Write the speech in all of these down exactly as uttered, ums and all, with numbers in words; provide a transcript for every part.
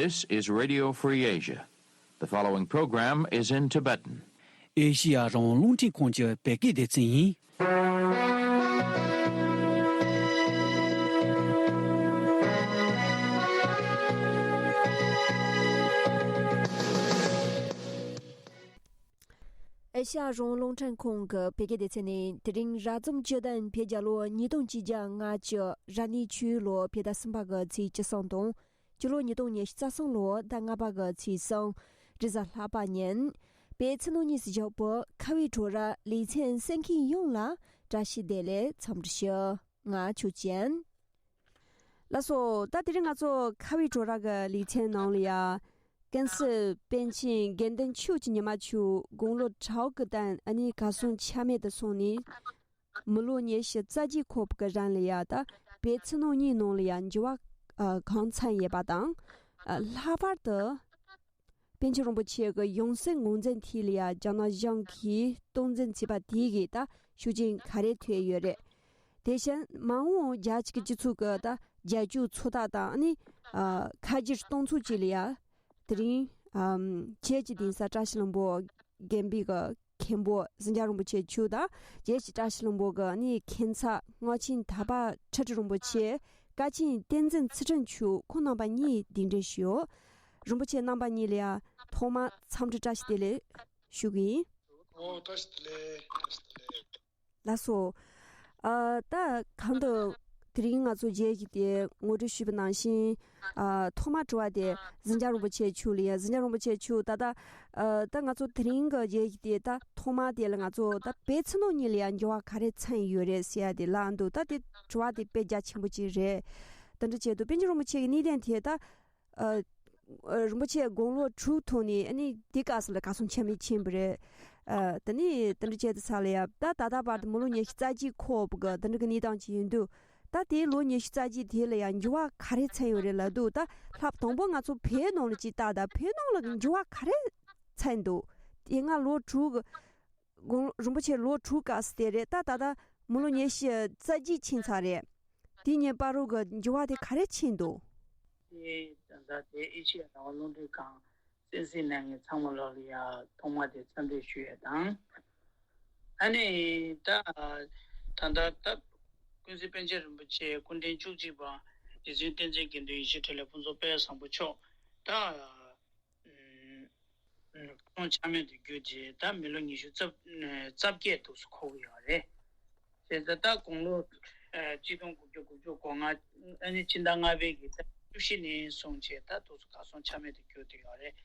This is Radio Free Asia. The following program is in Tibetan. ཨེ་ཤི་ཡ་རང་དབང་རླུང་འཕྲིན་ཁང་གི་བོད་སྐད་སྡེ་ཚན་ཡིན། ཨེ་ཤ་ཡ་རང་དབང་རླུང་འཕྲིན་ཁང་གི་བོད་སྐད་སྡེ་ཚན་ནས། དེ་རིང་རབ་བྱུང་བཅུ་བདུན་བོད་རྒྱལ་ལོ་ཉིས་སྟོང་ཆིག་བརྒྱ་ལྔ་བཅུ་རབ་གནས་ཆུ་ཡོས་ལོ་བོད་ཟླ་གསུམ་པ་གི་ཚེས་བཅུ་གསུམ་དང་། སྤྱི་ལོ་ཉིས་སྟོང་ཉི་ཤུ་རྩ་གསུམ་ལོ་ཟླ་ལྔ་པ་གི་ཚེས་གསུམ་རེས་གཟའ་ལྷག་པ་ཉིན། བོད་ཕྱི་ནང་གཉིས་སུ་བཞུགས་པའི་ཁ་བའི་བྲོ་ར་ལེ་ཚན་གསན་མཁན་ཡོངས་ལ་བཀྲ་ཤིས་བདེ་ལེགས་འཚམས་འདྲི་ཞུ། ང་ཆོས་ཅན། ལགས་སོ། ད་དེ་རིང་ང་ཚོ་ཁ་བའི་བྲོ་ར་གི་ལེ་ཚན་ནང་ལ་ཡ། ཀུན་གཟིགས་པཎ་ཆེན་དགེ་འདུན་ཆོས་ཀྱི་ཉི་མ་མཆོག་དགུང་ལོ་དྲུག་གི་སྟེང་ཨ་ནི་གར་སོང་ཆ་མེད་དུ་སོང་ནས། མི་ལོ་ཉི་ཤུ་རྩ་གཅིག་འཁོར་བ་གི་རིང་ལ་ཡ། ད་བོད་ཕྱི་ནང་གཉིས་ནང་ལ་ཡ་འགྱུར་བ་གང་ཕྱིན་ཡོད་པ་དང་། ལྷག་པར་དུ། པཎ་ཆེན་རིན་པོ་ཆེ་གི་ཡང་སྲིད་ངོས་འཛིན་ཐད་ལ་ཡ་རྒྱ་ནག་གཞུང་གིས་སྟངས་འཛིན་བྱས་པ་དེ་གིས་ད་ཤུགས་རྐྱེན་ག་རེ་ཐེབས་ཡོད་རེད། དེ་བཞིན་མ་འོངས་རྒྱལ་སྤྱི་གི་སྤྱི་ཚོགས་ཀྱི་ད་རྒྱལ་སྤྱིའི་ཚོད་ལྟ་དང་ནི། ཨ། ཁ་བསྒྱུར་གཏོང་ཚུལ་བཅས་ལ་ཡ། དེ་རིང་། ཨམ། ཁྱེད་ཀྱི་གདན་ས་བཀྲ་ཤིས་ལྷུན་པོ་དགོན་པའི་གི་མཁན་པོ་ཟིང་ཆ་རིན་པོ་ཆེ་མཆོག་དང་། རྗེ་ཞིག་བཀྲ་ཤིས་ལྷུན་པོ་གི་ནི་མཁན་ཚབ་སྔགས་ཆེན་དག་པ་ཁྲི་ཁྲི་རིན་པོ་ཆེ། བཀའ་ཆེན་བསྟན་འཛིན་ཚུལ་ཁྲིམས་མཆོག་ཁོང་རྣམ་པ་གཉིས་གདན་འདྲེན་ཞུས་ཡོད། རིན་པོ་ཆེ་རྣམ་པ་གཉིས་ལ་ཡ་ཐོག་མར་འཚམས་འདྲི་བཀྲ་ཤིས་བདེ་ལེགས་ཞུ་གི་ཡིན། ཨོ། བཀྲ་ཤིས་བདེ་ལེགས། བཀྲ་ཤིས་བདེ་ལེགས། ལགས་སོ། ཨ། ད་གང་དུ་དེ་རིང་ང་ཚོ་མཇལ་གྱི་དེ་ངོ་སྤྲོད་ཞུས་པ་ནང་བཞིན། ཨ། ཐོག་མར་དྲི་བ་དེ་ཟིང་ཆ་རིན་པོ་ཆེ་མཆོག་ལ་ཡ། ཟིང་ཆ་རིན་པོ་ཆེ་མཆོག་ད་ལྟ། ཨ། ད་ང་ཚོ་དེ་རིང་གི་མཇལ་གྱི་དེ་ད་ཐོག་མར་དེ་ལ་ང་ཚོ་ད་བོད་ཕྱི་ནང་གཉིས་ལ་ཡ་འགྱུར་བ་ག་རེ་ཕྱིན་ཡོད་རེད་ཟེར་ཡ་དེ་ལབ་འདུག་ད་དེ་དྲི་བ་དེ་དཔེ་རྒྱ་ཆེན་པོ་ཅིག་རེད། དེ་འདྲ་བྱས་དུས་པཎ་ཆེན་རིན་པོ་ཆེ་གི་གནས་བརྟན་དེ་ད། ཨ། རིན་པོ་ཆེ་དགུང་ལོ་དྲུག་ཐོན་ནས་ཨ་ནི་དེ་སྐབས་སུ་ལ་གར་སོང་ཆ་མེད་ཕྱིན་པ་རེད། ཨ། དེ་ནས་དེ་འདྲ་བྱས་དུས་ས་ལ་ཡ། ད་ད་ལྟ་བར་དུ་མི་ལོ་ཉི་ཤུ་རྩ་གཅིག་འཁོར་བ་གི་དེ་འདྲ་གི་གནས་སྟངས་ཅིག་ཡིན་དུས། ད་དེའི་ལོ་ཉི་ཤུ་རྩ་གཅིག་དེ་ལ་ཡ་འགྱུར་བ་ག་རེ་ཕྱིན་ཡོད་རེད་ལབ་དུས། ད་ལྷག་དང་པོ་ང་ཚོ་བོད་ནང་ལ་ཅིག་ལྟ། ད་བོད་ནང་ལ་འགྱུར་བ་ག་རེ་ཕྱིན་འདུག་དེ་སྔ་ལོ་དྲུག་གི། དགུང་། རིན་པོ་ཆེ་ལོ་དྲུག་སྐབས་སུ་དེ་རེད། ད་ད་ལྟ་མི་ལོ་ཉི་ཤུ་རྩ་གཅིག་ཕྱིན་ཚར་རེད། དེ་གཉིས་བར་དུ་གི་འགྱུར་བ་དེ་ག་རེ་ཕྱིན་འདུག་དེ་ད་ལྟ་དེ་ཨེ་ཤེ་ཡ་རང་དབང་རླུང་འཕྲིན་ཁང་གསན་གཟིགས་གནང་མཁན་ཚང་མ་ལོག་ལ་ཡ་ཐོག་མ་དེ་འཚམས་འདྲི་ཞུ་ཡ་དང་། ཨ་ནི་ད་ད་ལྟ་ད་ཀུན་གཟིགས་པཎ་ཆེན་རིན་པོ་ཆེ་སྐུ་ཕྲེང་བཅུ་གཅིག་པ་རྗེ་བཙུན་བསྟན་འཛིན་དགེ་འདུན་ཡེ་ཤེས་འཕྲིན་ལས་ཕུན་ཚོགས་དཔལ་བཟང་པོ་མཆོག་ད། ཨ། ཁོང་ཆ་མེད་དུ་གྱུར་རྗེས་ད་མི་ལོ་ཉི་ཤུ་རྩ་རྩ་བརྒྱད་འདུག་སེ་འཁོར་གྱི་ཡོད་རེད། བྱས་ཙང་ད་དགུང་ལོ་ཨ་གཅིག་སྟོང་དགུ་བརྒྱ་དགུ་བཅུ་གོ་ལྔ། ཨ་ནི་ཕྱི་ཟླ་ལྔ་པའི་གི་ཟླ་བཅུ་བཞི་ནས་བཟུང་བྱས་ད་འདུག་སེ་གར་སོང་ཆ་མེད་དུ་གྱུར་བསྡད་ཡོད་རེད།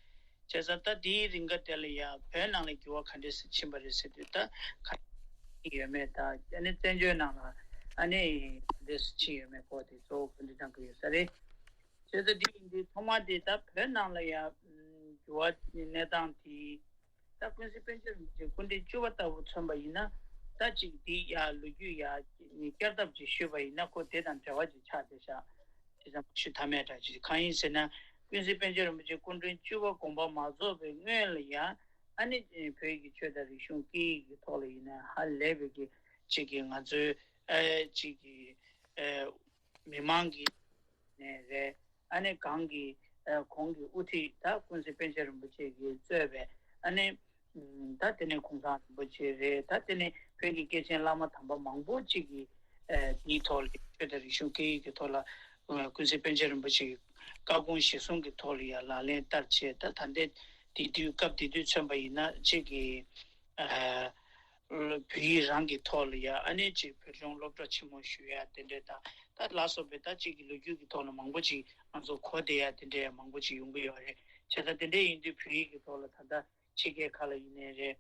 བྱས་ཙང་ད་དེའི་རིང་ག་དེ་ལ་ཡ་བོད་ནང་ལ་འགྱུར་བ་ག་འདྲས་སེ་ཕྱིན་པ་རེད་ཟེར་དུས། ད་ག་ཡོད་མེད། ད་ཨ་ནི་བཙན་བྱོལ་ནང་ལ་ཨ་ནི་ག་འདྲས་སེ་ཕྱིན་ཡོད་མེད་སྐོར་དེ་གཙོ་བོ་གོ་སྒྲིག་གནང་གི་ཡོད་ས་རེད། བྱས་ཙང་འདི་ཡིན་དུས་ཐོག་མ་དེ་ད་བོད་ནང་ལ་ཡ་འགྱུར་བ་གནས་སྟངས་དེ། ད་ཀུན་གཟིགས་པཎ་ཆེན་རིན་པོ་ཆེ་སྐུ་ཕྲེང་བཅུ་པ་ལྟ་བུ་མཚོན་པ་ཡིན་ན། ད་ཅིག་འདི་ཡ་ལོ་རྒྱུས་ཡ་བསྐྱར་ལྡབ་ཅིག་ཞུས་པ་ཡིན་ན་ཁོ་དེ་དང་འབྲེལ་བ་ཅིག་ཆགས་བསྡད་ཤག་དེ་ཙམ་ཞུ་ཐབས་མེད་འདྲ་ཅིག་གང་ཡིན་ཟེར་ན། ཀུན་གཟིགས་པཎ་ཆེན་རིན་པོ་ཆེ་སྐུ་ཕྲེང་བཅུ་པ་དགོངས་པ་མ་རྫོགས་པའི་སྔོན་ལ་ཡ། ཨ་ནི་བོད་ཀྱི་ཆོས་དང་རིག་གཞུང་སྐད་ཡིག་གི་ཐོག་ལ་ཡིན་ན་ཧ་ལས་པའི་གི་ཅིག་གི་ང་ཚོའི་ཨ་ཅིག་གི་ཨ་མི་མང་གི་ནས་རེད། ཨ་ནི་གང་གི་ཨ་གོང་གི་དབུ་ཁྲིད་ད་ཀུན་གཟིགས་པཎ་ཆེན་རིན་པོ་ཆེ་གིས་གཙོས་པའི་ཨ་ནི་ད་དེ་ནས་གུང་ཐང་རིན་པོ་ཆེ་རེད། ད་དེ་ནས་བོད་ཀྱི་སྐྱེས་ཆེན་བླ་མ་དམ་པ་མང་པོ་ཅིག་གིས་ཨ་དེའི་ཐོག་ལ་ཆོས་དང་རིག་གཞུང་སྐད་ཡིག་གི་ཐོག་ལ་ཨ་ཀུན་གཟིགས་པཎ་ཆེན་རིན་པོ་ཆེ་གི་བཀའ་དགོངས་གཞིར་བཟུང་གི་ཐོག་ལ་ཡང་ལག་ལེན་བསྟར་བྱས། ད་ད་ལྟའི་དེ་དུས་སྐབས་དེ་དུས་མཚོན་པ་ཡིན་ན་ཅིག་གི་ཨ་བོད་ཡིག་རང་གི་ཐོག་ལ་ཡ་ཨ་ནི་ཅིག་བོད་ལྗོངས་སློབ་གྲྭ་ཆེན་མོ་ཞུ་ཡ་དེ་འདྲས་དང་། ད་ལ་སོགས་པའི་ད་ཅིག་གི་ལོ་རྒྱུས་ཀྱི་ཐོག་ལ་མང་པོ་ཅིག་ང་ཚོ་གོ་བསྡད་ཡ་དེ་འདྲས་མང་པོ་ཅིག་ཡོང་གི་ཡོད་རེད། བྱས་ཙང་དེ་འདྲས་ཡིན་དུས་བོད་ཡིག་གི་ཐོག་ལ་ད་ལྟ་ཕྱི་རྒྱལ་ཁག་ལ་ཡིན་ནའི་རེད།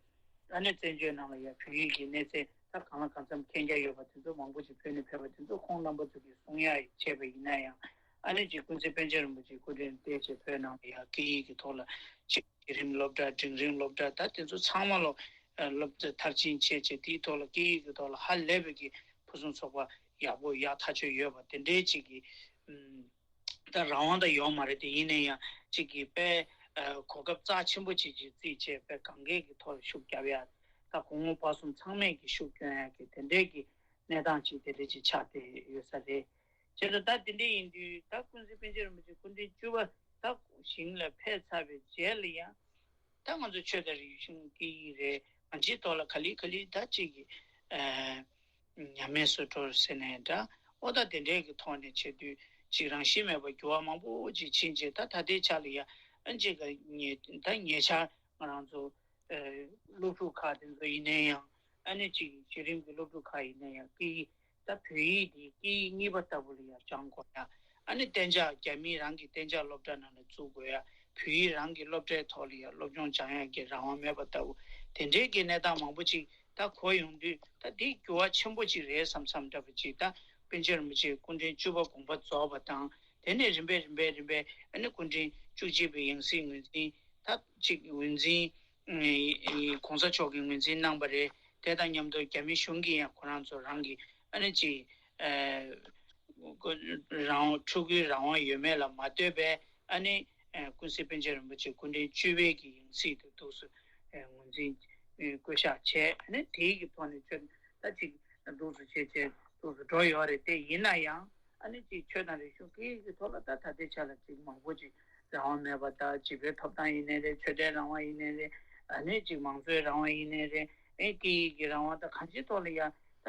ཨ་ནི་བཙན་བྱོལ་ནང་ལ་ཡ་བོད་ཡིག་གི་གནས་ཚད་ད་གང་ལ་གང་འཚམ་མཁྱེན་རྒྱ་ཡོད་པ་དེ་ཚོ་མང་པོ་ཅིག་བོད་ནས་ཕེབས་པ་དེ་ཚོ་ཁོང་རྣམ་པ་ཚོ་གིས་གསུང་ཡ་བྱས་པ་ཡིན་ན་ཡང་། ཨ་ནི་ཅིག་ཀུན་གཟིགས་པཎ་ཆེན་རིན་པོ་ཆེའི་སྐུ་དྲིན་བརྟེན་བྱས་བོད་ནང་ལ་ཡ་སྐད་ཡིག་གི་ཐོག་ལ་ཅིག་བརྒྱུད་རིམ་སློབ་གྲྭ་འབྲིང་རིམ་སློབ་གྲྭ་ད་དེ་ཚོ་ཚང་མ་ལོ་སློབ་གྲྭ་མཐར་ཕྱིན་བྱས་བྱས་དེའི་ཐོག་ལ་སྐད་ཡིག་གི་ཐོག་ལ་ཧ་ལས་པའི་གི་ཕུན་སུམ་ཚོགས་པ་ཡག་པོ་ཡག་ཐག་ཆོད་ཡོད་པ་དེ་འདྲའི་ཅིག་གི་ཨུམ། ད་རང་དབང་ད་ཡོད་མ་རེད། དེ་ཡིན་ན་ཡང་ཅིག་གིས་དཔེ་ཨ་གོ་སྐབས་རྩ་ཆེན་པོ་ཅིག་ཅིག་རྩིས་བྱས་དཔེ་གང་གས་ཀྱི་ཐོག་ལ་ཤུགས་རྒྱབ་ཡ། ད་གོང་འོག་བར་གསུམ་ཚང་མས་ཀྱི་ཤུགས་སྐྱོན་ཡ་གི་དེ་འདྲའི་གི་གནས་སྟངས་ཅིག་དེ་འདྲ་ཅིག་ཆགས་བསྡད་ཡོད་ས་རེད། བྱས་ཙང་ད་དེ་འདྲ་ཡིན་དུས་ད་ཀུན་གཟིགས་པཎ་ཆེན་རིན་པོ་ཆེ་སྐུ་ཕྲེང་བཅུ་པ་ ད་ཞིང་ལ་ཕེབས་ཚར་བའི་རྗེས་ལ་ཡང་ད་ང་ཚོ་ཆོས་དང་རིག་གཞུང་སྐད་ཡིག་རེད། ང་ཚོའི་ཐོག་ལ་ག་ལེ་ག་ལེ་ད་ཅིག་གི་ཨ་ཉམས་དམས་སུ་འགྲོ་ཟེར་ནས་འདྲ། ཨོ་ད་དེ་འདྲའི་གི་ཐོག་ནས་བྱེད་དུས་ཅིག་རང་བཞིན་མེད་པར་འགྱུར་བ་མང་པོ་ཅིག་ཕྱིན་རྗེས་ད་ད་ལྟའི་ཆ་ལ་ཡང་ཨ་ཅིག་ག་ཉེ་ད་ཉེ་ཆར་ང་རང་ཚོ་ཨ་སློབ་ཕྲུག་ཁག་དེ་ཚོ་ཡིན་ན་ཡང་ཨ་ནི་ཅིག་གཞི་རིམ་གྱི་སློབ་ཕྲུག་ཁག་ཡིན་ན་ཡང་སྐད་ཡིག་ད་བོད་ཡིག་འདི་སྐད་ཡིག་གཉིས་པ་ལྟ་བུ་ལ་ཡང་སྦྱང་དགོས་ཡ། ཨ་ནི་གཏན་འཇགས་རྒྱ་མི་རང་གི་གཏན་འཇགས་སློབ་གྲྭ་ནང་ལ་བཙུགས་དགོས་ཡ། བོད་ཡིག་རང་གི་སློབ་གྲྭའི་ཐོག་ལ་ཡང་སློབ་སྦྱོང་སྦྱང་ཡ་གི་རང་དབང་མེད་པ་ལྟ་བུ་དེ་འདྲའི་གི་གནས་སྟངས་མང་པོ་ཅིག་ད་གོ་ཡོང་དུས་ད་འདི་འགྱུར་བ་ཆེན་པོ་ཅིག་རེད་བསམ་བསམ་འདྲ་པོ་ཅིག་ད་པཎ་ཆེན་རིན་པོ་ཆེ་སྐུ་ཕྲེང་བཅུ་པ་དགོངས་པ་རྫོགས་པ་དང་དེ་ནས་རིམ་པས་རིམ་པས་རིམ་པས་ཨ་ནི་སྐུ་ཕྲེང་བཅུ་གཅིག་པའི་ཡང་སྲིད་ངོས་འཛིན་ད་ཅིག་ངོས་འཛིན་གོང་ས་མཆོག་གིས་ངོས་འཛིན་གནང་པ་རེད། དེ་དང་མཉམ་དུ་རྒྱ་མི་གཞུང་གིས་ཡང་ཁོ་རང་ཚོ་རང་གི་ཨ་ནི་ཅིག་ཨ་རང་ཕྲུ་གུའི་རང་དབང་ཡོད་མེད་ལ་མ་ལྟོས་པའི་ཨ་ནི་ཨ་ཀུན་གཟིགས་པཎ་ཆེན་རིན་པོ་ཆེ་སྐུ་ཕྲེང་བཅུ་པའི་གི་ཡང་སྲིད་དུ་འདུག་སེ་ཨ་ངོས་འཛིན་ཨ་བསྐོ་བཞག་བྱས། ཨ་ནི་དེའི་གི་ཐོག་ནས་ཆོས་ད་ཅིག་འདུག་སེ་བྱས་བྱས་འདུག་སེ་འགྲོ་ཡོད་རེད། དེ་ཡིན་ན་ཡང་ཨ་ནི་ཅིག་ཆོས་དང་རིག་གཞུང་སྐད་ཡིག་གི་ཐོག་ལ་ད་ད་ལྟའི་ཆ་ལ་ཅིག་མང་པོ་ཅིག་རང་དབང་མེད་པ་ད་བྱིས་པའི་ཐོབ་ཐང་ཡིན་ནའི་རེད། ཆོས་དད་རང་དབང་ཡིན་ནའི་རེད། ཨ་ནི་ཅིག་མང་གཙོའི་རང་དབང་ཡིན་ནའི་རེད། ཨེ་སྐད་ཡིག་གི་རང་དབང་ད་གང་ཅིའི་ཐོག་ལ་ཡང་ད་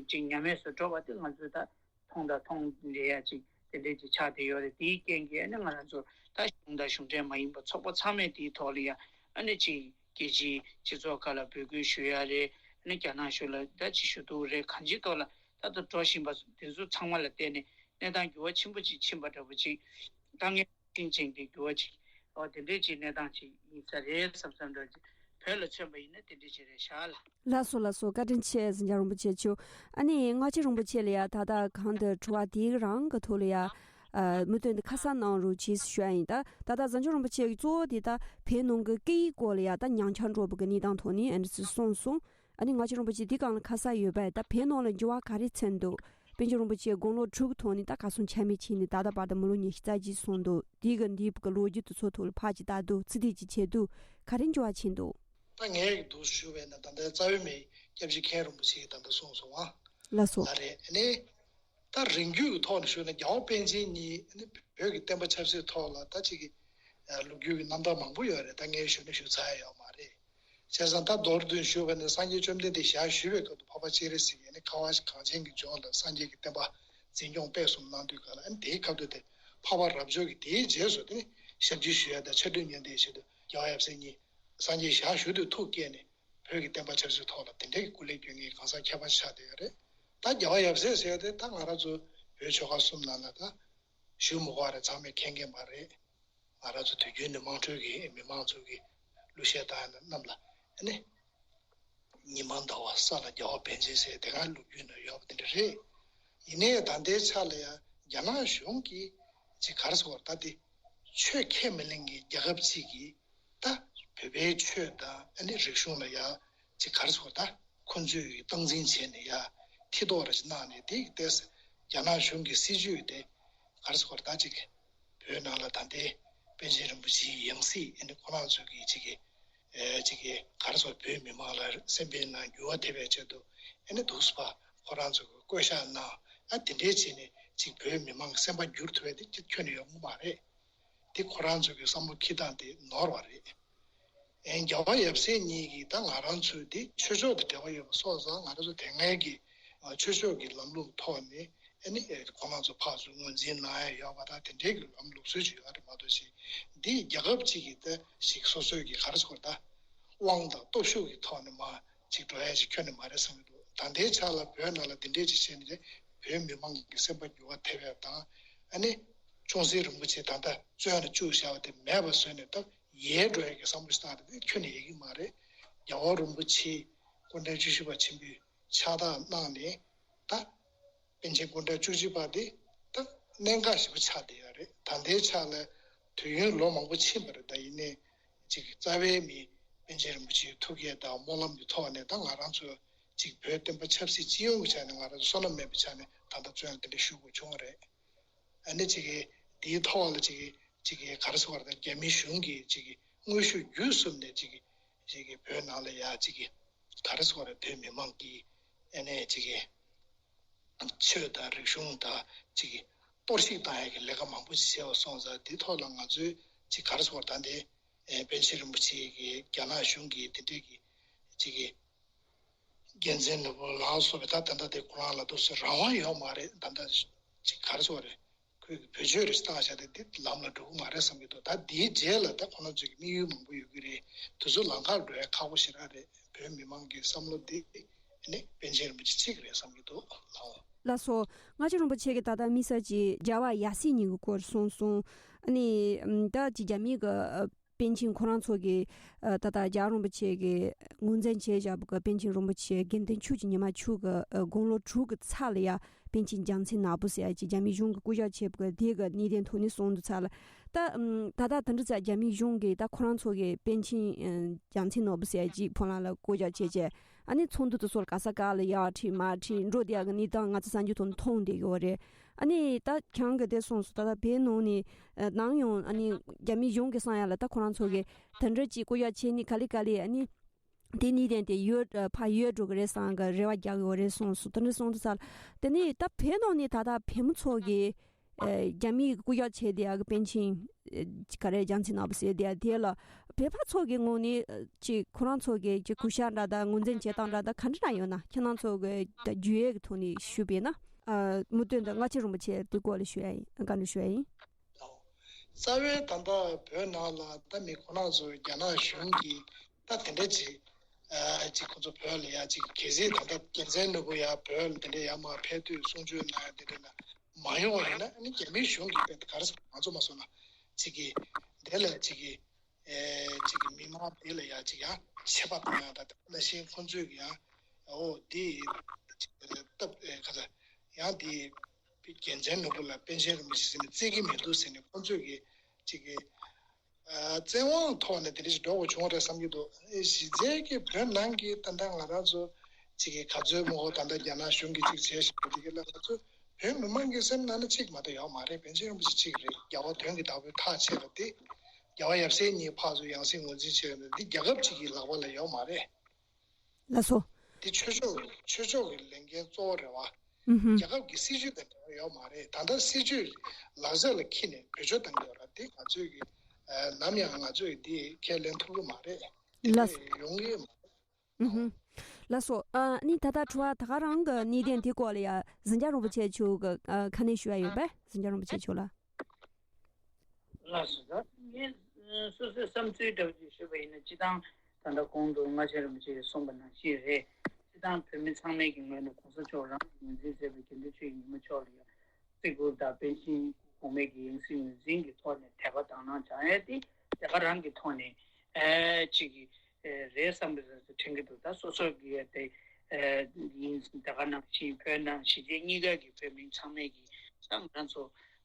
ཅིག་ཉམས་དམས་སུ་འགྲོ་བ་དེ་ང་ཚོས་ད་མཐོང་དང་མཐོང་རེ་ཡ་ཅིག་དེ་འདྲས་ཅིག་ཆགས་བསྡད་ཡོད་རེད། དེའི་རྐྱེན་གྱིས་ཨ་ནི་ང་རང་ཚོ་ད་གཞུང་དང་གཞུང་འབྲེལ་མ་ཡིན་པ་ཚོགས་པ་ཚང་མས་དེའི་ཐོག་ལ་ཡང་ཨ་ནི་ཅིག་རྒྱལ་སྤྱིའི་སྤྱི་ཚོགས་ཁག་ལ་འབོད་སྐུལ་ཞུ་ཡ་རེད། ཨ་ནི་རྒྱ་ནག་གཞུང་ལ་ད་ཅིག་ཞུ་གཏུག་རེད། གང་ཅིའི་ཐོག་ལ་ད་ལྟ་འགྲོ་བཞིན་པ་དེ་ཚོ་ཚང་མ་ལ་བརྟེན་ནས་གནས་སྟངས་འགྱུར་བ་ཆེན་པོ་ཅིག་ཕྱིན་པ་འདྲ་པོ་ཅིག་ད་ངས་ཤིན་ཅང་གི་འགྱུར་བ་ཅིག་ཨོ་དེ་འདྲས་ཅིག་གནས་སྟངས་ཅིག་ཡིན་ས་རེད་བསམ་བསམ་འདྲ་ཅིག་བོད་ལ་མཚོན་པ་ཡིན་ན་དེ་འདྲས་ཅིག་རེད་ཤག་ལ། ལགས་སོ་ལགས་སོ། བཀའ་དྲིན་ཆེ་ཟིན་རྒྱ་རིན་པོ་ཆེ་མཆོག་ཨ་ནི་སྔ་ཕྱི་རིན་པོ་ཆེ་ལ་ཡ་ད་ལྟ་གང་དུ་དྲི་བ་དེའི་རང་གི་ཐོག་ལ་ཡ་ཨ་མུ་མཐུད་དུ་ཁ་གསལ་གནང་རོགས་གྱིས་ཞུ་ཡ་ཡིན། ད་ད་ལྟ་ཟིན་རྒྱ་རིན་པོ་ཆེ་གི་གཙོ་བོ་དེ་ད་བོད་ནང་གི་སྐད་ཡིག་སྐོར་ལ་ཡ་ད་ཉམས་ཆག་འགྲོ་བ་གི་གནས་སྟངས་ཐོག་ནས་ཨ་ནི་ཅིག་གསུངས་སོང་། ཨ་ནི་སྔ་ཕྱི་རིན་པོ་ཆེ་འདི་སྒང་ལ་ཁ་གསལ་ཡོད་པས་ད་བོད་ནང་ལ་འགྱུར་བ་ག་རེ་ཕྱིན་འདུག་པཎ་ཆེན་རིན་པོ་ཆེ་དགུང་ལོ་དྲུག་གི་ཐོག་ནས་ད་གར་སོང་ཆ་མེད་ཕྱིན་ནས་ད་ལྟ་བར་དུ་མི་ལོ་ཉི་ཤུ་རྩ་གཅིག་སོང་འདུག་འདི་གི་འདི་གི་ལོ་རྒྱུས་དེ་ཚོ་ཐོག་ལ་ཕར་ཅིག་ལྟ་དུས་ཚིག་དེ་ཅིག་བྱེད་དུས་ག་རེ་འགྱུར་བ་ཕྱིན་འདུག་ད་ངས་འདུག་ཞུ་བས་ན་ད་ལྟ་རྩ་བའི་མི་སྐྱབས་རྗེ་མཁན་རིན་པོ་ཆེ་གིས་ད་ལྟ་གསུངས་སོང་ཨ། ལགས་སོ། ལ་རེད་ནི། ད་རིང་རྒྱུད་ཀྱི་ཐོག་ནས་ཞུས་ན་རྒྱལ་བ་པཎ་ཆེན་གཉིས་ནི་བོད་ཀྱི་བསྟན་པ་ཆབ་སྲིད་ཐོག་ལ་ད་ཅིག་གི་ལོ་རྒྱུས་ཀྱི་རྣམ་ཐར་མང་པོ་ཡོད་རེད། ད་ངས་ཞུ་ན་ཞུ་ཚར་ཡ་ཡོད་མ་རེད། བྱས་ཙང་ད་མདོར་བསྡུས་ཞུས་པ་ནི་སངས་རྒྱས་བཅོམ་ལྡན་འདས་ཞལ་བཞུགས་པའི་སྐབས་སུ་འཕགས་པ་སྤྱན་རས་གཟིགས་ཀྱིས་ནི་ཁ་བ་གངས་ཅན་གྱི་ལྗོངས་ལ་སངས་རྒྱས་ཀྱི་བསྟན་པ་འཛིན་སྐྱོང་སྤེལ་གསུམ་གནང་དུས་ག་ལ་ཨ་ནི་དེའི་སྐབས་དུ་དེ་འཕགས་པ་རབ་འབྱོར་གྱིས་དེའི་རྗེས་སུ་དེ་ནི་ཞབས་ཕྱི་ཞུ་ཡ་དང་ཕྱག་དྲིན་སྙིང་ཐིག་ཆེད་དུ་རྒྱལ་བ་ཡབ་སྲས་གཉིས་སངས་རྒྱས་ཞལ་བཞུགས་དུས་ཐུགས་བསྐྱེད་ནས་བོད་ཀྱི་བསྟན་པ་ཆབ་སྲིད་ཐོག་ལ་དེ་འདྲའི་སྐུ་ལས་བསྐྱོན་མཁན་གང་ཟག་ཁྱད་པར་ཆགས་བསྡད་ཡོད་རེད། ད་རྒྱལ་བ་ཡབ་སྲས་ཟེར་ཡ་དེ་ད་ང་རང་ཚོ་བོད་ཆོལ་ཁ་གསུམ་ནང་ལ་ད་བཞུགས་མི་དགོས་པ་རེད། ཚང་མས་མཁྱེན་མཁན་མ་རེད། ང་རང་ཚོ་དུས་རྒྱུན་ནས་དམངས་ཁྲོད་ཀྱི་མི་མང་ཚོ་གི་གླུ་གཞས་བཏང་ཡ་རྣམས་ལ་ཨ་ནི། ཉི་མ་ཟླ་བ་ས་ལ་རྒྱལ་བ་པཎ་ཆེན་ཟེར་དེ་ག་ལོ་རྒྱུས་ན་ཡོད་པ་དེ་འདྲ་རེད། ཡིན་ནའི་ད་ལྟའི་ཆ་ལ་ཡང་རྒྱ་ནག་གཞུང་གིས་ཅིག་ག་རེ་ཟེར་དགོས་རེད། ད་དེ་ཆོས་ཁས་མི་ལེན་གྱི་རྒྱལ་ཁབ་ཅིག་གིས་ད་བོད་པའི་ཆོས་དང་ཨ་ནི་རིག་གཞུང་ལ་ཡང་ཅིག་ག་རེ་ཟེར་དགོས་རེད། ད་ཁོང་ཚོས་སྟངས་འཛིན་བྱས་ནས་ཡང་མཐིལ་རྟོགས་རེ་ཞིག་གནང་ནས་དེ་ཡི་ཏོག་ཙམ་རྒྱ་ནག་གཞུང་གི་སྲིད་བྱུས་དེ་ག་རེ་ཟེར་དགོས་རེད། ད་ཅིག་བོད་ནང་ལ་ད་ལྟའི་པཎ་ཆེན་རིན་པོ་ཆེའི་ཡང་སྲིད་ཨ་ནི་ཁོ་རང་ཚོ་གི་ཅིག་གི་ཨེ་ཅིག་གི་ག་རེ་ཟེར་བོད་མི་མང་ལ་སེམས་པའི་ནང་འགྱུར་བ་ཐེབས་པའི་ཆེད་དུ་ཨ་ནི་འདུག་སེ་ཕར་ཁོ་རང་ཚོ་གི་བསྐོ་བཞག་གནང་ཨ་དེ་འདྲའི་བྱས་ནས་ཅིག་བོད་མི་མང་གི་སེམས་པ་འགྱུར་ཐུབ་པ་དེ་ཁྱོན་ནས་ཡོང་གི་མ་རེད། དེ་ཁོ་རང་ཚོ་གི་བསམ་བློ་འཁྱེར་སྟངས་དེ་ནོར་བ་རེད། ཨེ་རྒྱལ་བ་ཡབ་སྲས་གཉིས་ཀྱིས་ད་ང་རང་ཚོའི་དེ་ཆོས་ཕྱོགས་དང་འབྲེལ་བ་ཡོད་པ་སོགས་ཙང་ང་རང་ཚོ་དེ་སྔའི་གི་ཆོས་ཕྱོགས་ཀྱི་ལམ་ལུགས་ཐོག་ནས་ཨ་ནི་ཁོ་རང་ཚོ་ཕར་ཚུར་ངོས་འཛིན་གནང་ཡ་ཡོད་པ་དང་དེ་འདྲའི་གི་ལམ་ལུགས་སྲོལ་ཅིག་ཡོད་རེད་མ་གཏོགས་ཅིག་འདི་རྒྱལ་ཁབ་ཅིག་གི་ད་ཞིག་སོ་སོའི་གི་ག་རེ་ཟེར་དགོས་རེད། ད་དབང་དང་སྟོབས་ཤུགས་ཀྱི་ཐོག་ནས་མར་ཅིག་འགྲོ་ཡ་ཅིག་ཁྱོན་ནས་མ་རེད་བསམ་གྱི་འདུག་ད་ལྟའི་ཆ་ལ་བོད་ནང་ལ་འདི་འདྲའི་ཅིག་བྱས་ནས་བོད་མི་མང་གི་སེམས་པ་འགྱུར་བ་ཐེབས་ཡ་དང་ཨ་ནི་ཅུང་ཟད་རིན་པོ་ཆེ་ད་ལྟ་བཙོན་ལ་བཅུག་བཞག་པ་དེ་མེད་པ་བཟོས་ནས་ད། ཡལ་འགྲོ་ཡ་གི་བསམ་བློ་ཞིག་བཏང་རེད། དེ་ཁྱོན་ནས་ཡལ་གི་མ་རེད། རྒྱལ་བ་རིན་པོ་ཆེ་སྐུ་ཕྲེང་བཅུ་བཞི་པ་ཆེན་པོས་ཕྱག་རྟགས་གནང་ནས་ད་པཎ་ཆེན་སྐུ་ཕྲེང་བཅུ་གཅིག་པ་དེ་ད་གནད་འགག་ཞེ་པོ་ཆགས་བསྡད་ཡོད་རེད། ད་ལྟའི་ཆ་ལ་དུས་ཡུན་ལོ་མང་པོ་ཕྱིན་པ་རེད། ད་ཡིན་ནའི་ཅིག་རྩ་བའི་མི་པཎ་ཆེན་རིན་པོ་ཆེའི་ཐུགས་བསྐྱེད་དང་སྨོན་ལམ་གྱི་ཐོག་ནས་ད་ང་རང་ཚོ་ཅིག་བོད་བསྟན་པ་ཆབ་སྲིད་སྤྱི་ཡོངས་ཀྱི་ཆ་ནས་ང་རང་ཚོ་བསོད་ནམས་མེད་པའི་ཆ་ནས་ད་ལྟ་བཙོན་ལ་དེ་འདྲ་བཞུགས་དགོས་བྱུང་བ་རེད། ཨ་ནི་ཅིག་གིས་འདིའི་ཐོག་ལ་ཅིག་གིས་ཅིག་གིས་ག་རེ་ཟེར་བ་རེད། རྒྱ་མི་གཞུང་གིས་ཅིག་གིས་དངོས་ཤུགས་བརྒྱུད་གསུམ་ནས་ཅིག་གིས་ཅིག་གིས་བོད་ནང་ལ་ཡ་ཅིག་གིས་ག་རེ་ཟེར་བ་རེད། བོད་མི་མང་གིས་ཨ་ནི་ཅིག་གིས་ཆོས་དང་རིག་གཞུང་དང་ཅིག་གིས་ གཏོར་བཤིག་བཏང་ཡག་གི་ལས་ཀ་མང་པོ་ཞིག་བྱས་པ་སོང་ཙང་། དེ་ཐོག་ལ་ང་ཚོས་ཅིག་ག་རེ་ཟེར་དགོས་རེད། ད་འདི་ཨེ་པཎ་ཆེན་རིན་པོ་ཆེ་གི་རྒྱ་ནག་གཞུང་གི་དེ་འདྲའི་གི་ཅིག་གི་རྒྱལ་མཚན་ནོར་བུ་ལ་སོགས་པའི་ད་ད་ལྟ་དེ་ཁོ་རང་ལ་ཏོག་ཙམ་རང་དབང་ཡོད་མ་རེད། ད་ལྟ་ཅིག་ག་རེ་ཟེར་དགོས་རེད། ཁོས་ཀྱི་བེད་སྤྱོད་རེ་བཏང་བཞག་སྟེ་འདི་ལམ་ལ་འགྲོ་གི་མ་རེད་བསམ་གྱི་འདུག་ད་འདིའི་རྗེས་ལ་ད་ཁོ་རང་ཚོའི་དམིགས་ཡུལ་མང་པོ་ཡོད་ཀྱི་རེད། དེ་ཚོ་ལམ་ཁར་འགྲོ་ཡ་ཁག་པོ་ཞེ་དྲག་རེད། བོད་མི་མང་གི་བསམ་བློ་འདི་ནི་པཎ་ཆེན་རིན་པོ་ཆེ་གཅིག་རེད་བསམ་གྱི་འདུག་ལགས་འོ། ལགས་སོ། སྔ་ཕྱི་རིན་པོ་ཆེ་གིས་ད་ལྟ་དམིགས་བསལ་གྱིས་རྒྱལ་བ་ཡབ་སྲས་གཉིས་ཀྱི་སྐོར་གསུངས་སོང་། ཨ་ནི་ད་ཅིག་རྒྱ་མིའི་གི་པཎ་ཆེན་ཁོ་རང་ཚོ་གིས་ད་ལྟ་རྒྱལ་བ་རིན་པོ་ཆེ་གིས་ངོས་འཛིན་བྱས་བཞག་པ་གི་པཎ་ཆེན་རིན་པོ་ཆེ་དགེ་འདུན་ཆོས་ཀྱི་ཉི་མ་མཆོག་གི་དགུང་ལོ་དྲུག་གི་ཚབ་ལ་ཡ་པཎ་ཆེན་རྒྱལ་མཚན་ནག་པོ་ཟེར་ཡ་ཅིག་རྒྱ་མི་གཞུང་གིས་བསྐོ་གཞག་བྱས་པ་གི་དེ་གི་གནད་དོན་ཐོག་ནས་གསུངས་འདུག་ཚར་ལ། ད་ད་ལྟ་དེ་འདྲ་ཚ་རྒྱ་མི་གཞུང་གིས་ད་ཁོ་རང་ཚོ་གི་པཎ་ཆེན་རྒྱལ་མཚན་ནག་པོ་ཟེར་ཡ་ཅིག་བོད་ནང་ལ་བསྐོ་གཞག་བྱས་བྱས། ཨ་ནི་ཚོགས་འདུ་དེ་ཚོ་ལ་ག་ས་ག་ལ་ཡར་ཁྲིད་མར་ཁྲིད་འགྲོ་བསྡད་ཡག་གི་གནས་སྟངས་ང་ཚོ་གསར་འགྱུར་ཐོག་ནས་མཐོང་བསྡད་ཡོད་རེད། ཨ་ནི་ད་ཁྱེད་རང་གིས་དེ་གསུངས་སོང་། ད་ལྟ་བོད་ནང་ནས་ནམ་ཡང་ཨ་ནི་རྒྱ་མི་གཞུང་གི་བསམ་ཡག་ལ་ད་ཁོ་རང་ཚོ་གི་དེ་འདྲ་ཅིག་བསྐོ་གཞག་བྱས་ནས་ག་ལེ་ག་ལེ་ཨ་ནི་དེ་གནད་དོན་དེ་ཡོད་ཕར་ཡོད་འགྲོ་གི་རེད་བསམ་གི་རེ་བ་རྒྱག་གི་ཡོད་རེད་གསུངས་སོང་། དེ་འདྲ་གསུངས་དུས་ཙང་དེ་ནས་ད་བོད་ནང་ནས་ད་ལྟ་བོད་མི་ཚོ་གི་རྒྱ་མིས་བསྐོ་གཞག་བྱས་བསྡད་ཡག་གི་པཎ་ཆེན་ག་རེ་རྒྱལ་མཚན་ནག་པོ་ཟེར་བསྡད་ཡག་དེ་ལ་བོད་པ་ཚོ་གི་ངོས་ནས་ཅིག་ཁོ་རང་ཚོ་གི་ཅིག་གུས་ཞབས་འདྲ་དང་ངོས་འཛིན་བྱེད་སྟངས་འདྲ་དང་ག་འདྲ་འདྲ་ཡོད་ན། ཁྱེད་རང་ཚོ་གི་བརྒྱུད་ཡིག་གི་ཐོག་ནས་ཞུས་པ་ཡིན་ན། མུ་མཐུད་དུ་སྔ་ཕྱི་རིན་པོ་ཆེ་དེ་སྐོར་ལ་ཞུ་ཡ་ཡིན། བཀའ་འདྲི་ཞུ་ཡ་ཡིན། རྩ་བའི་ད་ལྟ་བོད་ནང་ལ་ད་མི་ཁོ་རང་ཚོ་རྒྱ་ནག་གཞུང་གིས་ད་དེ་འདྲ་ཅིག་ཅིག་ཁོ་ཚོ་བོད་ལ་ཡ་ཅིག་གལ་སྲིད་ད་ལྟ་རྒྱལ་མཚན་ནོར་བུ་ཡ་བོད་ལ་དེ་འདྲ་ཡ་མར་ཕེབས་དུས་གསུང་ཆོས་གནང་ཡ་དེ་འདྲ་ལ་མ་ཡོང་བ་ཡིན་ན། ཨ་ནི་རྒྱ་མིའི་གཞུང་གིས་དཔེ་ག་རེ་ཟེར། ང་ཚོ་མ་སོང་ན་ཅིག་གི་དེ་ལ་ཅིག་གི་ཨེ་ཅིག་གི་མི་མང་དེ་ལ་ཡ་ཅིག་ཡ་ཆད་པ་གཏོང་ཡ་ད་ད་ལ་ཤིང་ཁོང་ཚོས་ཀྱི་ཡ་འོ་དེ་སྟབས་ཨེ་ག་ཚ་ཡང་དེ་རྒྱལ་མཚན་ནོར་བུ་ལ་པཎ་ཆེན་རིན་པོ་ཆེ་ཟེར་ནས་བརྩི་གི་མི་འདུག་ཟེར་ནས་ཁོང་ཚོས་ཀྱི་ཅིག་གི་བཙན་དབང་ཐོག་ནས་དེ་འདྲ་ཞིག་འགྲོ་དགོས་བྱུང་བ་རེད་བསམ་གྱི་འདུག་གཞི་རྩའི་གི་བོད་ནང་གི་ད་ལྟ་ང་རང་ཚོ་ཅིག་གི་ག་ཚོད་མོ་ད་ལྟ་རྒྱ་ནག་གཞུང་གིས་ཅིག་བྱས་ཤག་དེ་གི་ལ་ང་ཚོ་བོད་མི་མང་གི་སེམས་ནང་ན་གཅིག་མ་གཏོགས་ཡོད་མ་རེད། པཎ་ཆེན་རིན་པོ་ཆེ་གཅིག་རེད། རྒྱལ་བ་དོན་གྱི་བདག་པོའི་ཐག་བཅད་པ་དེ། རྒྱལ་བ་ཡབ་སྲས་གཉིས་ཕར་ཚུར་ཡང་སྲིད་ངོས་འཛིན་བྱས་ཡོད་ན་འདི་རྒྱལ་ཁབ་ཅིག་གི་ལག་པ་ལ་ཡོད་མ་རེད། ལགས་སོ། འདི་ཆོས་ཕྱོགས་ཆོས་ཕྱོགས་ཀྱི་ལས་འགན་གཙོ་བོ་རེད་བ། ཨུ་ཧུམ། རྒྱལ་ཁབ་ཀྱི་སྲིད་ཇུས་དང་འབྲེལ་བ་ཡོད་མ་རེད། ད་ལྟ་སྲིད་ཇུས་ལག་ཆ་ལ་འཁྱེར་ནས་བེད་སྤྱོད་གཏང་གི་ཡོད་ར། འདི་ང་ཚོས་ཀྱི་ནམ་ཡང་ང་ཚོས་འདི་ཁས་ལེན་ཐུབ་ཀྱི་མ་རེད། དེ་ལགས་འདྲ་ཡོང་གི་ཡོད་མ་རེད། ཨུ་ཧུམ། ལགས་སོ། ཨ་ནི་ད་ལྟ་དྲི་བ་ད་ག་རང་གི་གནད་དོན་དེ་སྐོར་ལ་ཡ་གཟིམ་འཇག་རིན་པོ་ཆེ་མཆོག་གི་ཨ་ཁ་ནས་ཞུ་ཡ་ཡོད་པས། གཟིམ་འཇག་རིན་པོ་ཆེ་མཆོག་ལ། ལགས་སོ། ད་ངས་སོ་སོའི་བསམ་ཚུལ་འདྲ་བོ་ཅིག་ཞུས་པ་ཡིན་ན། སྤྱིར་བཏང་ད་ལྟ་གོང་དུ་སྔ་ཕྱི་རིན་པོ་ཆེས་གསུངས་པ་ནང་བཞིན་རེད། སྤྱིར་བཏང་བོད་མི་ཚང་མས་ཀྱི་ངོས་ནས་གོང་ས་མཆོག་རང་གིས་ངོས་འཛིན་མཛད་པའི་དགེ་འདུན་ཆོས་ཀྱི་ཉི་མ་མཆོག་ལ་ཡང་བརྩི་བཀུར་དང་། པཎ་ཆེན་སྐུ་གོང་མའི་གི་ཡང་སྲིད་ངོས་འཛིན་གྱི་ཐོག་ནས་དད་པ་དག་སྣང་བྱུང་ཡ་དེ་དེ་ག་རང་གི་ཐོག་ནས་ཨེ་ཅིག་གི་ཨེ་རེད་བསམ་པའི་བཟོ་འདྲ་དྲན་གྱི་འདུག་ད་སོ་སོ་གི་ཡ་དེ་ཨེ་ཡིན། དེ་ག་ནང་བཞིན་བོད་ནང་གཞིས་བྱེས་གཉིས་ཀ་གི་བོད་མི་ཚང་མས་ཀྱི་ད་ང་རང་ཚོ་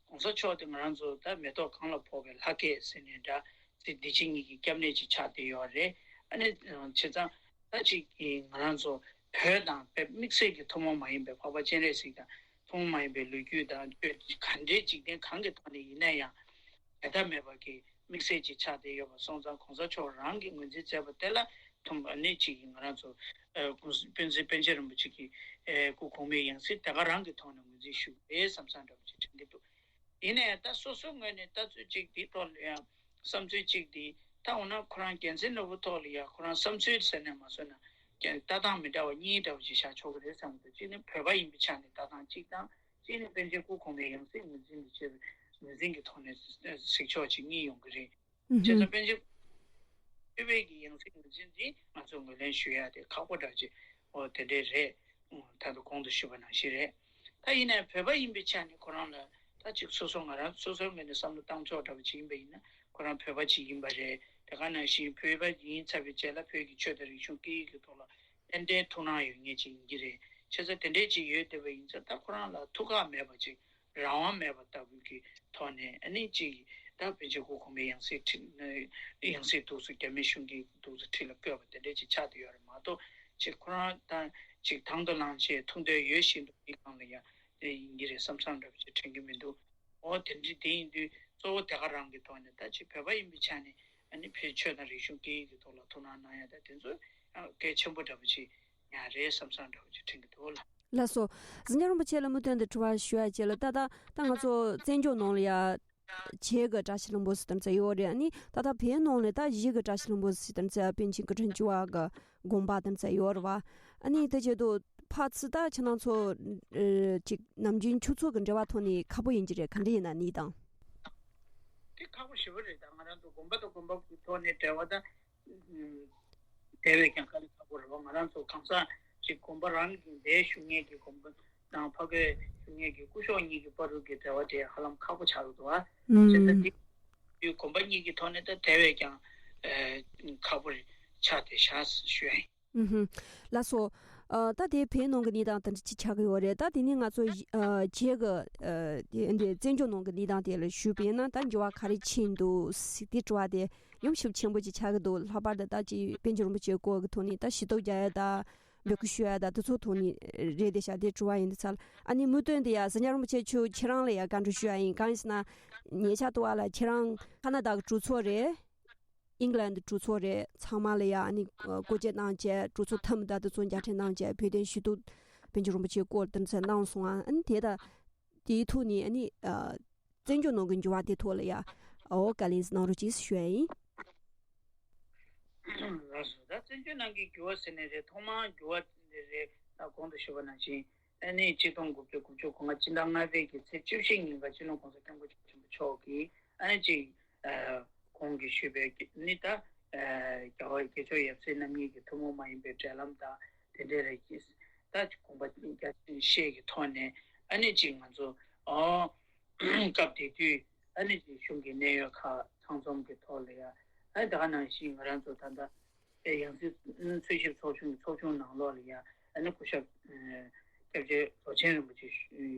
གོང་ས་མཆོག་དེ་ང་རང་ཚོ་ད་མེ་ཏོག་གང་ལ་ཕོག་པའི་ལྷ་སྐལ་ཟེར་ནས་འདྲ། ཚེ་འདི་ཕྱི་གཉིས་ཀྱི་སྐྱབས་གནས་ཅིག་ཆགས་བསྡད་ཡོད་རེད། ཨ་ནི་བྱས་ཙང་ད་ཅིག་གི་ང་རང་ཚོ་བོད་དང་དཔེ་དམིགས་བསལ་གྱི་ཐུན་མོང་མ་ཡིན་པའི་འཕགས་པ་སྤྱན་རས་གཟིགས་དང་ཐུན་མོང་མ་ཡིན་པའི་ལོ་རྒྱུས་དང་ཆོས་ག་འདྲའི་འཇིག་རྟེན་གང་གི་ཐོག་ནས་ཡིན་ན་ཡང་འགལ་ཟླ་མེད་པ་གི་དམིགས་བསལ་ཅིག་ཆགས་བསྡད་ཡོད་པ་སོང་ཙང་། གོང་ས་མཆོག་རང་གིས་ངོས་འཛིན་མཛད་པ་དེ་ལ་ཐུན་མོང་ནས་ཅིག་གི་ང་རང་ཚོ་ཨ་དཔེ་མཛོད་པཎ་ཆེན་རིན་པོ་ཆེ་གི་ཨེ་སྐུ་གོང་མའི་ཡང་སྲིད་དེ་ག་རང་གི་ཐོག་ནས་ངོས་འཛིན་ཞུ་གི་རེད་བསམ་བསམ་འདྲ་པོ་ཅིག་དྲན་གྱི་འདུག་ཡིན་ནའི་ད་སོ་སོའི་ངོས་ནས་ལྟ་ཚུལ་གཅིག་དེའི་ཐོག་ལ་ཡང་བསམ་ཚུལ་གཅིག་དེ། ད་འོ་ན་ཁོ་རང་རྒྱལ་མཚན་ནོར་བུ་ཐོག་ལ་ཡང་ཁོ་རང་བསམ་ཚུལ་ཟེར་ནས་མ་བཟོས་ན་ཀྱང་ལྟ་སྟངས་མི་འདྲ་བ་གཉིས་འདྲ་བ་ཅིག་བཞག་ཆོག་གི་རེད་བསམ་གྱི་འདུག་གཅིག་ནི་བོད་པ་ཡིན་པའི་ཆ་ནས་ལྟ་སྟངས་གཅིག་དང་། གཅིག་ནི་པཎ་ཆེན་སྐུ་གོང་མའི་ཡང་སྲིད་ངོས་འཛིན་དུ་བྱས་པའི་ངོས་འཛིན་གྱི་ཐོག་ནས་གཟིགས་ཕྱོགས་ཅིག་གཉིས་ཡོང་གི་རེད། ཨུ་བྱས་ཙང་ཧུམ། པཎ་ཆེན་སྤྱི་པའི་གི་ཡང་སྲིད་ངོས་འཛིན་འདི་ང་ཚོས་ངོས་ལེན་ཞུ་ཡ་དེ་ཁག་པོ་འདྲ་ཅིག་འོ་དེ་འདྲས་རེད། ད་དུང་གོང་དུ་ཞུས་པ་ནང་བཞིན་རེད། ད་ཡིན་ནའི་བོད་པ་ཡིན་པའི་ཆ་ནས་ཁོ་རང་ལ་ད་ཅིག་སོ་སོ་ང་རང་སོ་སོའི་ངོས་ནས་བསམ་བློ་བཏང་ཕྱོགས་འདྲ་པོ་ཅིག་ཡིན་པ་ཡིན་ན། ཁོ་རང་བོད་པ་ཅིག་ཡིན་པ་རེད། དེ་ག་ནང་བཞིན་བོད་པ་ཡིན་ཚར་བའི་རྗེས་ལ་བོད་ཀྱི་ཆོས་དང་རིག་གཞུང་སྐད་ཡིག་གི་ཐོག་ལ་ཏན་ཏན་ཐུགས་སྣང་ཡོད་མཁན་ཅིག་ཡིན་གྱི་རེད། བྱས་ཙང་དེ་འདྲས་ཅིག་ཡོད་བསྡད་པ་ཡིན་ཙང་། ད་ཁོ་རང་ལ་ཐུགས་ཁག་མེད་པ་ཅིག་རང་དབང་མེད་པ་ལྟ་བུའི་གི་ཐོག་ནས། ཨ་ནི་ཅིག་ད་པཎ་ཆེན་སྐུ་གོང་མའི་ཡང་སྲིད་ཁྲི་ཡང་སྲིད་འདུག་སེ་རྒྱ་མི་གཞུང་གིས་འདུག་སེ་ཁྲི་ལ་བསྐོས་པ་དེ་འདྲས་ཅིག་ཆགས་བསྡད་ཡོད་རེད་མ་གཏོགས། ཅིག་ཁོ་རང་དང་ཅིག་དང་དུ་བླངས་བྱས་ཐུགས་འདོད་ཡོད་བཞིན་དུ་འདི་སྒང་ལ་ཡང་དེ་ཡིན་གྱི་རེད་བསམ་བསམ་འདྲ་པོ་ཅིག་དྲན་གྱི་མི་འདུག་འོ་དེ་འདྲ་དེ་ཡིན་དུས་གཙོ་བོ་དེ་ག་རང་གི་ཐོག་ནས་ད་ཅིག་བོད་པ་ཡིན་པའི་ཆ་ནས། ཨ་ནི་བོད་ཆོས་དང་རིག་གཞུང་སྐད་ཡིག་གི་ཐོག་ལ་ཐུགས་སྣང་གནང་ཡ་ད་དེ་ཚོ་ཡང་གལ་ཆེན་པོ་འདྲ་པོ་ཅིག་ཡང་རེད་བསམ་བསམ་འདྲ་པོ་ཅིག་དྲན་གྱི་འདུག་ལ། ལགས་སོ། གཟིགས་ཉན་རིན་པོ་ཆེ་ལ་མུ་མཐུད་དུ་དྲི་བ་ཞུ་ཡ་བྱས་ལ། ད་ད་ད་ང་ཚོ་བཙན་བྱོལ་ནང་ལ་ཡ་བྱེས་ཀྱི་བཀྲ་ཤིས་ལྷུན་པོ་ཟེར་དེ་ཚོ་ཡོད་རེད། ཨ་ནི་ད་ད་བོད་ནང་ལ་ད་གཞིས་ཀྱི་བཀྲ་ཤིས་ལྷུན་པོ་ཟེར་དེ་ཚོ་པཎ་ཆེན་སྐུ་ཕྲེང་བཅུ་བ་གི་དགོངས་པ་དེ་ཚོ་ཡོད་རེད་བ། ཨ་ནི་དེ་བྱེད་དུས་ཕར་ཚུར་ད་ཁྱེད་རང་ཚོ་ཨ་ཅིག་ནམ་རྒྱུན་ཆུ་ཚོད་ཀྱི་འབྲེལ་བ་ཐོག་ནས་ཁག་པོ་ཡིན་གྱི་རེད། ག་འདྲ་ཡིན་ན་གནས་སྟངས། དེ་ཁག་པོ་ཞེ་པོ་རེད། ད་ང་རང་ཚོ་དགོན་པ་དང་དགོན་པ་གི་ཐོག་ནས་འབྲེལ་བ་ད། དེ་བས་ཀྱང་དཀའ་ལས་ཁག་པོ་རེད་བ། ང་རང་ཚོ་གང་ཟག་ཅིག་དགོན་པ་རང་གི་འདིར་བཞུགས་མཁན་གྱི་དགོན་པ་དང་ཕ་གིར་བཞུགས་མཁན་གྱི་སྐུ་ཞབས་གཉིས་ཀྱི་བར་དུ་གི་འབྲེལ་བ་དེ་ཧ་ལམ་ཁག་པོ་ཆགས་ཀྱི་འདུག་བ། ཨུམ། བྱས་ཙང་འདི་དགོན་པ་གཉིས་ཀྱི་ཐོག་ནས་ད་དེ་བས་ཀྱང་ཨེ་ཁག་པོ་རེད་ཆགས་བསྡད་ཤག་ཞུ་ཡ་ཡིན། ཨུ་ཧུམ། ལགས་སོ། ཨ་ད་དེ་བོད་ནང་གི་གནས་སྟངས་དེ་འདྲ་ཅིག་ཆགས་ཀྱི་ཡོད་རེད། ད་དེ་ནས་ང་ཚོ་ཨ་རྗེས་ཀྱི་ཨ་དེ་འདི་བཙན་བྱོལ་ནང་གི་གནས་སྟངས་དེ་ལ་ཞུས་པ་ཡིན་ན་ད་འགྱུར་བ་ག་རེ་ཕྱིན་འདུག་ཟེར་དེ་དྲི་བ་དེ་ཉུང་ཤུགས་ཆེན་པོ་ཅིག་ཆགས་ཀྱི་འདུག་ལྷག་པར་དུ་ད་ཅིག་པཎ་ཆེན་རིན་པོ་ཆེའི་སྐོར་གྱི་ཐོག་ནས་ད་ཞུ་གཏུག་རྒྱག་ཡ་ད་འབོད་སྐུལ་ཞུ་ཡ་ད་དེ་ཚོ་ཐོག་ནས་རེད་དེ་ཤག་དེ་དྲི་བ་ཡིན་དེ་ཚར། ཨ་ནི་མུ་མཐུད་དུ་ཡ་གཟིགས་ཉན་རིན་པོ་ཆེ་མཆོག་ཁྱེད་རང་ལ་ཡ་བཀའ་འདྲི་ཞུ་ཡ་ཡིན། གང་ཡིན་ཟེར་ན་ཉེ་ཆར་དུ་བ་ལ་ཁྱེད་རང་ཁ་ན་ཌ་གི་གྲོས་ཚོགས་རེད། ཨིང་ལན་གྲོས་ཚོགས་རེད། ཚང་མ་ལ་ཡ་ཨ་ནི་སྐོར་སྐྱོད་གནང་བྱས། གྲོས་ཚོགས་མཐའ་མ་ད་དེ་ཚོ་མཇལ་འཕྲད་གནང་བྱས། བོད་དོན་ཞུ་གཏུག་པཎ་ཆེན་རིན་པོ་ཆེའི་སྐོར་དེ་ཚོ་གནང་སོང་ཨ། ཨ་ནི་དེ་ད་དེའི་ཐོག་ནས་ཨ་ནི་ཨ་བཙན་བྱོལ་ནང་གི་འགྱུར་བ་དེ་ཐོག་ལ་ཡ་ཨོ་བཀའ་ལན་གནང་རོགས་གྱིས་ཞུ་ཡ་ཡིན། ལགས་སོ། ད་བཙན་བྱོལ་ནང་གི་འགྱུར་བ་ཟེར་ནས་རེད། ཐོག་མར་འགྱུར་བ་འདི་རེད། ད་གོང་དུ་ཞུས་པ་ནང་བཞིན། ཨ་ནི་ཆིག་སྟོང་དགུ་བརྒྱ་དགུ་བཅུ་གོ་ལྔ་སྤྱི་ཟླ་ལྔ་པའི་གི་ཚེས་བཅུ་བཞི་ཉིན་ཀ་སྤྱི་ནོར་༸གོང་ས་༸སྐྱབས་མགོན་ཆེན་པོ་མཆོག་གིས་ཨ་ནི་ཅིག་ཨ་གོང་གི་ཞུས་པའི་ནི་ད་ཨ་རྒྱལ་བ་རྒྱལ་མཆོག་ཡབ་སྲས་རྣམ་གཉིས་ཀྱི་ཐུན་མོང་མ་ཡིན་པའི་འབྲེལ་ལམ་དང་དེ་འདྲའི་རིགས་ཀྱི་ད་དགོངས་པ་རྒྱ་ཆེན་བཞེས་ཀྱི་ཐོག་ནས་ཨ་ནི་ཅིག་ང་ཚོ་ཨོ་སྐབས་དེ་དུས་ཨ་ནི་ཅིག་གཞུང་གི་གནད་ཡོད་ཁག་ཚང་འཛོམས་ཀྱི་ཐོག་ལ་ཡ་ཨ་ནི་ད་ག་ནང་བཞིན་ང་རང་ཚོ་ད་ལྟ་ཨེ་ཡང་སྲིད་འཚོལ་ཞིབ་ཚོགས་ཆུང་གི་ཚོགས་ཆུང་ནང་ལོགས་ལ་ཡ་ཨ་ནི་སྐུ་ཞབས་ཨེ་སྐྱབས་རྗེ་ལོ་ཆེན་རིན་པོ་ཆེ་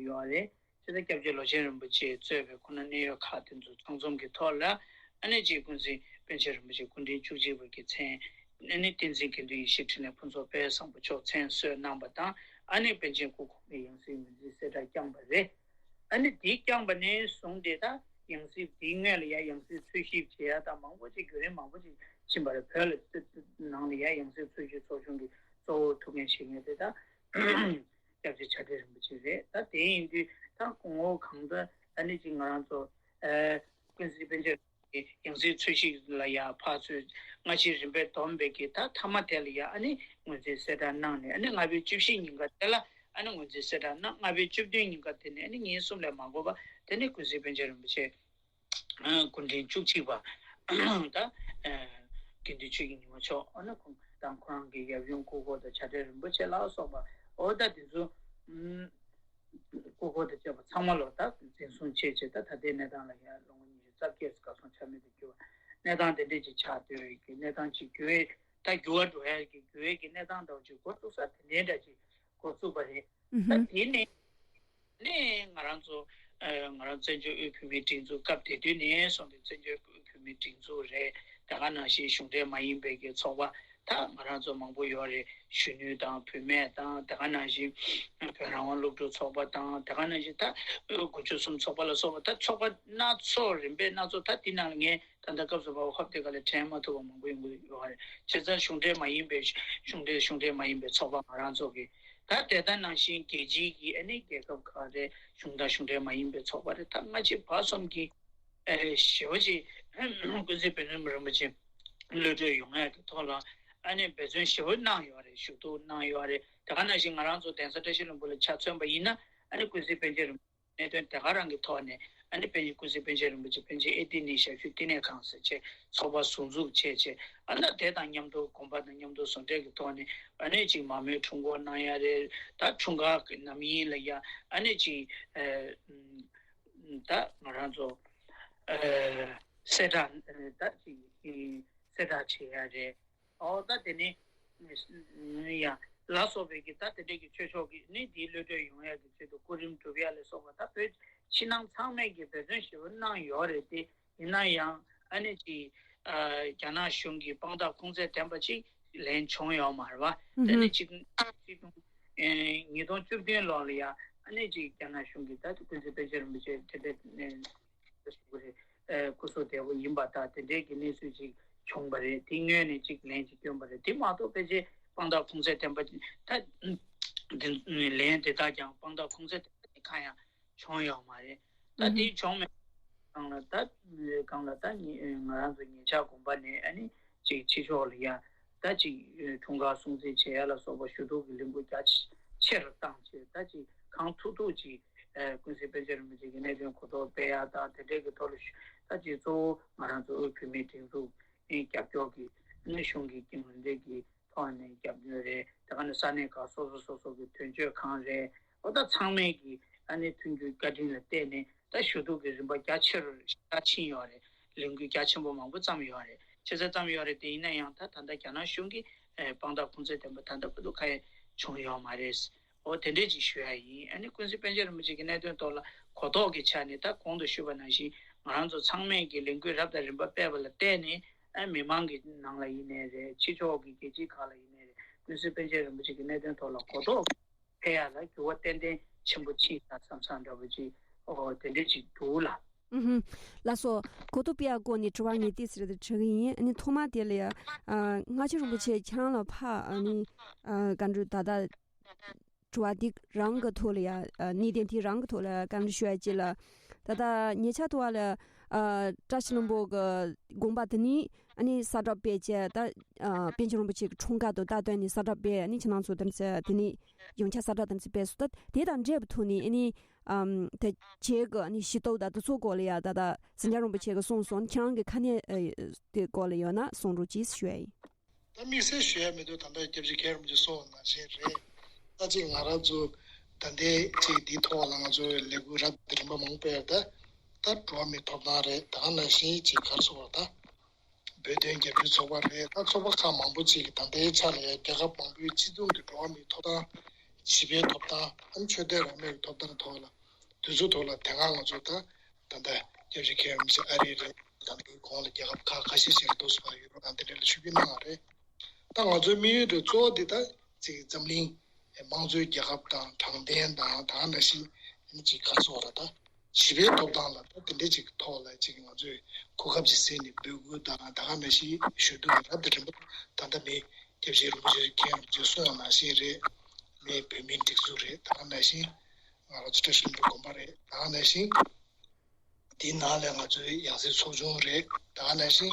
ཡོད་རེད། སྤྱི་ཟླ་སྐྱབས་རྗེ་ལོ་ཆེན་རིན་པོ་ཆེས་གཙོས་པའི་ཁོ་ན་གནད་ཡོད་ཁག་དེ་ཚོ་ཚང་འཛོམས་ཀྱི་ཐོག་ལ་ཨ་ནི་ཅིག་ཀུན་གཟིགས་པཎ་ཆེན་རིན་པོ་ཆེ་སྐུ་ཕྲེང་བཅུ་གཅིག་པ་གི་མཚན་ཨ་ནི་བསྟན་འཛིན་དགེ་འདུན་ཡེ་ཤེས་འཕྲིན་ལས་ཕུན་ཚོགས་དཔལ་བཟང་པོ་མཆོག་མཚན་གསོལ་གནང་བ་དང་། ཨ་ནི་པཎ་ཆེན་སྐུ་གོང་མའི་ཡང་སྲིད་ངོས་འཛིན་གསལ་བསྒྲགས་བསྐྱངས་པ་རེད། ཨ་ནི་དེ་བསྐྱངས་པ་ནས་བཟུང་སྟེ་ད་ཡང་སྲིད་དེའི་སྔོན་ལ་ཡ་ཡང་སྲིད་འཚོལ་ཞིབ་བྱེད་ཡ་ད་མང་པོ་ཅིག་བརྒྱུད་རིམ་མང་པོ་ཅིག་ཕྱིན་པ་རེད། བོད་ལ་ནང་ལ་ཡ་ཡང་སྲིད་འཚོལ་ཞིབ་ཚོགས་ཆུང་གི་གཙོ་བོ་ཐུགས་འགན་བཞེས་མཁན་དེ་ད་སྐྱབས་རྗེ་བྱ་བྲལ་རིན་པོ་ཆེ་རེད། ད་དེ་ཡིན་དུས་ད་སྐུ་ངོ་གང་ལྟར་ཨ་ནི་ཅིག་ང་རང་ཚོ་ཨ་ཀུན་གཟིགས་པཎ་ཆེན་ཡང་སྲིད་འཚོལ་ཞིབ་ལ་ཡ་ཕར་ཚུར་སྔ་ཕྱི་རིམ་པས་བསྡོམས་པའི་གི་ད་མཐའ་མ་དེ་ལ་ཡ་ཨ་ནི་ངོས་འཛིན་གསལ་བསྒྲགས་གནང་ནས་ཨ་ནི་ལྔ་པའི་བཅུ་བཞི་ཉིན་ཀ་དེ་ལ་ཨ་ནི་ངོས་འཛིན་གསལ་བསྒྲགས་གནང་། ལྔ་པའི་བཅུ་བདུན་ཉིན་ཀ་དེ་ནས་ཨ་ནི་ཉིན་གསུམ་ལས་མ་འགོར་བ་དེ་ནས་ཀུན་གཟིགས་པཎ་ཆེན་རིན་པོ་ཆེ་སྐུ་ཕྲེང་བཅུ་གཅིག་པ་ད་དགེ་འདུན་ཆོས་ཀྱི་ཉི་མ་མཆོག་ཨ་ནི་ཁོང་དང་ཁོ་རང་གི་ཡབ་ཡུམ་སྐུ་འཁོར་དང་བྱ་བྲལ་རིན་པོ་ཆེ་ལ་སོགས་པ་ཨོ་ད་དེ་ཚོ། སྐུ་འཁོར་དང་བཅས་པ་ཚང་མ་ལོ་ད་འཛིན་བཟུང་བྱས་བྱས་ད་ད་ལྟའི་གནས་སྟངས་ལ་ཡང་ལོ་ངོ་ཉི་ཤུ་རྩ་བརྒྱད་ཙམ་གར་སོང་ཆ་མེད་དུ་གྱུར་བ་གནས་སྟངས་དེ་འདྲས་ཅིག་ཆགས་སྡོད་ཀྱི་གནས་སྟངས་ཅིག་འགྱུར་བའི་ད་འགྱུར་བ་འགྲོ་ཡ་གི་འགྱུར་བའི་གི་གནས་སྟངས་འདྲ་བོ་ཅིག་འགོ་བཙུགས་ས་དེ་འདྲའི་འདྲ་ཅིག་འགོ་བཙུགས་པ་རེད། ད་དེ་ནས་ནས་ང་རང་ཚོ་ང་རང་བཙན་བྱོལ་དབུས་བོད་མིའི་སྒྲིག་འཛུགས་སྐབས་དེ་དུས་ནས་བཟུང་སྟེ་བཙན་བྱོལ་དབུས་བོད་མིའི་སྒྲིག་འཛུགས་རེད། དེ་ག་ནང་བཞིན་གཞུང་འབྲེལ་མ་ཡིན་པའི་གི་ཚོགས་པ། ད་ང་རང་ཚོ་མང་པོ་ཡོད་རེད། གཞོན་ནུ་དང་བུད་མེད་དང་དེ་ག་ནང་བཞིན་བོད་རང་དབང་སློབ་ཕྲུག་ཚོགས་པ་དང་དེ་ག་ནང་བཞིན་ད་དགུ་བཅུ་གསུམ་ཚོགས་པ་ལ་སོགས་པ་ད་ཚོགས་པ་སྣ་ཚོགས་རིམ་པས་སྣ་ཚོགས་ད་འདི་ནང་ལ་ངས་ད་ལྟ་སྐབས་སུ་བབ་པ་ཧོབ་སྟེ་ག་ལ་དྲན་མ་ཐུབ་པ་མང་པོ་ཡོང་གི་ཡོད་རེད། བྱས་ཙང་གཞུང་འབྲེལ་མ་ཡིན་པའི་གཞུང་འབྲེལ་གཞུང་འབྲེལ་མ་ཡིན་པའི་ཚོགས་པ་ང་རང་ཚོ་གི་ད་དེ་ལྟ་ནང་བཞིན་རྒྱལ་སྤྱིའི་གི་ཨ་ནི་རྒྱལ་ཁབ་ཁག་རེད། གཞུང་དང་གཞུང་འབྲེལ་མ་ཡིན་པའི་ཚོགས་པ་རེད། ད་སྔ་ཕྱི་བར་གསུམ་གྱི་ཨེ་ཞེ་པོ་ཅིག་ཀུན་གཟིགས་དཔལ་ལྡན་རིན་པོ་ཆེ་གློད་གྲོལ་ཡོང་ཡག་གི་ཐོག་ལ་ཨ་ནི་འབད་བརྩོན་ཞེ་པོ་གནང་ཡོད་རེད། ཞུ་གཏུག་གནང་ཡོད་རེད། དེ་ག་ནང་བཞིན་ང་རང་ཚོ་གདན་ས་བཀྲ་ཤིས་ལྷུན་པོ་ལ་ཆ་མཚོན་པ་ཡིན་ན་ཨ་ནི་ཀུན་གཟིགས་དཔལ་ལྡན་རིན་པོ་ཆེ་གནད་དོན་དེ་ག་རང་གི་ཐོག་ནས་ཨ་ནི་དཔལ་ཀུན་གཟིགས་དཔལ་ལྡན་རིན་པོ་ཆེ་དཔལ་ཆེན་ཨེ་ཏི་ནི་ཞབས་ཞུ་བསྟི་གནས་ཁང་ཟེར་བྱས་ཚོགས་པ་ཟུར་འཛུགས་བྱས་བྱས་ཨ་ནི་དེ་དང་མཉམ་དུ་དགོན་པ་དང་མཉམ་དུ་ཟུང་འབྲེལ་གྱི་ཐོག་ནས་ཨ་ནི་ཅིག་མ་རྨོས་འཁྲུངས་སྐར་གནང་ཡ་རེད། ད་འཁྲུངས་སྐར་གྱི་རྣམ་གཡེང་ལ་ཡ་ཨ་ནི་ཅིག་ཨེ་ད་ང་རང་ཚོ་ཨེ་གསལ་བསྒྲགས་ད་ཅིག་གསལ་བསྒྲགས་བྱེད་ཡ་རེད། ཨོ་ད་དེ་ནི་ཡ་ལ་སོགས་པའི་གི་ད་དེ་འདྲའི་གི་ཆོས་ཕྱོགས་ཀྱི་ནི་དེའི་གློད་གྲོལ་ཡོང་ཡ་གི་ཆེད་དུ་སྐུ་རིམ་སྒྲུབ་ཡ་ལ་སོགས་པ་ད་བོད་ཕྱི་ནང་ཚང་མས་ཀྱི་འབད་བརྩོན་ཞེ་པོ་གནང་ཡོད་རེད་དེ། ཡིན་ན་ཡང་ཨ་ནི་ཅིག་རྒྱ་ནག་གཞུང་གི་དཔང་རྟགས་ཁུངས་བཙན་ལྡན་པ་ཅིག་ལེན་བྱུང་ཡོད་མ་རེད་བ། དེ་ནི་ཅིག་ཅིག་ཉིས་སྟོང་བཅུ་བདུན་ལོ་ལ་ཡ་ཨ་ནི་ཅིག་རྒྱ་ནག་གཞུང་གི་ད་ཀུན་གཟིགས་དཔལ་ཆེན་རིན་པོ་ཆེ་དེ་འདྲ། ཞུ་གི་རེད། ཨ་སྐུ་གཟུགས་བདེ་པོ་ཡིན་པ་དང་དེ་འདྲའི་གི་གནས་ཚུལ་ཅིག་བྱུང་བ་རེད། དེ་སྔོན་ནས་ཅིག་ལན་ཅིག་བསྐྱོན་པ་རེད། དེ་མ་གཏོགས་ཕལ་ཆེར་དཔང་རྟགས་ཁུངས་བཙན་ལྡན་པ་ད་ འདི་ལན་དེ་དག་ཀྱང་དཔང་རྟགས་ཁུངས་བཙན་ལྡན་པ་ཞིག་གང་ཡང་བྱུང་ཡོད་མ་རེད། ད་དེ་བྱུང་མེད་སྒང་ལ་ད་སྒང་ལ་ད་ང་རང་ཚོ་ཉེ་ཆར་དགོན་པ་ནས་ཨ་ནི་ཅིག་ཕྱི་ཕྱོགས་ལ་ཡ་ད་ཅིག་འཁྲུངས་སྐར་སྲུང་བརྩི་བྱེད་ཡ་ལ་སོགས་པ་ཞུ་གཏུག་གི་ལས་འགུལ་རྒྱ་ཆེ་རུ་བཏང་བྱས། ད་ཅིག་གང་ཐུབ་ཐུབ་ཅིག་ཀུན་གཟིགས་པཎ་ཆེན་རིན་པོ་ཆེ་གི་གནད་དོན་གོ་རྟོགས་སྤེལ་ཡ་དང་དེ་འབྲེལ་གྱི་ཐོག་ལ་ཞུ། ད་ཅིག་གཙོ་བོ་ང་རང་ཚོ་དབུས་བོད་མིའི་སྒྲིག་འཛུགས་ནས་རྒྱབ་སྐྱོར་གྱི་ཨ་ནི་གཞུང་གི་གི་ངོས་འཛིན་གྱི་ཐོག་ནས་རྒྱབ་སྐྱོར་རེད། དེ་ག་ནས་ས་གནས་ཁག་སོ་སོ་སོ་སོ་གི་དོན་གཅོད་ཁང་རེད། འོ་ད་ཚང་མས་ཀྱི་ཨ་ནི་མཐུན་འགྱུར་བཀའ་དྲིན་ལ་བརྟེན་ནས་ད་ཞུ་གཏུག་གི་རིམ་པ་རྒྱ་ཆེ་རུ་ཕྱིན་ཡོད་རེད། ལས་འགུལ་རྒྱ་ཆེན་པོ་མང་པོ་བརྩམས་ཡོད་རེད། ཆེ་ས་བརྩམས་ཡོད་རེད། དེ་ཡིན་ན་ཡང་ད་ད་ལྟ་རྒྱ་ནག་གཞུང་གིས་ཨེ་དཔང་རྟགས་ཁུངས་བཙན་ལྡན་པ་ད་ལྟ་བར་དུ་གང་ཡང་བྱུང་ཡོད་མ་རེད། འོ་དེ་འདྲས་ཅིག་ཞུ་ཡ་ཡིན། ཨ་ནི་ཀུན་གཟིགས་པཎ་ཆེན་རིན་པོ་ཆེ་གི་གནད་དོན་ཐོག་ལ་གོ་རྟོགས་ཀྱི་ཆ་ནས་ད་གོང་དུ་ཞུས་པ་ནང་བཞིན་ང་རང་ཚོ་ཚང་མས་ཀྱི་ལས་འགུལ་རབ་དང་རིམ་པ་སྤེལ་བ་ལ་བརྟེན་ནས། ཨ་མི་མང་གི་ནང་ལ་ཡིན་ནའི་རེད། ཕྱི་ཕྱོགས་ཀྱི་རྒྱལ་སྤྱི་ཁག་ལ་ཡིན་ནའི་རེད། ཀུན་གཟིགས་པཎ་ཆེན་རིན་པོ་ཆེ་གི་གནད་དོན་ཐོག་ལ་གོ་རྟོགས་འཕེལ་ཡ་ལ་འགྱུར་བ་ཏན་ཏན་ཆེན་པོ་ཕྱིན་ཤག་བསམ་བསམ་འདྲ་པོ་ཅིག་འོ་དེ་འདྲས་ཅིག་འདུག་ལ། ཨུ་ཧུམ། ལགས་སོ། གོ་རྟོགས་སྤེལ་ཡ་སྐོར་ནས་དྲི་བ་ངས་ཏོག་ཙམ་རེ་དྲི་གི་ཡིན། ཨ་ནི་ཐོག་མ་དེ་ལ་ཡ། ཨ་སྔ་ཕྱི་རིན་པོ་ཆེ་ཁྱེད་རང་ལ་ཕ་ཨ་ནི་ཨ་ག་འདྲ་ད་ལྟ་དྲི་བ་འདི་རང་གི་ཐོག་ལ་ཡ། ཨ་གནད་དོན་དེ་རང་གི་ཐོག་ལ་བཀའ་འདྲི་ཞུ་ཡ་ཅིག་ལ། ད་ལྟ་ཉེ་ཆར་དུ་བ་ལ་ཨ་བཀྲ་ཤིས་ལྷུན་པོ་གི་དགོན་པ་དེ་ནས་ཨ་ནི་གསལ་བསྒྲགས་སྤེལ་བྱས། ད་ཨ་པཎ་ཆེན་རིན་པོ་ཆེ་གི་འཁྲུངས་སྐར་དང་སྟབས་བསྟུན་ནས་གསལ་བསྒྲགས་སྤེལ། ཨ་ནི་ཁྱེད་རང་ཚོ་དེ་ནས་དེ་ནས་ཡོངས་ཁྱབ་གསལ་བསྒྲགས་དེ་ཚོ་སྤེལ་སོང་། ད་དེ་དང་འབྲེལ་བའི་ཐོག་ནས་ཨ་ནི་ཨམ་དེ་བྱེད་དགོས། ཨ་ནི་ཞུ་གཏུག་དང་དེ་ཚོ་སྐོར་ལ་ཡ་ད་ལྟ་སེང་གེ་རིན་པོ་ཆེ་གིས་གསུངས་སོང་། ཁྱེད་རང་གི་ཁ་ནས་ཨ་དེ་སྐོར་ལ་ཡོད་ན་གསུང་རོགས་གྱིས་ཞུ་ཡ་ཡིན། ད་དམིགས་བསལ་ཞུ་ཡ་མི་འདུག་ད་ལྟ་སྐྱབས་རྗེ་མཁན་རིན་པོ་ཆེ་གསུངས་པ་ནང་བཞིན་རེད། ད་ཅིག་ང་རང་ཚོ་ད་ལྟའི་ཅིག་འདིའི་ཐོག་ལ་ང་ཚོ་ལས་འགུལ་རབ་དང་རིམ་པ་མང་པོ་སྤེལ་ཡ། ད་ད་འགྲོ་བ་མིའི་ཐོབ་ཐང་རེད། ད་ག་ནང་བཞིན་ཅིག་ག་རེ་ཟེར་དགོས་རེད། ད་བོད་དོན་རྒྱབ་སྐྱོར་ཚོགས་པ་རེད། ད་ཚོགས་པ་ཁག་མང་པོ་ཅིག་གིས་ད་ལྟའི་ཆ་ལ་ཡ་རྒྱལ་ཁབ་མང་པོའི་སྤྱི་ཚོགས་ཀྱི་འགྲོ་བ་མིའི་ཐོབ་ཐང་། ཞི་བའི་ཐོབ་ཐང་། ཨ་ནི་ཆོས་དད་རང་མོས་ཀྱི་ཐོབ་ཐང་ཐོག་ལ། དེ་ཚོའི་ཐོག་ལ་དེ་སྔ་ང་ཚོ་ད་ད་ལྟ་སྐྱབས་རྗེ་མཁན་རིན་པོ་ཆེ་ཨ་རི་རེད། ད་ལྟའི་གོང་ལ་རྒྱལ་ཁབ་ཁག་ཁ་ཤས་ཤིག་ལ་འདུག་སེ་བ་ཡུ་རོབ་དང་དེ་འདྲ་ལ་ཆིབས་བསྒྱུར་གནང་བ་རེད། ད་ང་ཚོའི་དམིགས་ཡུལ་དེ་གཙོ་བོ་དེ་ད་ཅིག་འཛམ་གླིང་དམངས་གཙོའི་རྒྱལ་ཁབ་དང་དྲང་བདེན་དང་ད་ག་ནང་བཞིན་ཅིག་ག་རེ་ཟེར་དགོས་རེད། ད་ཞི་བའི་ཐོབ་ཐང་ལ་ད་དེ་འདྲ་ཅིག་ཐོག་ལ་ཅིག་ང་ཚོས་གོ་སྐབས་ཅིག་བཟུང་ནས་འབོད་སྐུལ་དང་ད་ག་ནང་བཞིན་ཞུ་གཏུག་རབ་དང་རིམ་པ་ད་ལྟ་མི་སྐྱབས་རྗེ་རིན་པོ་ཆེ་མཁན་རིན་པོ་ཆེས་གསུངས་པ་ནང་བཞིན་རེད། མི་བོད་མིའི་སྒྲིག་འཛུགས་རེད། ད་ག་ནང་བཞིན་ང་རང་ཚོ་བཀྲ་ཤིས་ལྷུན་པོའི་དགོན་པ་རེད། ད་ག་ནང་བཞིན་དེའི་ནང་ལ་ང་ཚོའི་ཡང་སྲིད་ཚོགས་ཆུང་རེད། ད་ག་ནང་བཞིན་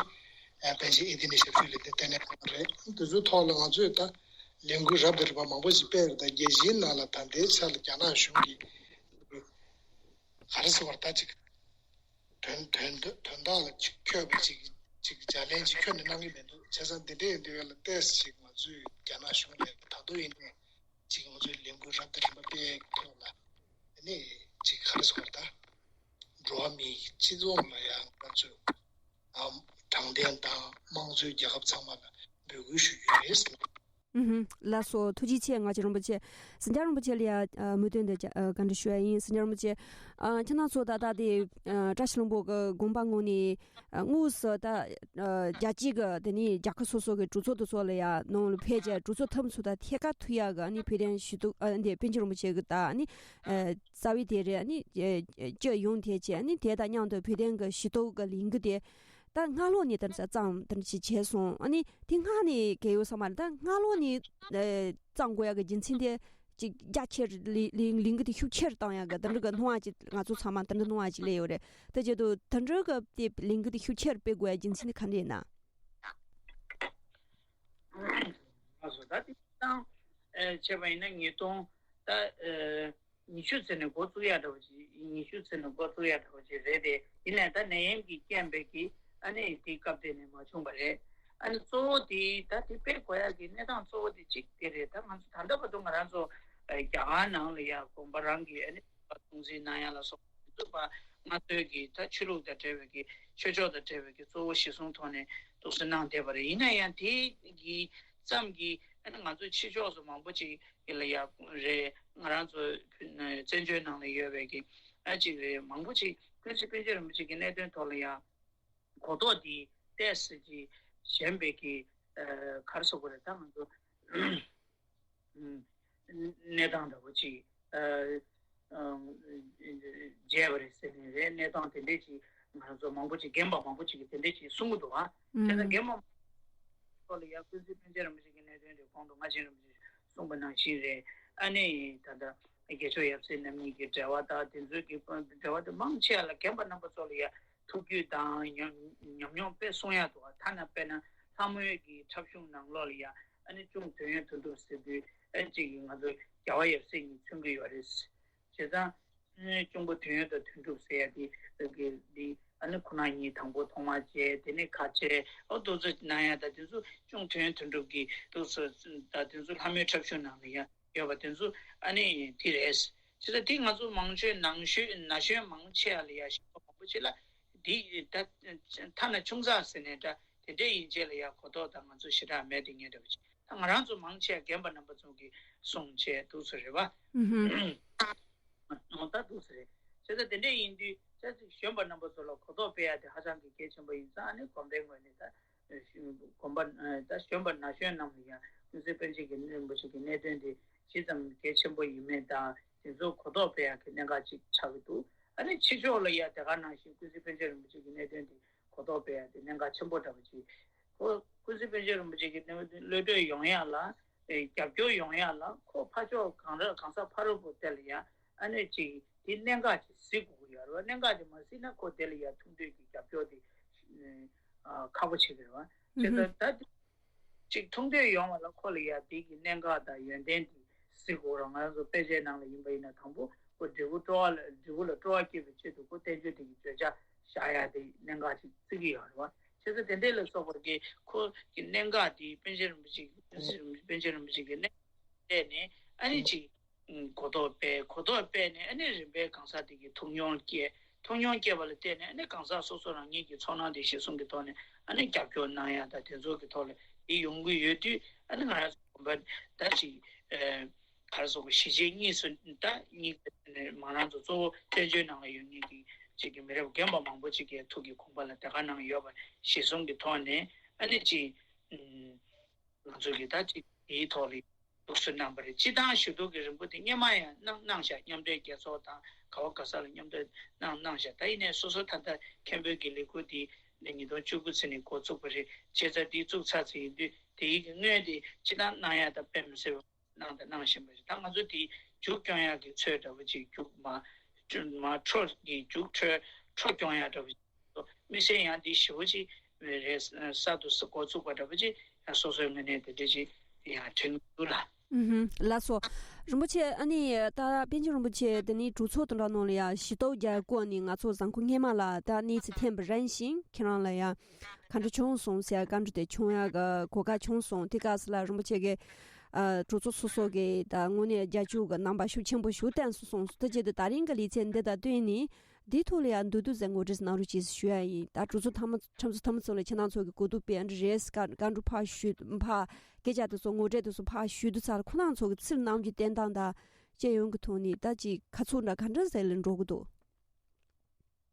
ཨ་པཎ་ཆེན་ཨེ་ལྡན་ནས་ཞབས་ཞུ་ལས་དོན་ལྟེ་གནས་ཁང་རེད། དེ་ཚོའི་ཐོག་ལ་ང་ཚོས་ད་ལས་འགུལ་རབ་དང་རིམ་པ་མང་པོ་ཞིག་སྤེལ་རེད། ད་རྒྱལ་སྤྱིའི་ནང་ལ་ད་ལྟའི་ཆ་ལ་རྒྱ་ནག་གཞུང་གིས་ག་རེ་ཟེར་བར་ད་ཅིག་དོན་དོན་དོན་དག་ལ་ཅིག་འཁྱོལ་བ་ཅིག་ཅིག་ལྗགས་ལན་ཅིག་ཁྱོན་ནས་གནང་གི་མི་འདུག་བྱས་ཙང་འདི་འདྲའི་འདི་བས་ལ་ཏོག་ཙམ་ཅིག་ང་ཚོས་རྒྱ་ནག་གཞུང་ལ་ད་དུང་ཡིན་ནའི་ཅིག་ང་ཚོས་ལས་འགུལ་རབ་དང་རིམ་པ་སྤེལ་ཡག་གི་ཐོག་ལ་ཨ་ནི་ཅིག་ག་རེ་ཟེར་བར་ད་འགྲོ་བ་མིའི་སྤྱི་ཚོགས་ལ་ཡང་ང་ཚོས་ཨམ་དྲང་བདེན་དང་དམངས་གཙོའི་རྒྱལ་ཁབ་ཚང་མ་ལ་འབོད་སྐུལ་ཞུ་རྒྱུ་རེད། ཨུ་ཧུམ། ལགས་སོ། ཐུགས་རྗེ་ཆེ། རྔ་ཆེན་རིན་པོ་ཆེ། སེང་གེ་རིན་པོ་ཆེ་ལ་ཡ་ཨ་མུ་མཐུད་དུ་ཨ་བཀའ་འདྲི་ཞུ་ཡ་ཡིན། སེང་གེ་རིན་པོ་ཆེ། ཨ་ཁྱེད་རང་ཚོ་ད་ལྟ་དེ་ཨ་བཀྲ་ཤིས་ལྷུན་པོ་གི་དགོན་པ་ངོས་ནས་ཨ་དངོས་སུ་ད་ཨ་རྒྱལ་སྤྱི་གི་དེ་ནས་རྒྱལ་ཁབ་སོ་སོ་གི་གྲོས་ཚོགས་དེ་ཚོ་ལ་ཡ་ནང་ལ་ཕེབས་བྱས་གྲོས་ཚོགས་འཐུས་མི་ཚོ་དང་ཐད་ཀར་ཐུག་ཡ་གི་ཨ་ནི་བོད་དོན་ཞུ་གཏུག་ཨ་འདི་པཎ་ཆེན་རིན་པོ་ཆེ་གི་ད་ཨ་ནི་ཨ་རྩ་བའི་དེ་རེད། ཨ་ནི་ཨ་སྤྱི་ཡོངས་དེ་བྱས་ཨ་ནི་དེ་དང་མཉམ་དུ་བོད་དོན་གི་ཞུ་གཏུག་གི་ལས་འགུལ་དེ། ད་སྔ་ལོགས་ནས་དེ་འདྲ་བརྩམས་དེ་འདྲ་ཞིག་བྱས་སོང་། ཨ་ནི་དེ་སྔ་ནས་གལ་ཡོད་ས་མ་རེད། ད་སྔ་ལོགས་ནས་ཨེ་བརྩམས་དགོས་ཡག་གི་རྒྱུ་མཚན་དེ་ཅིག་རྒྱ་ཆེར་ལས་ལས་ལས་འགུལ་དེ་ཤུགས་ཆེར་བཏང་ཡག་གི་དེ་འདྲ་གི་སྣང་བ་ཅིག་ང་ཚོ་ཚང་མ་དེ་འདྲ་སྣང་བ་ཅིག་སླེབས་ཡོད་རེད། དེ་བྱས་དུས་དེ་འདྲ་གི་དེ་ལས་འགུལ་དེ་ཤུགས་ཆེར་སྤེལ་དགོས་ཡག་རྒྱུ་མཚན་དེ་ག་འདྲ་ཡིན་ན། ལགས་སོ། ད་དེང་སང་ཨེ་བྱས་པ་ཡིན་ན་ཉིས་སྟོང་ད་ཨེ་ཉི་ཤུ་ཚེས་ནས་འགོ་བཙུགས་ཡ་འདྲ་བོ་ཅིག་ཉི་ཤུ་ཚེས་ནས་འགོ་བཙུགས་ཡ་འདྲ་བོ་ཅིག་རེད་དེ། ཡིན་ནའི་ད་ནད་ཡམས་ཀྱི་རྐྱེན་པས་ཀྱི་ཨ་ནི་དེའི་སྐབས་དེ་ནས་མ་བྱུང་བ་རེད། ཨ་ནི་གཙོ་བོ་དེ་ད་དེ་སྤེལ་དགོས་ཡ་གི་གནས་སྟངས་གཙོ་བོ་དེ་གཅིག་དེ་རེད། ད་ང་ཚོ་ད་ལྟ་བར་དུ་ང་རང་ཚོ་ཨ་རྒྱ་གར་ནང་ལ་ཡ་དགོན་པ་རང་གི་ཨ་ནི་སྲུང་བརྩི་གནང་ཡ་ལ་སོགས་པ་ང་ཚོའི་གི་ད་ཆོས་ལུགས་དང་འབྲེལ་བའི་གི་ཆོས་ཕྱོགས་དང་འབྲེལ་བའི་གི་གཙོ་བོ་གཞི་བཟུང་ཐོག་ནས་འདུག་སེ་གནང་བསྡད་པ་རེད། ཡིན་ན་ཡང་དེ་གི་ཙམ་གྱིས་ཨ་ནི་ང་ཚོ་ཕྱི་ཕྱོགས་སུ་མང་པོ་ཅིག་ཡིན་ལ་ཡག་རེད། ང་རང་ཚོ་བཙན་བྱོལ་ནང་ལ་ཡོད་པའི་གི་ཨ་ཅིག་རེད། མང་པོ་ཅིག་ཀུན་གཟིགས་པཎ་ཆེན་རིན་པོ་ཆེ་གི་གནད་དོན་ཐོག་ལ་ཡང་གོ་རྟོགས་དེ་ཏོག་ཙམ་ཅིག་ཞན་པའི་གི་ཨ་ག་རེ་ཟེར་དགོས་རེད། ད་ང་ཚོ་གནས་སྟངས་འདྲ་པོ་ཅིག་ཨ་ཨ་མཇལ་བ་རེད་ཟེར་ནས་རེད། གནས་སྟངས་དེ་འདྲས་ཅིག་ང་རང་ཚོ་མང་པོ་ཅིག་རྒན་པ་མང་པོ་ཅིག་གིས་དེ་འདྲས་ཅིག་གསུང་གི་འདུག་ཨ། བྱས་ཙང་ཨུམ། རྒན་པ་ཚོ་ལ་ཡ་ཀུན་གཟིགས་པཎ་ཆེན་རིན་པོ་ཆེ་གི་གནད་དོན་རེད། གོང་དུ་རྔ་ཆེན་རིན་པོ་ཆེས་གསུངས་པ་ནང་བཞིན་རེད། ཨ་ནི་ད་ལྟ་རྒྱལ་མཆོག་ཡབ་སྲས་རྣམ་གཉིས་ཀྱི་འབྲེལ་བ་དང་དེ་ཚོའི་གི་འབྲེལ་བ་དེ་མང་ཆེ་བ་ལ་རྒན་པ་རྣམ་པ་ཚོ་ལ་ཡ་ཐུགས་རྒྱུས་དང་ཉམས་ཉམས་མྱོང་དཔེ་གསུང་ཡག་འདུག་ཐ་ན་དཔེར་ན་ལྷ་མོའི་གི་འཁྲབ་གཞུང་ནང་ལོགས་ལ་ཡ་ཨ་ནི་གཅུང་དོན་ཡོད་དོན་གྲུབ་ཟེར་དུས་ཨ་ཅིག་གི་ང་ཚོ་རྒྱལ་བ་ཡབ་སྲས་གཉིས་མཚོན་གྱི་ཡོད་རེད། བྱས་ཙང་། གཅུང་པོ་དོན་ཡོད་དང་དོན་གྲུབ་ཟེར་ཡ་དེ་གི་འདི་ཨ་ནི་ཁོ་ན་ཉིད་དང་པོ་ཐོག་མར་མཇལ། དེ་ནས་ཁ་ཆེ་ཨོ་དུ་ཚོད་གནང་ཡ་དང་དེ་ཚོ་གཅུང་དོན་ཡོད་དོན་གྲུབ་ཀྱི་དུ་ཚོད་དང་དེ་ཚོ་ལྷ་མོའི་འཁྲབ་གཞུང་ནང་ནས་ཡང་ཡོད་པ་དེ་ཚོ་ཨ་ནི་དེ་རེད། བྱས་ཙང་དེ་ང་ཚོ་མང་ཤོས་ནང་ཤོས་ན་གཞོན་མང་ཆེ་བ་ལ་ཡ་ཞིག་མང་པོ་ཆེ་ལ་འདི་ད་ཐ་ན་ཆུང་ཙག་ཟེར་ནས་འདྲ་དེ་འདྲའི་ཡིན་ཆེད་ལ་ཡ་གོ་རྟོགས་དང་ང་ཚོ་ཞེ་དྲག་མེད་དེ་ངས་འདྲ་བ་ཅིག་ད་ང་རང་ཚོ་མང་ཆེ་རྒན་པ་རྣམ་པ་ཚོ་གི་གསུང་བྱས་འདུག་ཚོད་རེད་བ། ཨུ་ཧུ། ནང་ལྟར་འདུག་ཟེར། བྱས་ཙང་དེ་འདྲ་ཡིན་དུས་ཅ་ཅིག་གཞོན་པ་རྣམ་པ་ཚོ་ལ་གོ་རྟོགས་སྤེལ་ཡ་དེ་ཧ་ཅང་གི་གལ་ཆེན་པོ་ཡིན་ཙང་ཨ་ནི་དགོན་པའི་ངོས་ནས་ད་དགོན་པ་ད་གཞོན་པ་ན་གཞོན་རྣམས་ལ་ཡང་ཀུན་གཟིགས་པཎ་ཆེན་གྱི་རིན་པོ་ཆེ་གི་གནད་དོན་དེ་ཇི་ཙམ་གལ་ཆེན་པོ་ཡིན་མིན་དང་དེ་ཚོ་གོ་རྟོགས་སྤེལ་ཡ་གི་གནད་འགག་ཅིག་ཆགས་ཀྱི་འདུག་ཨ་ནི་ཕྱི་ཕྱོགས་ལ་ཡ་དེ་ག་ནང་བཞིན་ཀུན་གཟིགས་པཎ་ཆེན་རིན་པོ་ཆེ་གི་གནད་དོན་དེ་གོ་རྟོགས་སྤེལ་ཡ་དེ་གནད་འགག་ཆེན་པོ་འདྲ་པོ་ཅིག་ཁོ་ཀུན་གཟིགས་པཎ་ཆེན་རིན་པོ་ཆེ་གི་གནད་དོན་གློད་གྲོལ་ཡོང་ཡ་ལ། རྒྱབ་སྐྱོར་ཡོང་ཡ་ལ་ཁོ་ཕར་ཕྱོགས་གང་ར་གང་ཟག་ཕ་རོལ་པོ་དེ་ལ་ཡང་ཨ་ནེ་ཅིག་དེ་གནད་འགག་ཅིག་གཟིགས་དགོས་ཀྱི་ཡོད་རེད་བ། གནད་འགག་དེ་མ་གཟིགས་ན་ཁོ་དེ་ལ་ཡང་ཐུག་འདོད་ཀྱི་རྒྱབ་སྐྱོར་དེ་ཁག་པོ་ཆགས་ཀྱི་རེད་བ། བྱས་ཙང་ད་དེ་ཅིག་ཐུག་འདོད་ཡོང་བ་ལ་ཁོ་ལ་ཡང་དེ་གི་གནད་འགག་དང་ཡོན་ཏན་དེ་གཟིགས་དགོས་རེད། ང་ཚོ་དཔེ་ཆའི་ནང་ལ་ཡིན་པ་ཡིན་ན་དང་པོ་ཁོ་འབྲས་བུ་སྤྲོ་བ་ལ་འབྲས་བུ་ལ་སྤྲོ་བ་སྐྱེད་པའི་ཆེད་དུ་ཁོ་བསྟན་བཅོས་དེ་གི་བརྗོད་བྱ་བཞག་ཡ་དེ་གནད་འགག་ཅིག་བརྩི་གི་ཡོད་རེད་བ། བྱས་ཙང་དེ་འདྲས་ལ་སོགས་པ་གི་ཁོ་གི་གནད་འགག་དེ་པཎ་ཆེན་རིན་པོ་ཆེ་པཎ་ཆེན་རིན་པོ་ཆེ་གི་གནད་འགག་ནས་ཨ་ནི་ཅིག་གོ་རྟོགས་སྤེལ་གོ་རྟོགས་སྤེལ་ནས་ཨ་ནི་རིམ་པས་གང་ཟག་དེ་གི་ཐུགས་མྱོང་སྐྱེས། ཐུགས་མྱོང་སྐྱེས་པ་ལ་བརྟེན་ནས་ཨ་ནི་གང་ཟག་སོ་སོ་རང་ཉིད་ཀྱི་ཚོར་སྣང་དེ་གཞིར་བཟུང་གི་ཐོག་ནས་ཨ་ནི་རྒྱབ་སྐྱོར་གནང་ཡ་དང་དེ་ཚོ་གི་ཐོག་ལ་དེ་ཡོང་གི་ཡོད་དུས་ཨ་ནི་ང་རང་ཚོ་གོམ་པ་ད་ཅིག་ག་རེ་ཟེར་དགོས། གཞིས་བྱེས་གཉིས་སུ་ད་གཉིས་ཀ་ནས་མ་རང་ཚོ་གཙོ་བོ་བཙན་བྱོལ་ནང་ལ་ཡོད་མཁན་གྱི་ཅིག་གི་མི་རབས་རྒན་པ་མང་པོ་ཅིག་གིས་ཐུགས་ཀྱི་དགོངས་པ་ལ་དེ་ག་གནང་ཡོད་པ་གཞིར་བཟུང་གི་ཐོག་ནས་ཨ་ནི་ཅིག་ང་ཚོ་གི་ད་ཅིག་དེའི་ཐོག་ལ་ཐུགས་གསོ་གནང་བ་རེད། སྤྱི་བཏང་ཞུ་གཏུག་གི་རིང་པོ་དེ་སྔོན་མ་ཡང་གནང་གནང་བཞག་མཉམ་འབྲེལ་རྒྱལ་ཚོགས་དང་ག་བ་ག་ས་ལ་མཉམ་འབྲེལ་གནང་གནང་བཞག་ད་ཡིན་ནའི་སོ་སོ་ད་ལྟ་མཁན་པོའི་གི་ལས་འགུལ་དེ་ཉིས་སྟོང་བཅུ་དགུ་ཚེས་ནས་འགོ་བཙུགས་པ་རེད། བྱས་ཙང་དེ་བཙུགས་ཚར་ཚར་ཡིན་དུས་དེའི་གི་སྔོན་དེ་སྤྱི་བཏང་གནང་ཡ་ད་དཔེ་མི་སྲིད་པ། གནང་དང་གནང་བཞིན་པ་རེད། ད་ང་ཚོ་དེ་རྒྱུགས་སྐྱོང་ཡག་གི་ཚོད་འདྲ་བོ་ཅིག་རྒྱུགས་མ་མ་འཕྲོ་གི་རྒྱུགས་འཕྲོ་འཕྲོ་སྐྱོང་ཡག་འདྲ་བོ་ཅིག་དམིགས་བསལ་ཡང་འདི་ཞེ་པོ་ཅིག་རེད། གསར་དུ་འགོ་བཙུགས་པ་འདྲ་བོ་ཅིག་ཡང་སོ་སོའི་ངོས་ནས་དེ་འདྲ་ཅིག་ཡང་དྲན་གྱི་འདུག་ལ། ཨུ་ཧུམ། ལགས་སོ། རིན་པོ་ཆེ་ཨ་ནི་ད་པཎ་ཆེན་རིན་པོ་ཆེ་དེ་ནི་གྲོས་ཚོགས་དང་འདྲ་ནང་ལ་ཡ་ཞི་ཏོག་རྒྱ་བཀོད་ནི་ང་ཚོ་བཟང་ཁོ་སྔས་མ་ལ་ད་གནས་ཚུལ་ཐོན་པ་རན་ཞིང་ཁྱེད་རང་ལ་ཡ། ག་འདྲ་བྱུང་སོང་ཟེར་བཀའ་འདྲི་དེ་བྱུང་ཡག་གི་གོ་སྐབས་བྱུང་སོང་། དེ་སྐབས་སུ་ལ་རིན་པོ་ཆེ་གིས་ཨ་གྲོས་ཚོགས་སོ་སོ་གི་ད་དངོས་གནས་རྒྱ་ཆེའི་གི་རྣམ་པ་ཤུགས་ཆེན་པོ་ཞིག་བསྟན་སོང་སོང་། དེ་བྱས་ཏེ་ད་རིང་གི་ལེ་ཚན་འདི་དང་བསྟུན་ནས་འདིའི་ཐོག་ལ་ཡང་མདོར་བསྡུས་ཟིག་ངོ་སྤྲོད་གནང་རོགས་གྱིས་ཞུ་ཡ་ཡིན། ད་གྲོས་ཚོགས་མཐའ་མ་ཁྲིམས་བཟོ་མཐའ་མ་ཚོ་ལ་ཁྱེད་རང་ཚོ་གི་གོ་བསྡུར་སྤེལ་འདྲ་རེད། བཀའ་བཀའ་འདྲི་ཕར་ཞུས་ཕར་སྐད་ཆ་དེ་ཚོ་ངོ་སྤྲོད་དེ་ཚོ་ཕར་ཞུས་དུས་ཚར་ཁོ་རང་ཚོ་གི་ཚུར་གནང་རྒྱུ་བསྟན་སྟངས་དང་སྤྱི་ཡོངས་ཀྱི་ཐོག་ནས་ད་ཅིག་ཁ་ཚུར་འདྲ་ག་འདྲ་ཟིག་ལ་འགྲོ་གི་འདུག་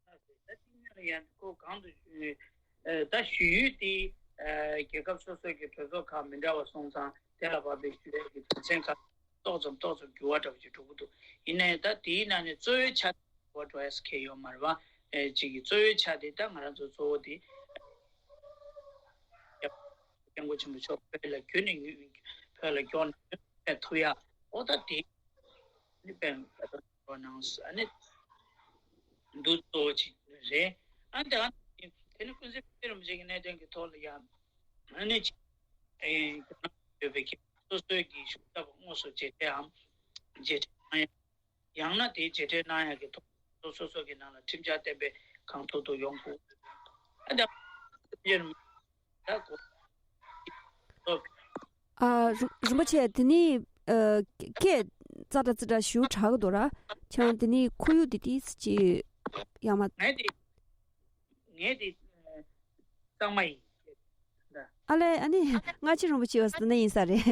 ད་གཅིག་ཉིད་ལ་ཡང་ཁོ་གང་དུ་ཞུ་ཨ་ད་ཞུ་ཡུལ་དེ་ཨ་རྒྱལ་ཁབ་སོ་སོའི་གི་གྲོས་ཚོགས་ཁག་མི་འདྲ་བ་སོང་ཙང་དེ་ལ་བབས་པའི་ཞུ་ཡས་ཀྱི་དོན་ཚན་ཁག་ཏོག་ཙམ་ཏོག་ཙམ་འགྱུར་བ་འདྲ་བོ་ཅིག་འགྲོ་གི་འདུག་ཡིན་ནའི་ད་དེའི་ནང་ནས་གཙོ་བོའི་ཆ་དེ་འགྱུར་བ་འགྲོ་ཡས་ཁེལ་ཡོད་མ་རེད་བ། ཨེ་གཅིག་གི་གཙོ་བོའི་ཆ་དེ་ད་ང་རང་ཚོ་གཙོ་བོ་དེ་སྐྱབས་མགོན་ཆེན་པོ་མཆོག་བོད་ལ་བརྒྱུད་ནས་བོད་ལ་མགྱོགས་ནས་ཕེབས་ཐུབ་ཡ་འོ་ད་དེ་ནི་དཔེ་འགྲོ་གནང་ཨ་ནི། འདུ་གཙོ་བོ་ཅིག་རེད། ཨ་ནི་ད་དེ་ནི་ཀུན་གཟིགས་དཔལ་རིན་པོ་ཆེ་གི་གནད་དོན་གྱི་ཐོག་ལ་ཡང་ཨ་ནི་ཅིག་ཨེ་ཡོད་པའི་ཁྱེད་སོ་སོའི་གི་ཞུ་ཐབས་དངོས་སུ་མཇལ་འཕྲད་འམ་མཇལ་འཕྲད་གནང་ཡ་ཡང་ན་དེའི་མཇལ་འཕྲད་གནང་ཡ་གི་ཐོག་སོ་སོ་སོ་གི་ནང་ལ་ཁྲིམས་འཆར་གཏན་འབེབས་གང་ཐུབ་ཐུབ་ཡོང་དགོས། ཨ་ད་དཔལ་རིན་པོ་ད་གོ། ཨ་རིན་རིན་པོ་ཆེ་དེ་ནི་ཨ་སྐད་ཙ་དྲག་ཙི་དྲག་ཞུ་དྲག་གི་འདུག་ར། ཁྱེད་རང་དེ་ནི་ཁོར་ཡུག་དེ་ཏིས་ཅི་ཡ་མ། ངས་དེ་ངས་དེ་གཙང་མ་ཡིན། ཨ་ལས་ཨ་ནི་སྔ་ཕྱི་རིན་པོ་ཆེ་བ་སི་ན་ཡིན་ས་རེད།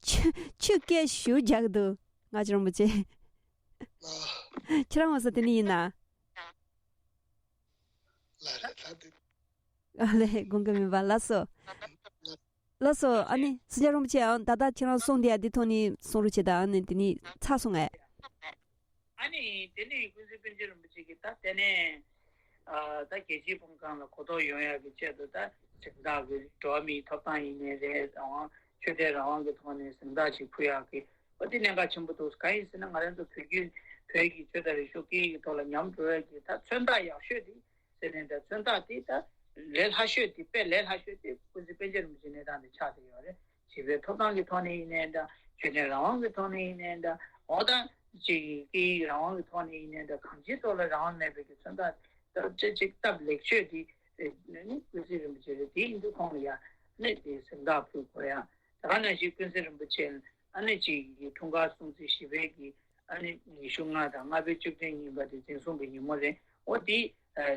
ཆུ་ཆུ་སྐད་ཞུ་རྒྱག་གི་འདུག་སྔ་ཕྱི་རིན་པོ་ཆེ། ཁྱེད་རང་བ་སི་དེ་ནི་ཡིན་ན། ལ་རེད་ད་དེ། ཨ་ལས་དགོངས་ཀྱི་མིན་པ་ལགས་སོ། ལགས་སོ་ཨ་ནི་སྲིད་སྐྱོང་རིན་པོ་ཆེ་ཨང་ད་ལྟ་ཁྱེད་རང་གསུང་དེ་ཡ་འདི་ཐོག་ནས་གསུང་རོགས་བྱེད་དང་ཨ་ནི་དེ་ནས་ཚར་སོང་ངས། ཨ་ནི་དེ་ནས་ཀུན་གཟིགས་པཎ་ཆེན་རིན་པོ་ཆེ་གིས་ད་དེ་ནས་ཨ་ད་རྒྱལ་སྤྱིའི་དཔུང་ཁག་ལ་གོ་རྟོགས་ཡོང་ཡག་གི་ཆེད་དུ་ད་གཟེངས་རྟགས་ཀྱི་འགྲོ་བ་མིའི་ཐོབ་ཐང་ཡིན་ནའི་རེད། རང་དབང་ཆོས་དད་རང་དབང་གི་ཐོག་ནས་གཟེངས་རྟགས་ཅིག་ཕུལ་ཡག་གི་ འོ་དེ་གནད་འགག་ཆེན་པོ་འདུག་གང་ཡིན་ཟེར་ན། ང་རང་ཚོ་བོད་བརྒྱུད་བོད་ཀྱི་ཆོས་དང་རིག་གཞུང་སྐད་ཡིག་གི་ཐོག་ལ་ཉམས་འགྲོ་ཡ་གི་ད་མཚོན་རྟགས་ཡག་ཤོས་དེ་ཟེར་ནས། ད་མཚོན་རྟགས་དེ་ད་ལས་སླ་ཤོས་དེ། དཔེ་ལས་སླ་ཤོས་དེ་ཀུན་གཟིགས་པཎ་ཆེན་རིན་པོ་ཆེའི་གནས་སྟངས་དེ་ཆགས་བསྡད་ཡོད་རེད། བྱིས་པའི་ཐོབ་ཐང་གི་ཐོག་ནས་ཡིན་ནའི་འདྲ། ཆོས་དད་རང་དབང་གི་ཐོག་ནས་ཡིན་ནའི་འདྲ། འོ་ད་ཅིག་སྐད་ཡིག་རང་དབང་གི་ཐོག་ནས་ཡིན་ནའི་འདྲ། གང་ཅིའི་ཐོག་ལ་རང་དབང་མེད་པའི་གི་མཚོན་རྟགས་དེ་ཅིག་ཅིག་སྟབས་ལེགས་ཤོས་དེ་ནི་ཀུན་གཟིགས་རིན་པོ་ཆེ་རེད། དེ་ཡིན་དུས་ཁོང་ལ་ཡ་ནི་དེ་གཟེངས་རྟགས་ཕུལ་དགོས་ཡ། ད་ག་ནང་བཞིན་ཀུན་གཟིགས་རིན་པོ་ཆེ་ཨ་ནི་ཅིག་གི་འཁྲུངས་སྐར་སྲུང་བརྩི་ཞེས་པའི་གི་ཨ་ནི་ཉི་ཤུ་ལྔ་དང་ལྔ་པའི་བཅུ་བདུན་ཉིན་པ་དེ་འཛིན་བཟུང་གི་ཉིན་མོ་རེད། འོ་དེ་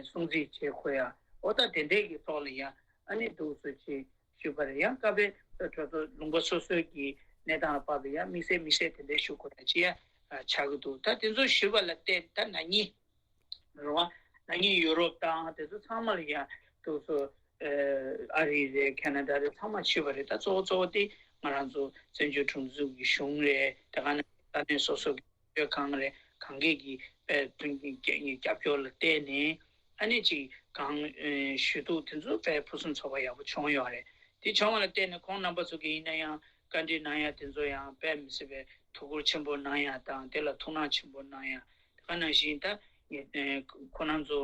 སྲུང་བརྩི་བྱེད་དགོས་ཡ། འོ་ད་དེ་འདྲའི་གི་ཐོག་ལ་ཡ་ཨ་ནི་འདུག་སེ་ཅིག་ཞུས་པ་རེད། ཡང་སྐབས་རེ་གྲོས་ཚོགས་ལུང་པ་སོ་སོའི་གི་གནས་སྟངས་ལ་དཔག་པའི་ཡ་དམིགས་བསལ་དམིགས་བསལ་དེ་འདྲའི་ཞུ་དགོས་ཡ་ཅིག་ཡ་ཆགས་ཀྱི་འདུག་ད་དེ་ཚོ་ཞུས་པ་ལ་བརྟེན་ད་ན་ནིང་རེད་བ། ན་ནིང་ཡུ་རོབ་དང་དེ་ཚོ་ཚང་མ་ལ་ཡ་འདུག་སེ་ཨ་རི་རེད། ཁེ་ན་ཌ་རེད། ཚང་མ་ཞུས་པ་རེད། ད་གཙོ་བོ་གཙོ་བོ་དེ་ང་རང་ཚོ་བཙན་བྱོལ་སྒྲིག་འཛུགས་ཀྱི་གཞུང་རེད། དེ་ག་ནང་ས་གནས་སོ་སོ་གི་ཁང་རེད། གང་གས་ཀྱི་དཔེ་མཐུན་རྐྱེན་རྒྱབ་སྐྱོར་ལ་བརྟེན་ནས་ཨ་ནི་ཅིག་གང་ཞུ་གཏུག་དེ་ཚོ་དཔེ་ཕུན་སུམ་ཚོགས་པ་ཡག་པོ་བྱུང་ཡོད་རེད། དེ་བྱུང་བ་ལ་བརྟེན་ནས་ཁོང་རྣམ་པ་ཚོ་གིས་ཡིན་ན་ཡང་བཀའ་འདྲི་གནང་ཡ་དེ་ཚོ་ཡང་དཔེ་མི་སྲིད་པའི་ཐུགས་ཁུར་ཆེན་པོ་གནང་ཡ་དང་། དེ་ལ་ཐུགས་སྣང་ཆེན་པོ་གནང་ཡ། དེ་ག་ནང་བཞིན་ད་ཁོ་རང་ཚོ་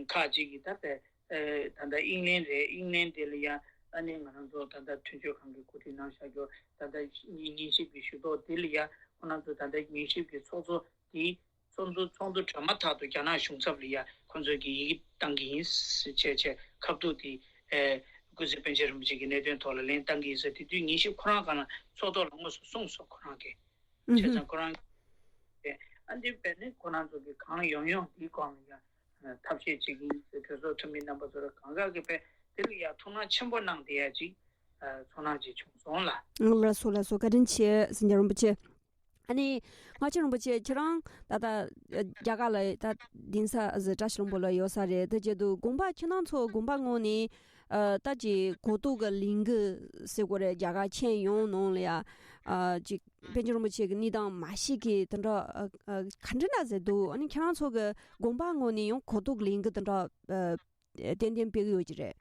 ཁག་ཅིག་གིས་ད་དཔེ་ད་ལྟ་དབྱིན་ལན་རེད། དབྱིན་ལན་དེ་ལ་ཡ་ཨ་ནི་ང་རང་ཚོ་ད་ལྟ་མཐུན་ཕྱོགས་ཁང་གིས་གོ་སྒྲིག་གནང་བཞག་རྒྱུ། ད་ལྟ་ཉན་ཉན་ཞིབ་ཀྱི་ཞུ་གཏུག་དེ་ལ་ཡ་ཁོ་རང་ཚོ་ད་ལྟ་ཉན་ཞིབ་ཀྱི་ཚོགས་གཙོ་དེ་ཚོགས་འདུ་ཚོགས་འདུ་གྲོལ་མ་ཐག་ཏུ་རྒྱ་ནག་གཞུང་ཚབ་ལ་ཡ་ཁོ་ཚོས་ཀྱི་ཡི་གེ་བཏང་གི་ཡིན་ཟེར་བྱས་བྱས་ཁ་ཐུག་དེ་ཨེ་ཀུན་གཟིགས་པཎ་ཆེན་རིན་པོ་ཆེ་གི་གནད་དོན་ཐོག་ལ་ལན་བཏང་གི་ཡིན་ཟེར། དེ་དུས་ཉན་ཞིབ་ཁོ་རང་གང་ལ་ཚོགས་ཐོག་ལ་དངོས་སུ་གསུངས་སོང་། ཁོ་རང་གིས། ཨུ་བྱས་ཙང་ཁོ་རང་གིས་ཨ་འདི་བས་ནི་ཁོ་རང་ཚོ་གི་གང་ཡོང་ཡོང་དེའི་སྐོར་ལ་ཡ་ཐབས་ཤེས་བྱེད་ཀྱི་ཡིན་ཟེར། གྲོས་ཚོགས་འཐུས་མི་རྣམ་པ་ཚོ་ལ་གང་ག་གི་བས་དེ་ལ་ཡ་ཐུགས་སྣང་ཆེན་པོ་གནང་བསྡད་ཡ་ཅིག་ཚོར་སྣང་ཅིག་བྱུང་སོང་ལགས། ལགས་སོ་ལགས་སོ། བཀའ་དྲིན་ཆེ་སེང་གེ་རིན་པོ་ཆེ། ཨ་ནི་སྔགས་ཆེན་རིན་པོ་ཆེ་ཁྱེད་རང་ད་ལྟ་རྒྱ་གར་ལ་ད་གདན་ས་ཨ་ཟི་བཀྲ་ཤིས་ལྷུན་པོ་ལ་ཡོད་ས་རེད། དེ་བྱས་དུས་དགོངས་པ་ཁྱེད་རང་ཚོ་དགོངས་པ་ངོས་ནས་ཨ་ད་ཅིག་གོ་རྟོགས་ཀྱི་ལས་འགུལ་ཟེར་དགོས་རེད། རྒྱ་གར་ཁྱོན་ཡོངས་ནང་ལ་ཡ་ཨ་ཅིག་པཎ་ཆེན་རིན་པོ་ཆེ་གི་གནས་སྟངས་མ་ཤེས་མཁན་དེ་འདྲ་ཨ་ཨ་ག་འདྲ་འདྲ་ཟེར་འདུག་ཨ་ནི་ཁྱེད་རང་ཚོ་གི་དགོངས་པ་ངོས་ནས་ཡང་གོ་རྟོགས་ལས་འགུལ་དེ་འདྲ་ཨ་ཏན་ཏན་སྤེལ་གི་ཡོད་ཀྱི་རེད།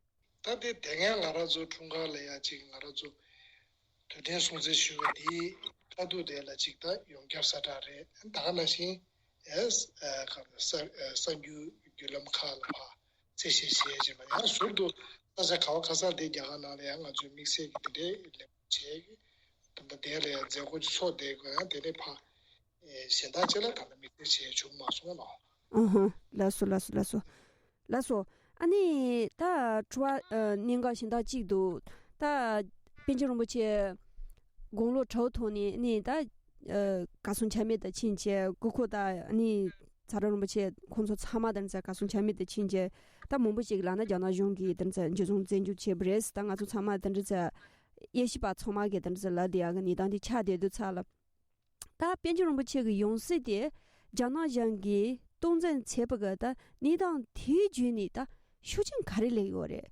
ད་དེ་དེ་སྔ་ང་རང་ཚོ་འཁྲུངས་སྐར་ལ་ཡ་ཅིག་ང་རང་ཚོ་དུས་དྲན་སྲུང་བརྩི་ཞུ་བ་དེའི་ཁ་ཐུག་དེ་ལ་ཅིག་ད་ཡོངས་ཁྱབ་གསལ་བསྒྲགས་རེད། ད་ག་ནང་བཞིན་ཨེ་ཨ་ག་ས་ཨ་གསར་འགྱུར་བརྒྱུད་ལམ་ཁག་ལ་ཕར་རྩད་བཤེར་བྱས་རྗེས་མ་ཡང་ཟུར་དུ་ས་ཆ་ག་བ་ག་ས་དེ་རྒྱ་གར་ནང་ལ་ཡང་ང་ཚོས་དམིགས་བསལ་གྱི་དེ་འདྲའི་ལས་འགུལ་བྱས། ད་ལྟ་དེ་ལ་ཡང་མཛད་སྒོ་ཅིག་ཚོགས་བསྡད་དགོས། ཡང་དེ་ནས་ཕར་ཨེ་གཞན་དག་ཅིག་ལ་ད་ལྟ་དམིགས་བསལ་བྱས་བྱུང་མ་སོང་ལགས། ཨ་ཧ། ལགས་སོ་ལགས་སོ་ལགས་སོ། ལགས་སོ། ཨ་ནི་ད་དྲི་བ་ཨ་གནད་འགག་གཞན་དག་ཅིག་འདུག་ད་པཎ་ཆེན་རིན་པོ་ཆེ་དགུང་ལོ་བགྲེས་པོ་ཐོག་ནས་ཨ་ནི་ད་ཨ་གར་སོང་ཆ་མེད་དུ་ཕྱིན་བྱས། སྐུ་འཁོར་དང་ཨ་ནི་ཚ་ར་རིན་པོ་ཆེ་ཁོང་ཚོ་ཚང་མ་དེ་ཚོ་གར་སོང་ཆ་མེད་དུ་ཕྱིན་བྱས། ད་མང་པོ་ཞིག་ལབ་ན་རྒྱ་ནག་གཞུང་གིས་དེ་ཚོ་འཇུ་བཟུང་བཙན་འཇུག་བྱས་པ་རེད། ད་ང་ཚོ་ཚང་མ་དེ་ཚོ་དབྱེ་ཞིབ་པ་ཚང་མ་གིས་དེ་ཚོ་ལབ་བསྡད་ཡག་གི་གནས་སྟངས་དེ་ཆགས་བསྡད་དུས་ཙ་ལ། ད་པཎ་ཆེན་རིན་པོ་ཆེ་གི་ཡང་སྲིད་དེ་རྒྱ་ནག་གཞུང་གིས་སྟངས་འཛིན་བྱས་པ་གི་ད་གནས་སྟངས་དེའི་བརྒྱུད་ནས་ད་ཤུགས་རྐྱེན་ག་རེ་སླེབས་ཡོད་རེད།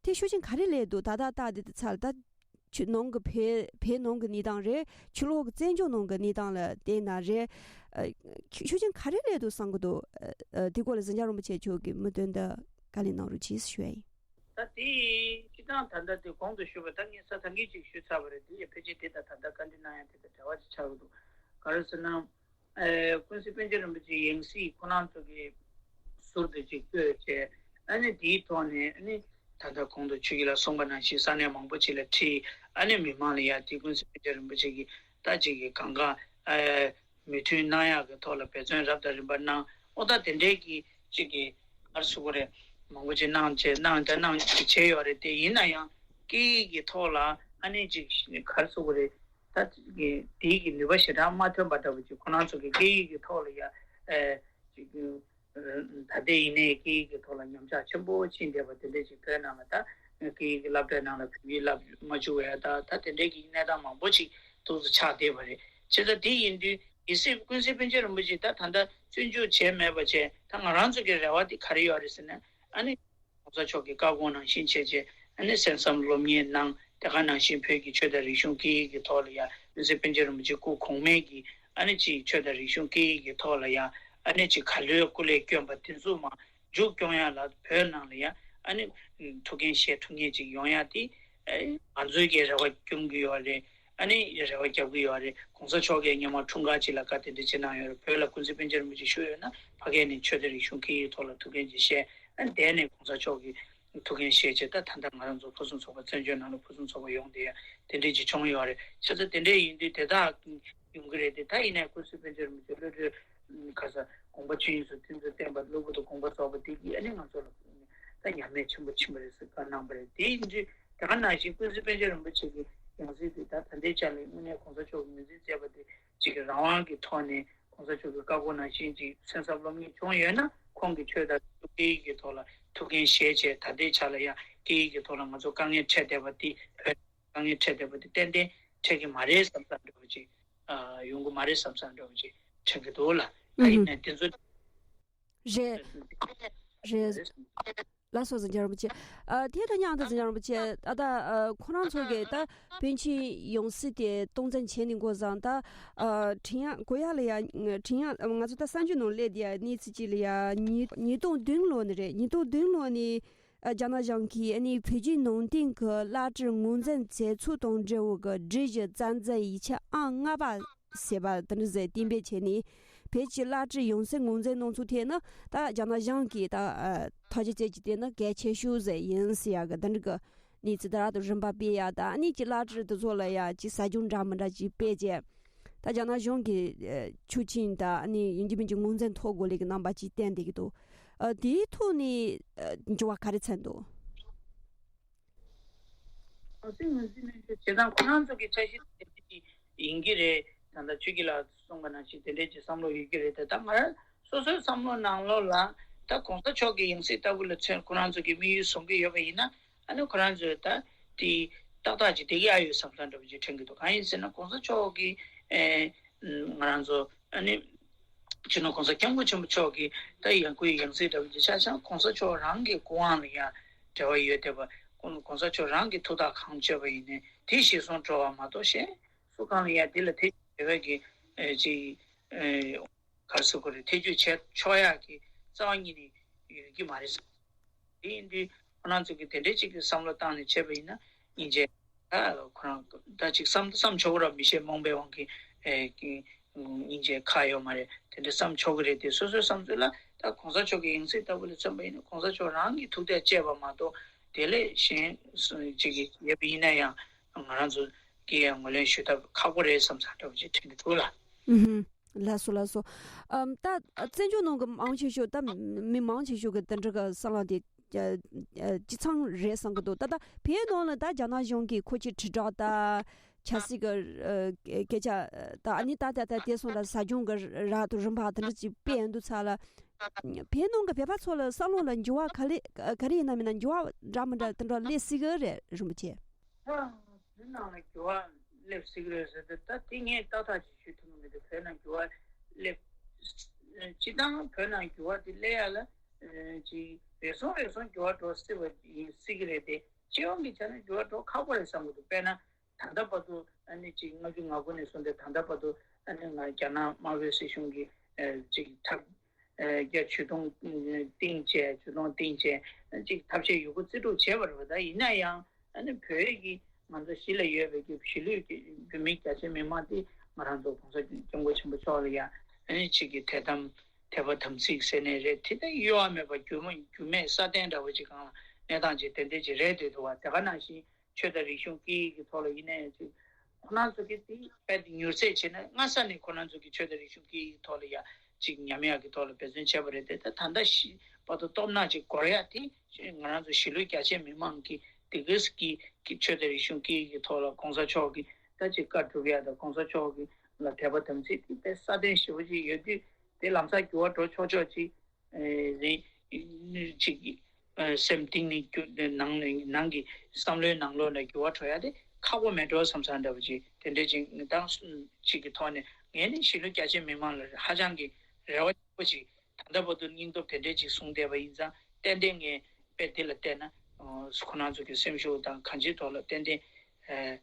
དེ་ཤུགས་རྐྱེན་ག་རེ་སླེབས་འདུག་ད་ད་ལྟ་དེ་ད་ཚར་ད་ཆུ་ནང་གི་བོད་བོད་ནང་གི་གནས་སྟངས་རེད། ཕྱི་ལོགས་ཀྱི་བཙན་བྱོལ་ནང་གི་གནས་སྟངས་ལ་བལྟས་ན་རེད། ཨ་ཤུགས་རྐྱེན་ག་རེ་སླེབས་འདུག་བསམ་གི་འདུག་ཨ་ཨ་དེ་སྐོར་ལ་གཟིམ་འཇག་རིན་པོ་ཆེ་མཆོག་གིས་མུ་མཐུད་དུ་བཀའ་ལན་གནང་རོགས་གྱིས་ཞུ་ཡ་ཡིན། ད་དེ་སྤྱིར་བཏང་ད་ལྟ་དེ་གོང་དུ་ཞུས་པ་ད་ངས་ས་ཐག་ངེས་ཅིག་ཞུས་ཚར་བ་རེད། དེ་ཡང་ཕལ་ཆེར་དེ་དང་ད་ལྟ་བཀའ་འདྲི་གནང་ཡ་དེ་དང་འབྲེལ་བ་ཅིག་ཆགས་ཀྱི་འདུག་ག་རེ་ཟེར་ན། ཨེ་ཀུན་གཟིགས་པཎ་ཆེན་རིན་པོ་ཆེའི་ཡང་སྲིད་ཁོ་རང་ཚོ་གིས་ཟུར་དུ་ཅིག་བསྐོས་བྱས། ཨ་ནི་དེའི་ཐོག་ནས་ཨ་ནི་ད་ལྟ་གོང་དུ་ཆུ་སྐྱིད་ལགས་གསུངས་པ་ནང་བཞིན་ས་གནས་མང་པོ་ཅིག་ལ་ཁྲིད། ཨ་ནི་མི་མང་ལ་ཡ་དེ་ཀུན་གཟིགས་པཎ་ཆེན་རིན་པོ་ཆེ་གིས་ད་ཅིག་གི་གང་ག་ཨེ་མོས་མཐུན་གནང་ཡག་གི་ཐོག་ལ་འབད་བརྩོན་རབ་དང་རིམ་པ་གནང་། ཨོ་ད་དེ་འདྲའི་གི་ཅིག་གི་ག་རེ་ཟེར་དགོས་རེད། མང་པོ་ཅིག་གནང་བྱས་གནང་ད་གནང་ཅིག་བྱས་ཡོད་རེད། དེ་ཡིན་ན་ཡང་སྐད་ཡིག་གི་ཐོག་ལ་ཨ་ནི་ཅིག་ག་རེ་ཟེར་དགོས་རེད། ད་ཅིག་གི་དེའི་གི་ནུས་པ་ཞེ་དྲག་མ་ཐོན་པ་འདྲ་པོ་ཅིག་ཁོ་རང་ཚོ་གི་སྐད་ཡིག་གི་ཐོག་ལ་ཡ་ཨེ་ཅིག་གི་ད་ལྟ་ཡིན་ནའི་སྐད་ཡིག་གི་ཐོག་ལ་ཉམས་ཆག་ཆེན་པོ་ཕྱིན་བསྡད་པ་དེ་འདྲ་ཅིག་བོད་ནང་ལ་ད་སྐད་ཡིག་གི་སློབ་གྲྭའི་ནང་ལ་བོད་ཡིག་བསླབ་མ་བཅུག་པ་ཡ། ད་ད་དེ་འདྲའི་གི་གནས་སྟངས་མང་པོ་ཅིག་ཏོག་ཙམ་ཆགས་བསྡད་པ་རེད། བྱས་ཙང་དེ་ཡིན་དུས་ཡེ་སྲིད་ཀུན་གཟིགས་པཎ་ཆེན་རིན་པོ་ཆེ་ད་ད་ལྟ་བཙོན་འཇུག་བྱས་མེད་པ་བྱས། ད་ང་རང་ཚོ་གི་རེ་བ་དེ་ག་རེ་ཡོད་རེད་ཟེར་ན། ཨ་ནི་༸གོང་ས་མཆོག་གི་བཀའ་དགོངས་ནང་བཞིན་བྱས་བྱས། ཨ་ནི་གསན་བསམ་སློབ་གཉེར་གནང་། དེ་ག་ནང་བཞིན་བོད་ཀྱི་ཆོས་དང་རིག་གཞུང་སྐད་ཡིག་གི་ཐོག་ལ་ཡ་ཀུན་གཟིགས་པཎ་ཆེན་རིན་པོ་ཆེ་སྐུ་གོང་མའི་གི་ཨ་ནི་ཅིག་ཆོས་དང་རིག་གཞུང་སྐད་ཡིག་གི་ཐོག་ལ་ཡ་ཨ་ནི་ཅིག་ག་ལོའི་སྐུ་ལས་བསྐྱོན་པ་དེ་ཚོ་མར་མཇུག་སྐྱོང་ཡ་ལ་བོད་ནང་ལ་ཡ་ཨ་ནི་ཐུགས་འགན་བཞེས་ཐུབ་མཁན་ཅིག་ཡོང་ཡ་དེ་ཨ་ང་ཚོའི་གི་རེ་བ་སྐྱོང་གི་ཡོད་རེད། ཨ་ནི་རེ་བ་རྒྱབ་ཀྱི་ཡོད་རེད། གོང་ས་མཆོག་གིས་སྔོན་མ་འཁྲུངས་སྐར་ཅིག་ལ་བཀའ་དེ་འདྲ་བྱེད་གནང་ཡོད་རེད། བོད་ལ་ཀུན་གཟིགས་པཎ་ཆེན་རིན་པོ་ཆེ་བཞུགས་ཡོད་ན་ཕ་གིར་ནས་ཆོས་དང་རིག་གཞུང་སྐད་ཡིག་ཐོག་ལ་ཐུགས་འགན་ཅིག་བཞེས། ཨ་ནི་དེ་ནས་གོང་ས་མཆོག་གིས་ཐུགས་འགན་བཞེས་བྱས། ད་ད་ལྟ་ང་རང་ཚོ་ཕུན་སུམ་ཚོགས་པ་བཙན་བྱོལ་ནང་ལ་ཕུན་སུམ་ཚོགས་པ་ཡོང་བསྡད་ཡ་དེ་འདྲ་ཅིག་བྱུང་ཡོད་རེད། བྱས་ཙང་དེ་འདྲ་ཡིན་དུས་དེ་དག་ཡོང་གི་རེད་དེ། ད་ཡིན་ནའི་ཀུན་གཟིགས་པཎ་ཆེན་རིན་པོ་ཆེ་བློ་གྲོས་ག་ས་དགོངས་པ་ཆོས་དབྱིངས་སུ་ཐུགས་འཛིན་བསྟན་པ་གློ་བུར་དུ་དགོངས་པ་རྫོགས་པ་དེ་གིས་ཨ་ནི་ང་ཚོ་ལ་ད་ཉམས་ལེན་ཆེན་པོ་ཕྱིན་པ་རེད་ཟེར་བཀའ་གནང་བ་རེད། དེ་ཡིན་དུས་དེ་ག་ནང་བཞིན་ཀུན་གཟིགས་པཎ་ཆེན་རིན་པོ་ཆེ་གི་ཡང་སྲིད་དེ་ད་ད་ལྟའི་ཆ་ལ་དངོས་གནས་གོང་ས་མཆོག་གིས་ངོས་འཛིན་མཛད་པ་དེ་གཅིག་གི་རང་དབང་གི་ཐོག་ནས་གོང་ས་མཆོག་གི་བཀའ་དགོངས་ནང་བཞིན་གཅིག་སེམས་འཚབ་སློང་མཁན་བྱུང་ཡོད་ན། ཁོང་གིས་ཆོས་དང་སྐད་ཡིག་གི་ཐོག་ལ་ཐུགས་འགན་བཞེས་བྱས། ད་ལྟའི་ཆ་ལ་ཡང་སྐད་ཡིག་གི་ཐོག་ལ་ང་ཚོ་དཀའ་ངལ་འཕྲད་བསྡད་པ་དེ་བོད་དཀའ་ངལ་འཕྲད་བསྡད་པ་དེ་ཏན་ཏན་འཕྲད་ཀྱི་མ་རེད་བསམ་བསམ་འདྲ་བོ་ཅིག་ཨ། ཡོང་གི་མ་རེད་བསམ་བསམ་འདྲ་བོ་ཅིག་དྲན་གྱི་འདུག་ལ། ད་ཡིན་ནའི་དེ་ཚོ་རེད། རེད། ལགས་སོ། འཛིན་སྐྱོང་རིན་པོ་ཆེ། ཨ། དེ་དང་མཉམ་དུ་འཛིན་སྐྱོང་རིན་པོ་ཆེ། ཨ། ད། ཨ། ཁོ་རང་ཚོ་གིས་ད་པཎ་ཆེན་ཡང་སྲིད་དེ་སྟངས་འཛིན་བྱས་ནས་འགོ་བཟུང་། ད། ཨ། དྲན་ཡག་གོ་ཡག་ལ་ཡ། དྲན་ཡག་ང་ཚོ་ད་གསར་འགྱུར་ནང་སླེབས་བསྡད་ཡ་གནས་ཚུལ་ཅིག་ལ་ཡ། ཉིས་ཉིས་སྟོང་བདུན་ལོ་ནས་རེད། ཉིས་སྟོང་བདུན་ལོ་ནས། ཨ། རྒྱ་ནག་གཞུང་གིས་ཨ་ནི་བོད་བརྒྱུད་ནང་བསྟན་གྱི་བླ་བྲེ་ངོས་འཛིན་མཛད་ཚུལ་དང་འབྲེལ་བའི་གི་སྒྲིག་གཞི་རྩ་འཛིན་ཡིག་ཆ་ཨང་ལྔ་པ་ཟེར་བ་དེ་འདྲ་ཟེར་གཏན་འབེབས་བྱས་ནས། བོད་ཀྱི་བླ་བྲེ་ཡང་སྲིད་ངོས་འཛིན་གནང་ཚུལ་དེ་ནི་ད་རྒྱ་ནག་གཞུང་གིས་ད། ཨ། ཐག་གཅོད་བྱས་ཀྱི་དེ་ནི་གལ་ཆེ་ཤོས་ཟིག་ཡིན་ཟེར་ཡག་གི་དེ་འདྲ་གི་གནས་ཚུལ་དེ་རབ་ཏུ་རིམ་པ་སྤེལ་ཡག་དང་། ཨ་ནི་ཅིག་བླ་བྲེ་དེ་ཚོ་ལ་ཡ་ཅིག་ཟ་སྦྱོང་འདྲ་མི་འདྲ་ཅིག་སྤེལ་བྱས། ད་རྒྱ་ནག་གཞུང་གི། ཨ། ཆོག་མཆན་དང་ཨ་ནི་ཡིན་གཅིག་མིན་གཅིག་ངོས་འཛིན་ཐོབ་དགོས་ལེ་གི་རྣམ་པ་ཅིག་བསྟན་བསྡད་ཀྱི་འདུག་ཨ། དེའི་ཐོག་ནས། ཨ། འགྱུར་བ་ག་རེ་ཕྱིན་འདུག་ཨ། སྲིད་ངོས་འཛིན་གནང་རྒྱུ་བྱེད་སྟངས་ཁོ་རང་ཚོ་གི་འཆར་གཞི་དེ་འདྲ་ཅིག་ཡིན་གྱི་རེད། ད་ལྟ་ཆོས་སྐྱིད་ལགས་གསུངས་པ་ནང་བཞིན་དེ་འདྲའི་ཅིག་བསམ་བློ་ཡོད་ཀྱི་རེད་དེ། ད་ང་རང་སོ་སོའི་བསམ་བློ་ནང་ལོགས་ལ་ད་གོང་ས་མཆོག་གི་ཡང་སྲིད་ལྟ་བུ་ལ་མཚོན་ཁོ་རང་ཚོ་གི་དམིགས་ཡུལ་བཟུང་གི་ཡོད་པ་ཡིན་ན། ཨ་ནི་ཁོ་རང་ཚོས་ད་དེ་ཏག་ཏག་ཅིག་བསྡད་ཀྱི་ཨ་ཡོད་བསམ་བསམ་འདྲ་པོ་ཅིག་དྲན་གྱི་འདུག་གང་ཡིན་ཟེར་ན་གོང་ས་མཆོག་གི། ཨེ། ང་རང་ཚོ་ཨ་ནི་སྤྱི་ནོར་གོང་ས་སྐྱབས་མགོན་ཆེན་པོ་མཆོག་གི་ད་ཡང་སྐུའི་ཡང་སྲིད་འདྲ་པོ་ཅིག་ཆ་བཞག་གོང་ས་མཆོག་རང་གི་སྐུ་དབང་ལ་ཡང་འབྲེལ་བ་ཡོད་བསྡད་པ། གོང་གོང་ས་མཆོག་རང་གི་ཐུགས་ཐག་གང་གཅོད་པ་ཡིན་ནའི་དེ་གཞིར་བཟུང་འགྲོ་བ་མ་གཏོགས། གཞན་སུ་གང་ལ་ཡང་དེ་ལ་དེ་འབྲེལ་བའི་གི། ཨེ། ཅིག་ཨེ། ག་རེ་ཟེར་དགོས་རེད། ཐེ་བྱུས་བྱེད་ཆོག་ཡག་གི་རྩ་བ་ཉིད་ནས་ཡོད་ཀྱི་མ་རེད་བསམ། དེ་ཡིན་དུས་ཁོ་རང་ཚོ་གིས་དེ་འདྲའི་ཅིག་གི་བསམ་བློ་བཏང་ནས་བྱས་པ་ཡིན་ན། སྙིང་རྗེ། ད་ཁོ་རང་ད་ཅིག་བསམ་བསམ་ཆོག་གི་རེད་མི་ཤེས། རྨོངས་པའི་དབང་གིས། ཨེ། སྙིང་རྗེ་ཁག་ཡོད་མ་རེད། དེ་འདྲ་བསམ་ཆོག་གི་རེད་དེ། སོ་སོའི་བསམ་ཚུལ་ལ་ད་གོང་ས་མཆོག་གི་ཡང་སྲིད་ལྟ་བུ་ལ་མཚོན་པ་ཡིན་ན་གོང་ས་མཆོག་རང་གི་ཐུགས་ཐག་བཅད་པ་མ་གཏོགས། དེ་ལས་གཞན་ཅིག་གིས་ཡོད་པ་ཡིན་ན་ཡང་ང་རང་ཚོ་གིས་ཡང་ངོས་ལེན་ཞུ་ཐབས་ཁག་པོ་རེད་བསམ་བསམ་འདྲ་བོ་ཅིག་དྲན་གྱི་འདུག་ལ། ཨུ་ཧུམ། ལགས་སོ། ལགས་སོ། ཨམ། ད་བཙན་བྱོལ་ནང་གི་མང་ཆེ་ཤོས། ད་མི་མང་ཆེ་ཤོས་ཀྱི་དེ་འདྲ་གི་བསམ་བློ་དེ་ཨ་ཨ་སྤྱི་བསམ་རེད་བསམ་གྱི་འདུག་ད་ལྟ་བོད་ནང་ལ་ད་རྒྱ་ནག་གཞུང་གིས་ཁོ་ཆོའི་དྲིལ་བསྒྲགས་དང་ཆབ་སྲིད་ཀྱི་ཨ་སྐད་ཆ་དང་། ཨ་ནི་ད་ད་ད་དེ་སོང་ལ་ཟ་སྦྱོང་གི་རབ་ཏུ་རིམ་པ་དེ་འདྲ་ཅིག་སྤེལ་འདུག་ཚར་ལ། བོད་ནང་གི་བོད་པ་ཚོ་ལ་བསམ་བློ་ལ་འགྱུར་བ་ག་ལེ་ག་རེ་ཡིན་ན་མིན་ན་འགྱུར་བ་འདྲ་མི་འདྲ་དེ་འདྲ་སླེབས་སྲིད་གི་རེད། རིན་པོ་ཆེ། ད་བོད་ནང་ལ་འགྱུར་བ་སླེབས་སྲིད་ཀྱི་རེད་ཟེར་ཏེ། ད་དེ་ངས་ཏག་ཏག་ཅིག་ཞུ་ཐུབ་ཀྱི་མི་འདུག་བོད་ནང་འགྱུར་བ་སླེབས། སྤྱིར་བཏང་བོད་ནང་འགྱུར་བ་དེ་སླེབས་ཡ་ལ་ཅིག་རེ་ཟུང་རེ་ཟུང་འགྱུར་བ་འགྲོ་སྲིད་པ་ཡིན་སྲིད་ཀྱི་རེད་དེ། སྤྱི་ཡོངས་ཀྱི་ཆ་ནས་འགྱུར་བ་འགྲོ་ཁག་པོ་རེད་བསམ་གྱི་འདུག་དཔེར་ན་ད་ལྟ་བར་དུ་ཨ་ནི་ཅིག་ལྔ་བཅུ་ང་དགུ་ནས་བཟུང་སྟེ་ད་ལྟ་བར་དུ་ཨ་ནི་ང་རྒྱ་ནག་དམར་པོའི་སྲིད་གཞུང་གིས་ཨ་ཅིག་ཐབས། ཨ། རྒྱ་ཇུས་གཏོང་བཏིང་བྱས། ཇུས་གཏོང་བཏིང་བྱས་ཅིག་ཐབས་ཤེས་ཡོད་རྒུ་རྩིས་སྤྲོད་བྱས་པ་རེད་པ། ད་ཡིན་ན་ཡང་ཨ་ནི་བོད་ཀྱི་ང་ཚོ་གཞིས་ལ་ཡོད་པའི་གི་གཞིས་ལུས་ཀྱི་བོད་མི་རྒྱ་ཆེ་མི་མང་དེ་ང་རང་ཚོ་གོང་ས་སྐྱབས་མགོན་ཆེན་པོ་མཆོག་ལ་ཡ་ཨ་ནི་ཅིག་གི་དད་དམ་དད་པ་དམ་ཚིག་ཟེར་ནའི་རེད། དེ་ལྟར་གཡོ་བ་མེད་པ་རྒྱུ་མ་རྒྱུ་མེད་སྲ་བརྟན་འདྲ་བོ་ཅིག་སྒང་ལ་གནས་སྟངས་ཅིག་དེ་འདྲ་ཅིག་རེད་འདོད་འདུག་བ། དེ་ག་ནང་བཞིན་ཆོས་དང་རིག་གཞུང་སྐད་ཡིག་གི་ཐོག་ལ་ཡིན་ན་ཡང་ཅིག་ཁོ་རང་ཚོ་གིས་དེ་རྦད་དེ་མྱུར་ཚད་བྱས་ན་སྔ་ས་ནས་ཁོ་རང་ཚོ་གིས་ཆོས་དང་རིག་གཞུང་སྐད་ཡིག་གི་ཐོག་ལ་ཡ་ཅིག་ཉམས་ཡག་གི་ཐོག་ལ་འབད་བརྩོན་བྱས་པ་རེད་དེ། ད་ད་ལྟ་ཞི་བར་དུ་སྟོབས་ནག་ཅིག་འགོར་ཡག་དེ་ང་རང་ཚོ་གཞིས་ལུས་རྒྱ་ཆེ་མི་མང་གིས་དེ་གིས་ཀྱི་ཀྱི་ཆོས་དང་རིག་གཞུང་སྐད་ཡིག་གི་ཐོག་ལ་གོང་ས་མཆོག་གི་ད་ཅིག་བཀའ་སྒྲུབ་ཡག་དང་གོང་ས་མཆོག་གི་ལ་དད་པ་དམ་ཚིག་དེ་དཔེ་སྲ་བརྟན་ཞེ་པོ་ཅིག་ཡོད་དུས། དེ་ལམ་སང་འགྱུར་བ་འགྲོ་ཆོག་ཆོག་ཅིག་ཨེ། རེད། ཅིག་ཨ། སེམས་གཏིང་ནས་འགྱུར་ནང་ནང་གི་བསམ་བློའི་ནང་ལོགས་ལ་འགྱུར་བ་འགྲོ་ཡ་དེ་ཁག་པོ་མེད་འགྲོ་བསམ་བསམ་འདྲ་བོ་ཅིག་དེ་འདྲ་ཅིག་ངས་ཏང་ཅིག་གི་ཐོག་ནས་ངས་ནི་གཞིས་ལུས་རྒྱ་ཆེ་མི་མང་ལ་ཧ་ཅང་གི་རེ་བ་ཆེན་པོ་ཅིག་ད་ལྟ་བར་དུ་སྙིང་སྟོབས་དེ་འདྲ་ཅིག་བཟུང་བསྡད་པ་ཡིན་ཙང་། ཏན་ཏན་ངས་དཔེ་དེ་ལ་བལྟས་ན་ཨ། ཁོ་རང་ཚོ་གི་སེམས་ཤུགས་དང་གང་ཅིའི་ཐོག་ལ་ཏན་ཏན་ཨ།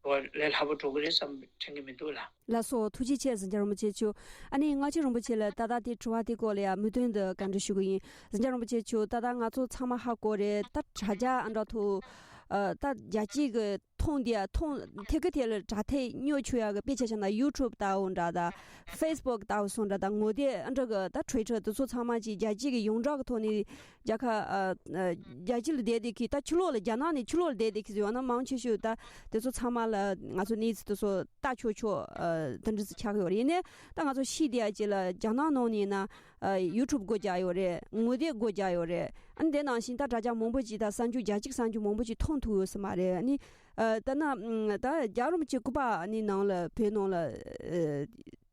བ་ལས་སླ་པོ་འགྲོ་གི་རེད་བསམ་དྲན་གྱི་མི་འདུག་ལ། ལགས་སོ། ཐུགས་རྗེ་ཆེ་འཛིན་སྐྱོང་རིན་པོ་ཆེ་མཆོག་ཨ་ནི་སྔ་ཕྱི་རིན་པོ་ཆེ་ལ་ད་ལྟ་དེ་དྲི་བ་དེ་སྐོར་ལ་ཡང་མུ་མཐུད་དུ་བཀའ་འདྲི་ཞུ་གི་ཡིན། འཛིན་སྐྱོང་རིན་པོ་ཆེ་མཆོག་ད་ལྟ་ང་ཚོ་ཚང་མ་ཧ་གོ་རེད། ད་དྲ་རྒྱ་ཨ་འདྲ་ཐོག་ཨ། ད་རྒྱལ་སྤྱིའི་གི་ མཐོང་དེ་ཡ་མཐོང་ཐད་ཀ་དེ་ལ་དྲ་ཐད་སྨྱོ་ཆུ་ཡ་གི་དཔེ་ཆ་བཞག་ན་ཡུ་ཊུབ་ལྟ་བུ་འདྲ་དང་ཕེ་སི་བུག་ལྟ་བུ་སོང་འདྲ་དང་ངོ་དེབ་ཨ་འདྲ་གི་ད་ཊུ་ཝི་ཊར་དེ་ཚོ་ཚང་མ་ཅིག་རྒྱལ་སྤྱི་གི་ཡོངས་གྲགས་ཀྱི་ཐོག་ནས་རྒྱལ་ཁ་ཨ་ཨ་རྒྱལ་སྤྱི་ལ་བསྡད་བསྡད་ཀྱི་ད་ཕྱི་ལོགས་ལ་རྒྱ་ནག་ནས་ཕྱི་ལོགས་ལ་བསྡད་བསྡད་ཀྱི་ཡོད་ན་མང་ཆེ་ཤོས་ད་དེ་ཚོ་ཚང་མ་ལ་ང་ཚོ་གནས་ཚུལ་དེ་ཚོ་ལྟ་ཆོག་ཆོག་ཨ་དེ་འདྲ་ཚོ་ཆགས་ཀྱི་ཡོད་རེད། ཡིན་ནའི་ད་ང་ཚོ་ཤི་བསྡད་ཡ་ཅིག་ལ་རྒྱ་ནག་ནང་ནས་ཡིན་ན། ཨ་ཡུ་ཊུབ་སྒོ་རྒྱག་ཡོད་རེད། ངོ་དེབ་སྒོ་རྒྱག་ཡོད་རེད། ཨ་ནི་དེ་ནང་བཞིན་ད་དྲ་རྒྱ་མང་པོ་ཅིག་ད་གསར་འགྱུར་རྒྱལ་སྤྱིའི་གསར་འགྱུར་མང་པོ་ཅིག་མཐོང་ཐུབ་ཡོད་ས་མ་རེད། ཨ་ནི་ཨ་ད་ན་ཨ་ད་རྒྱལ་བ་རིན་པོ་ཆེ་སྐུ་པར་ཨ་ནི་ནང་ལ་བོད་ནང་ལ་ཨ་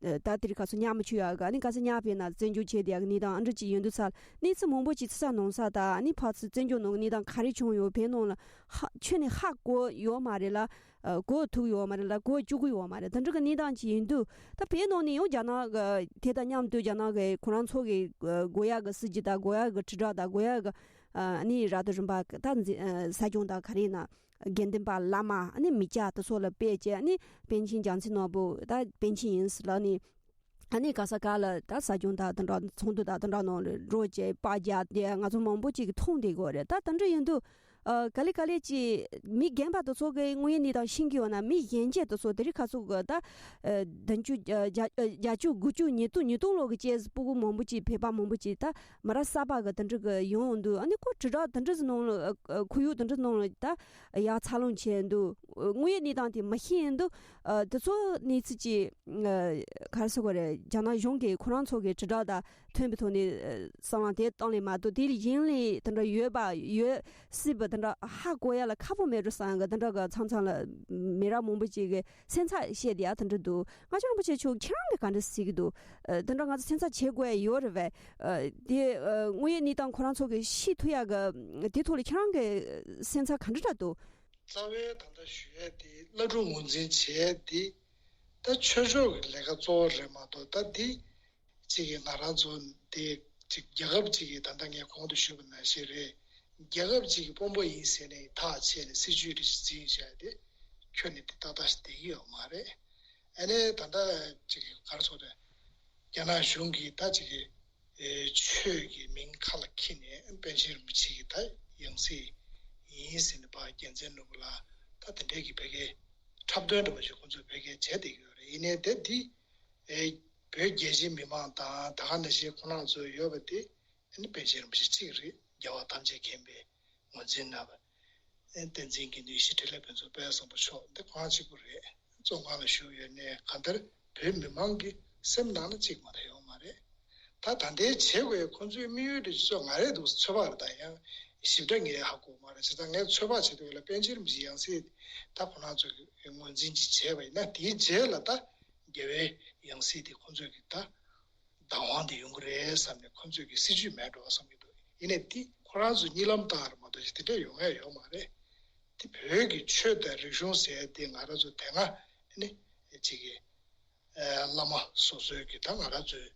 ཨ་ད་དེ་རིང་ཁ་སང་ཉག་མ་ཆུ་ཡག་གི་ཨ་ནི་ག་ས་ཉག་བྱས་ན་བཙན་བྱོལ་བྱས་དེ་ཡག་གི་གནས་སྟངས་ཨ་འདྲ་ཅིག་ཡོད་འདུག་ས། གནས་ཚུལ་མང་པོ་ཅིག་ཚུར་ས་ནང་ས་ད་ཨ་ནི་ཕར་ཚུར་བཙན་བྱོལ་ནང་གི་གནས་སྟངས་ག་རེ་བྱུང་ཡོད་བོད་ནང་ལ་ཧ་ཁྱོན་ནས་ཧ་གོ་ཡོད་མ་རེད་ལ། ཨ་གོ་ཐུབ་ཡོད་མ་རེད་ལ་གོ་བཅུག་གི་ཡོད་མ་རེད། ད་འདྲ་གི་གནས་སྟངས་ཅིག་ཡིན་དུས་ད་བོད་ནང་ནས་ཡང་རྒྱ་ནག་གི་དེ་དང་མཉམ་དུ་རྒྱ་ནག་གི་ཁོ་རང་ཚོ་གི་ཨ་དགོས་ཡག་གི་སྲིད་ཇུས་དང་དགོས་ཡག་གི་དྲིལ་བསྒྲགས་དང་དགོས་ཡག་གི་ཨ་ནི་ར་སྟོད་རིམ་པ་ད་འཛི་ཨ་ས་སྐྱོང་དང་ག་རེ་ན་དགེ་འདུན་པ་བླ་མ་ཨ་ནི་མི་སྐྱ་དེ་ཚོ་ལ་སྤེལ་བྱས་ཨ་ནི་པཎ་ཆེན་རྒྱལ་མཚན་ནོར་བུ་ད་པཎ་ཆེན་ཡིན་ཟེར་ལ་ནི་ཨ་ནི་ག་ས་ག་ལ་ད་ས་སྐྱོང་དང་དེ་འདྲ་ཚོགས་འདུ་དང་དེ་འདྲ་ནང་ལ་འགྲོ་བྱས་པར་རྒྱག་དེ་ང་ཚོ་མང་པོ་ཅིག་གིས་མཐོང་བསྡད་ཀྱི་ཡོད་རེད། ད་དེ་འདྲ་ཡིན་དུས། ཨ་ག་ལེ་ག་ལེ་ཅིག་མི་རྒན་པ་དེ་ཚོ་གི་དངོས་ཡོད་གནས་སྟངས་ཤེས་ཀྱི་ཡོད་ན་མི་གཞོན་སྐྱེས་དེ་ཚོ་དེ་རིང་ཁ་སང་གི་ད་ཨ་བདུན་ཅུ་བརྒྱད་བརྒྱད་ཅུ་དགུ་བཅུ་ཉིས་སྟོང་ཉིས་སྟོང་ལོ་གི་སྐྱེས་སྤུ་གུ་མང་པོ་ཅིག་བོད་པ་མང་པོ་ཅིག་ད་མི་རབས་གསར་པ་གི་དེ་འདྲ་གི་ཡོང་འདུག་ཨ་ནི་ཁོ་དྲིལ་བསྒྲགས་དེ་འདྲ་ཟིག་ནང་ལ་ཨ་ཁོར་ཡུག་དེ་འདྲ་ནང་ལ་ད་ཡག་འཚར་ལོངས་བྱས་འདུག་དངོས་ཡོད་གནས་སྟངས་དེ་མི་ཤེས་འདུག་ཨ་དེ་ཚོ་གནས་ཚུལ་ཅིག་ཨ་ག་རེ་ཟེར་དགོས་རེད། རྒྱ་ནག་གཞུང་གིས་ཁོ་རང་ཚོ་གི་དྲིལ་བསྒྲགས་དང་མཐུན་པའི་ཐོག་ནས་ཨ་བསམ་བློ་དེ་བཏང་ལས་མ་གཏོགས་དེ་ལ་གཞན་ལས་དེ་འདྲ་ཡོད་པ་ཡོད་སྲིད་པ་དེ་འདྲ་ཧ་གོ་ཡ་ལ་ཁག་པོ་མེད་འགྲོ་བསམ་གི་དེ་འདྲ་གི་མཚམས་མཚམས་ལ་མི་རབས་མང་པོ་ཅིག་གི་སེམས་འཚབ་བཤད་དེ་ཡ་དེ་འདྲ་འདུག་ང་ཚོ་རིན་པོ་ཆེ་མཆོག་ཁྱེད་རང་གིས་ག་འདྲ་གཟིགས་ཀྱི་འདུག་ཨ་དེ་འདྲ་ང་ཚོ་སེམས་འཚབ་བྱེད་དགོས་ཡ་ཡོད་རེད་པས། ཨ་དེ་ཨ་དངོས་ཡོད་གནས་སྟངས་ཁོ་རང་ཚོ་གི་ཤེས་ཐུབ་ཡ་གི་དེ་ཐོག་ལ་ཁྱེད་རང་གི་སེམས་འཚབ་ག་འདྲ་འདྲ་འདུག་རྩ་བའི་ད་ལྟ་ཞུ་ཡས་དེ་བླ་སྤྲུལ་ངོས་འཛིན་བྱེད་ཡས་དེ་ད་ཆོས་ཕྱོགས་ཀྱི་ལས་ཀ་གཙོ་བོ་རེད་མ་གཏོགས། ད་འདི་གཅིག་གིས་ང་རང་ཚོ་འདི་གཅིག་རྒྱལ་ཁབ་གཅིག་གིས་ད་ལྟ་ངས་གོང་དུ་ཞུས་པ་ནང་བཞིན་རེད། རྒྱལ་ཁབ་གཅིག་གི་དཔོན་པོ་ཡིན་ཟེར་ནས་ཐག་བཅད་ནས་སྲིད་ཇུས་རེ་ཞིག་འཛིན་བཞག་དེ་ཁྱོན་ནས་དེ་ཏག་ཏག་ཞིག་བསྡད་ཀྱི་ཡོད་མ་རེད། ཨ་ནི་ད་ལྟ་གཅིག་གིས་ག་རེ་ཟེར་དགོས་རེད། རྒྱ་ནག་གཞུང་གིས་ད་གཅིག་གིས། ཨེ་ཆོས་ཀྱི་མིང་ཁ་ལ་འཁྱེར་ནས་པཎ་ཆེན་རིན་པོ་ཆེ་གི་ད་ཡང་སྲིད་ཡིན་ཟེར་ནས་ཕར་རྒྱལ་མཚན་ནོར་བུ་ལགས་ད་དེ་འདྲའི་གི་ཕ་གིའི་འཁྲབ་སྟོན་འདྲ་པོ་ཞིག་ཁོང་ཚོས་ཕ་གིར་བྱས་བསྡད་ཀྱི་ཡོད་རེད། ཡིན་ནའི་དེ་འདི་ཨེ་བོད་རྒྱལ་སྤྱིའི་མི་མང་དང་ད་ག་ནང་བཞིན་ཁོང་རྣམ་ཚོ་ཡོད་པ་དེ་ཨ་ནི་པཎ་ཆེན་རིན་པོ་ཆེ་གཅིག་རེད། རྒྱལ་བ་ཐམས་ཅད་མཁྱེན་པའི་ངོས་འཛིན་གནང་བ། བསྟན་འཛིན་དགེ་འདུན་ཡེ་ཤེས་འཕྲིན་ལས་ཕུན་ཚོགས་དཔལ་བཟང་པོ་མཆོག་འདི་ཁོང་གཅིག་པུ་རེད། བཙོན་ཁང་ལ་བཞུགས་ཡོད་ནའི་གང་ལྟར་བོད་མི་མང་གི་སེམས་ནང་ན་གཅིག་མ་གཏོགས་ཡོད་མ་རེད། ད་ད་ལྟའི་བྱེད་དགོས་ཁོང་ཚོའི་དམིགས་ཡུལ་དེ་ཚོ་ང་རེད་འདུག་ཚོད་དཔག་རེད། ད་ཡང་ཞིབ་ཕྲ་ངས་ཧ་གོ་མ་རེད། བྱས་ཙང་ངས་ཚོད་དཔག་བྱེད་དུས་ལ་པཎ་ཆེན་རིན་པོ་ཆེའི་ཡང་སྲིད་ད་ཁོ་རང་ཚོ་གི་ངོས་འཛིན་ཅིག་བྱས་པ་ཡིན་ན་དེའི་རྗེས་ལ་ད་རྒྱལ་བའི་ཡང་སྲིད་དེ་ཁོང་ཚོས་ཀྱི་ད། བདག་དབང་དེ་ཡོང་གི་རེད་བསམ་ནས་ཁོང་ཚོས་ཀྱི་སྲིད་ཇུས་མེད་འགྲོ་བསམ་གྱི་འདུག་ཡིན་ནའི་འདི་ཁོ་རང་ཚོ་གཉིད་ལམ་བཏང་རེད་མ་གཏོགས་དེ་འདྲ་ཡོང་ཡ་ཡོད་མ་རེད། དེ་བོད་ཀྱི་ཆོས་དང་རིག་གཞུང་ཟེར་དེ་ང་རང་ཚོ་དེ་སྔ་ནི་གཅིག་གི་བླ་མ་སོ་སོའི་གི་ད་ང་རང་ཚོའི་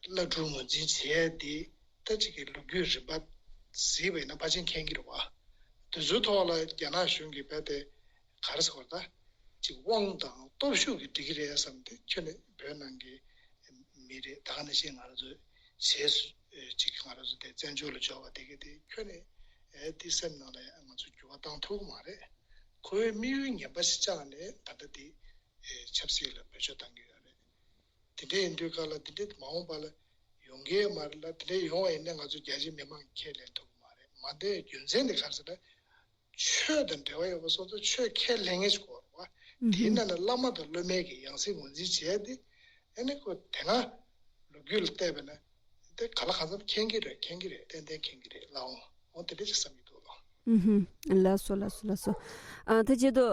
བླ་སྤྲུལ་ངོས་འཛིན་བྱས་དེ་ད་གཅིག་གི་ལོ་རྒྱུས་རིམ་པ་གཟིགས་པ་ཡིན་ན་ཕལ་ཆེར་མཁྱེན་གྱི་རེད་བ། དེ་ཚོའི་ཐོག་ལ་རྒྱ་ནག་གཞུང་གིས་རྦད་དེ་ག་རེ་ཟེར་བ་ད། ཅིག་དབང་དང་སྟོབས་ཤུགས་ཀྱིས་འགྲིག་གི་རེད་བསམ་སྟེ་ཁྱོན་ནས་བོད་ནང་གི་མི་རེད། ད་ག་ནང་བཞིན་ང་རང་ཚོ་བྱས་སུ་ཅིག་ང་རང་ཚོ་དེ་བཙན་བྱོལ་ལ་འབྱོར་བ་དེ་ག་དེ་ཁྱོན་ནས་ཨེ་དེ་སེམས་ནང་ལ་ང་ཚོ་འགྱུར་བ་བཏང་ཐུབ་ཀྱི་མ་རེད། ཁོའི་དམིགས་ཡུལ་ངན་པ་ཞིག་བཅངས་ནས་ད་ལྟ་དེ་ཨེ་ཆབ་སྲིད་ལ་བེད་སྤྱོད་བཏང་གི་ཡོད་རེད། དེ་འདྲ་ཡིན་དུས་ག་ལ་དེ་འདྲ་མ་འོངས་པ་ལ་ཡོང་གི་མ་རེད་ལ། དེ་འདྲ་ཡོང་བ་ཡིན་ན་ང་ཚོ་རྒྱ་ཆེའི་མི་མང་ཁས་ལེན་ཐུབ་ཀྱི་མ་རེད། མ་དེ་རྒྱུ་མཚན་དེ་ག་རེ་ཟེར་ན། ཆོས་དང་འབྲེལ་བ་ཡོད་པ་སོགས་ཚོ་ཆོས་ཁས་ལེན་མཁན་ཞིག་དགོས་རེད་བ། དེའི་ནང་ནས་བླ་མ་དང་སློབ་མའི་གི་ཡང་སྲིད་ངོས་འཛིན་བྱས་ཏེ། ཨ་ནི་ཁོ་དེ་སྔ་ལོ་རྒྱུས་ལ་བལྟས་པ་ན་དེ་ག་ལ་གང་འཚམ་མཁྱེན་གྱི་རེད། མཁྱེན་གྱི་རེད། ཏན་ཏན་མཁྱེན་གྱི་རེད་ལགས། འོ་དེ་འདྲ་ཞིག་བསམ་གྱི་འདུག་ལགས། ཨུ་ཧུམ། ལགས་སོ་ལགས་སོ་ལགས་སོ། ཨ་དེ་བྱེད་དུས་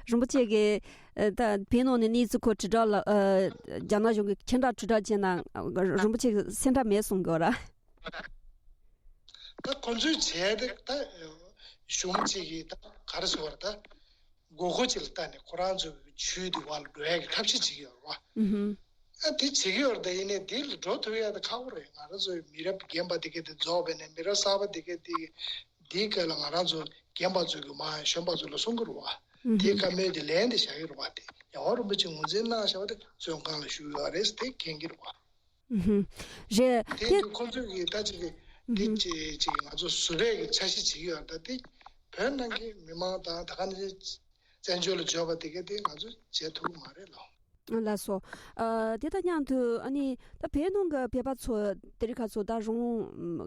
རིན་པོ་ཆེ་གིས་ད་བོད་ནང་ནས་གནས་ཚུལ་ཁོ་དྲིལ་བསྒྲགས་ལ་རྒྱ་ནག་གཞུང་གིས་ཁྱེད་འདྲ་དྲིལ་བསྒྲགས་བྱས་ན་རིན་པོ་ཆེ་གི་སེམས་ཁྲལ་མེད་གསུང་གི་ཡོད་ར། ད་ཁོ་ཚོས་བྱས་ཏེ་ད་གཞུང་གཅིག་གིས་ད་ག་རེ་ཟེར་བ་རེད། ད་དགོས་མཁོ་ཅིག་ལ་ལྟ་ནས་ཁོ་རང་ཚོའི་ཇུས་དེ་བར་ལ་འགྲོ་ཡ་གི་ཐབས་ཤེས་བྱེད་ཀྱི་ཡོད་རེད་བ། ཨ་དེ་བྱེད་ཀྱི་ཡོད་རེད། ད་ཡིན་ནའི་དེ་ལ་འགྲོ་ཐུབ་ཡ་ད་ཁག་པོ་རེད། ང་རང་ཚོའི་མི་རབས་རྒན་པ་དེ་གས་དེ་རྫོགས་པས་ནས་མི་རབས་གསར་པ་དེ་གས་དེ་དེའི་སྐབས་ལ་ང་རང་ཚོ་རྒན་པ་ཚོ་གི་མ་གཞོན་པ་ཚོ་ལ་གསུང་གི་རེད་བ། དེའི་བཀའ་མོལ་དེ་ལན་དེ་བཞག་གི་རེད་བ། དེ་རྒྱལ་བ་རིན་པོ་ཆེ་ངོས་འཛིན་གནང་བཞག་པ་དེ་བཙོན་ཁང་ལ་བཞུགས་ཡོད་རེད་དེ་མཁྱེན་གྱི་རེད་བ། ཧུམ། རེད་དེ། དེ་ཁོང་ཚོས་ཀྱིས་ད་ཅིག་གི་འདི་ཅིག་ཅིག་ང་ཚོ་ཟུར་པའི་གི་འཆར་གཞི་བྱེད་ཀྱི་ཡོད་རེད། ད་དེ་བོད་ནང་གི་མི་མང་དང་ད་ག་ནང་བཞིན་ བཙན་བྱོལ་ལ་འབྱོར་བ་དེ་ག་དེ་ང་ཚོས་བྱེད་ཐུབ་ཀྱི་མ་རེད་ལགས། ལགས་སོ། ཨ། དེ་དང་མཉམ་དུ་ཨ་ནི་ད་བོད་ནང་གི་བོད་པ་ཚོ་དེ་རིང་ཁ་ཚོ་ད་རང་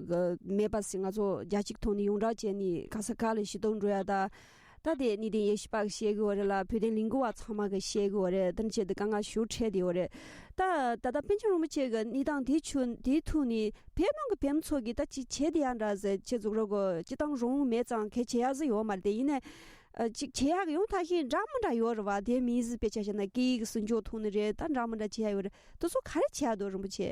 དབང་མེད་པ་ཞིག་ང་ཚོ་རྒྱལ་སྤྱིའི་ཐོག་ནས་ཡོངས་གྲགས་བྱས་ནས་ག་ས་ག་ལ་ཞུ་གཏུག་འགྲོ་ཡ། ད་ད་དེ་གནས་བརྟན་ཡེ་ཤེས་པ་གིས་བཤད་གི་ཡོད་རེད་ལ། བོད་དོན་ལས་འགུལ་བ་ཚང་མ་གིས་བཤད་གི་ཡོད་རེད། དེ་འདྲ་བྱས་དུས་དཀའ་ངལ་ཞེ་པོ་འཕྲད་བསྡད་ཡོད་རེད། ད་ད་ལྟ་པཎ་ཆེན་རིན་པོ་ཆེ་གི་གནས་སྟངས་དེ་ཆུ་དེའི་ཐོག་ནས་བོད་ནང་གི་བོད་མི་ཚོ་གིས་ད་ཅིག་བྱེད་བསྡད་ཡ་འདྲ་ཟེར། ཁྱེད་ཚོ་རོགས་གོ་སྤྱིར་བཏང་རང་དབང་མེད་ཙང་གལ་ཆེ་ཡ་ཟིག་ཡོད་མ་རེད་དེ། ཡིན་ནའི། ཨ། ཅིག་བྱེད་ཡག་ཡང་ཐ་ཤལ་འདྲ་མི་འདྲ་ཡོད་རེད་བ། དེ་མིན་ཟིག་དཔེ་ཆ་བཞག་ན་སྐད་ཡིག་སྲུང་སྐྱོབ་ཐོག་ནས་རེད། ད་འདྲ་མི་འདྲ་བྱེད་ཡག་ཡོད་རེད། དེ་ཚོ་ག་རེ་བྱེད་ཡག་འདུག་རིན་པོ་ཆེ།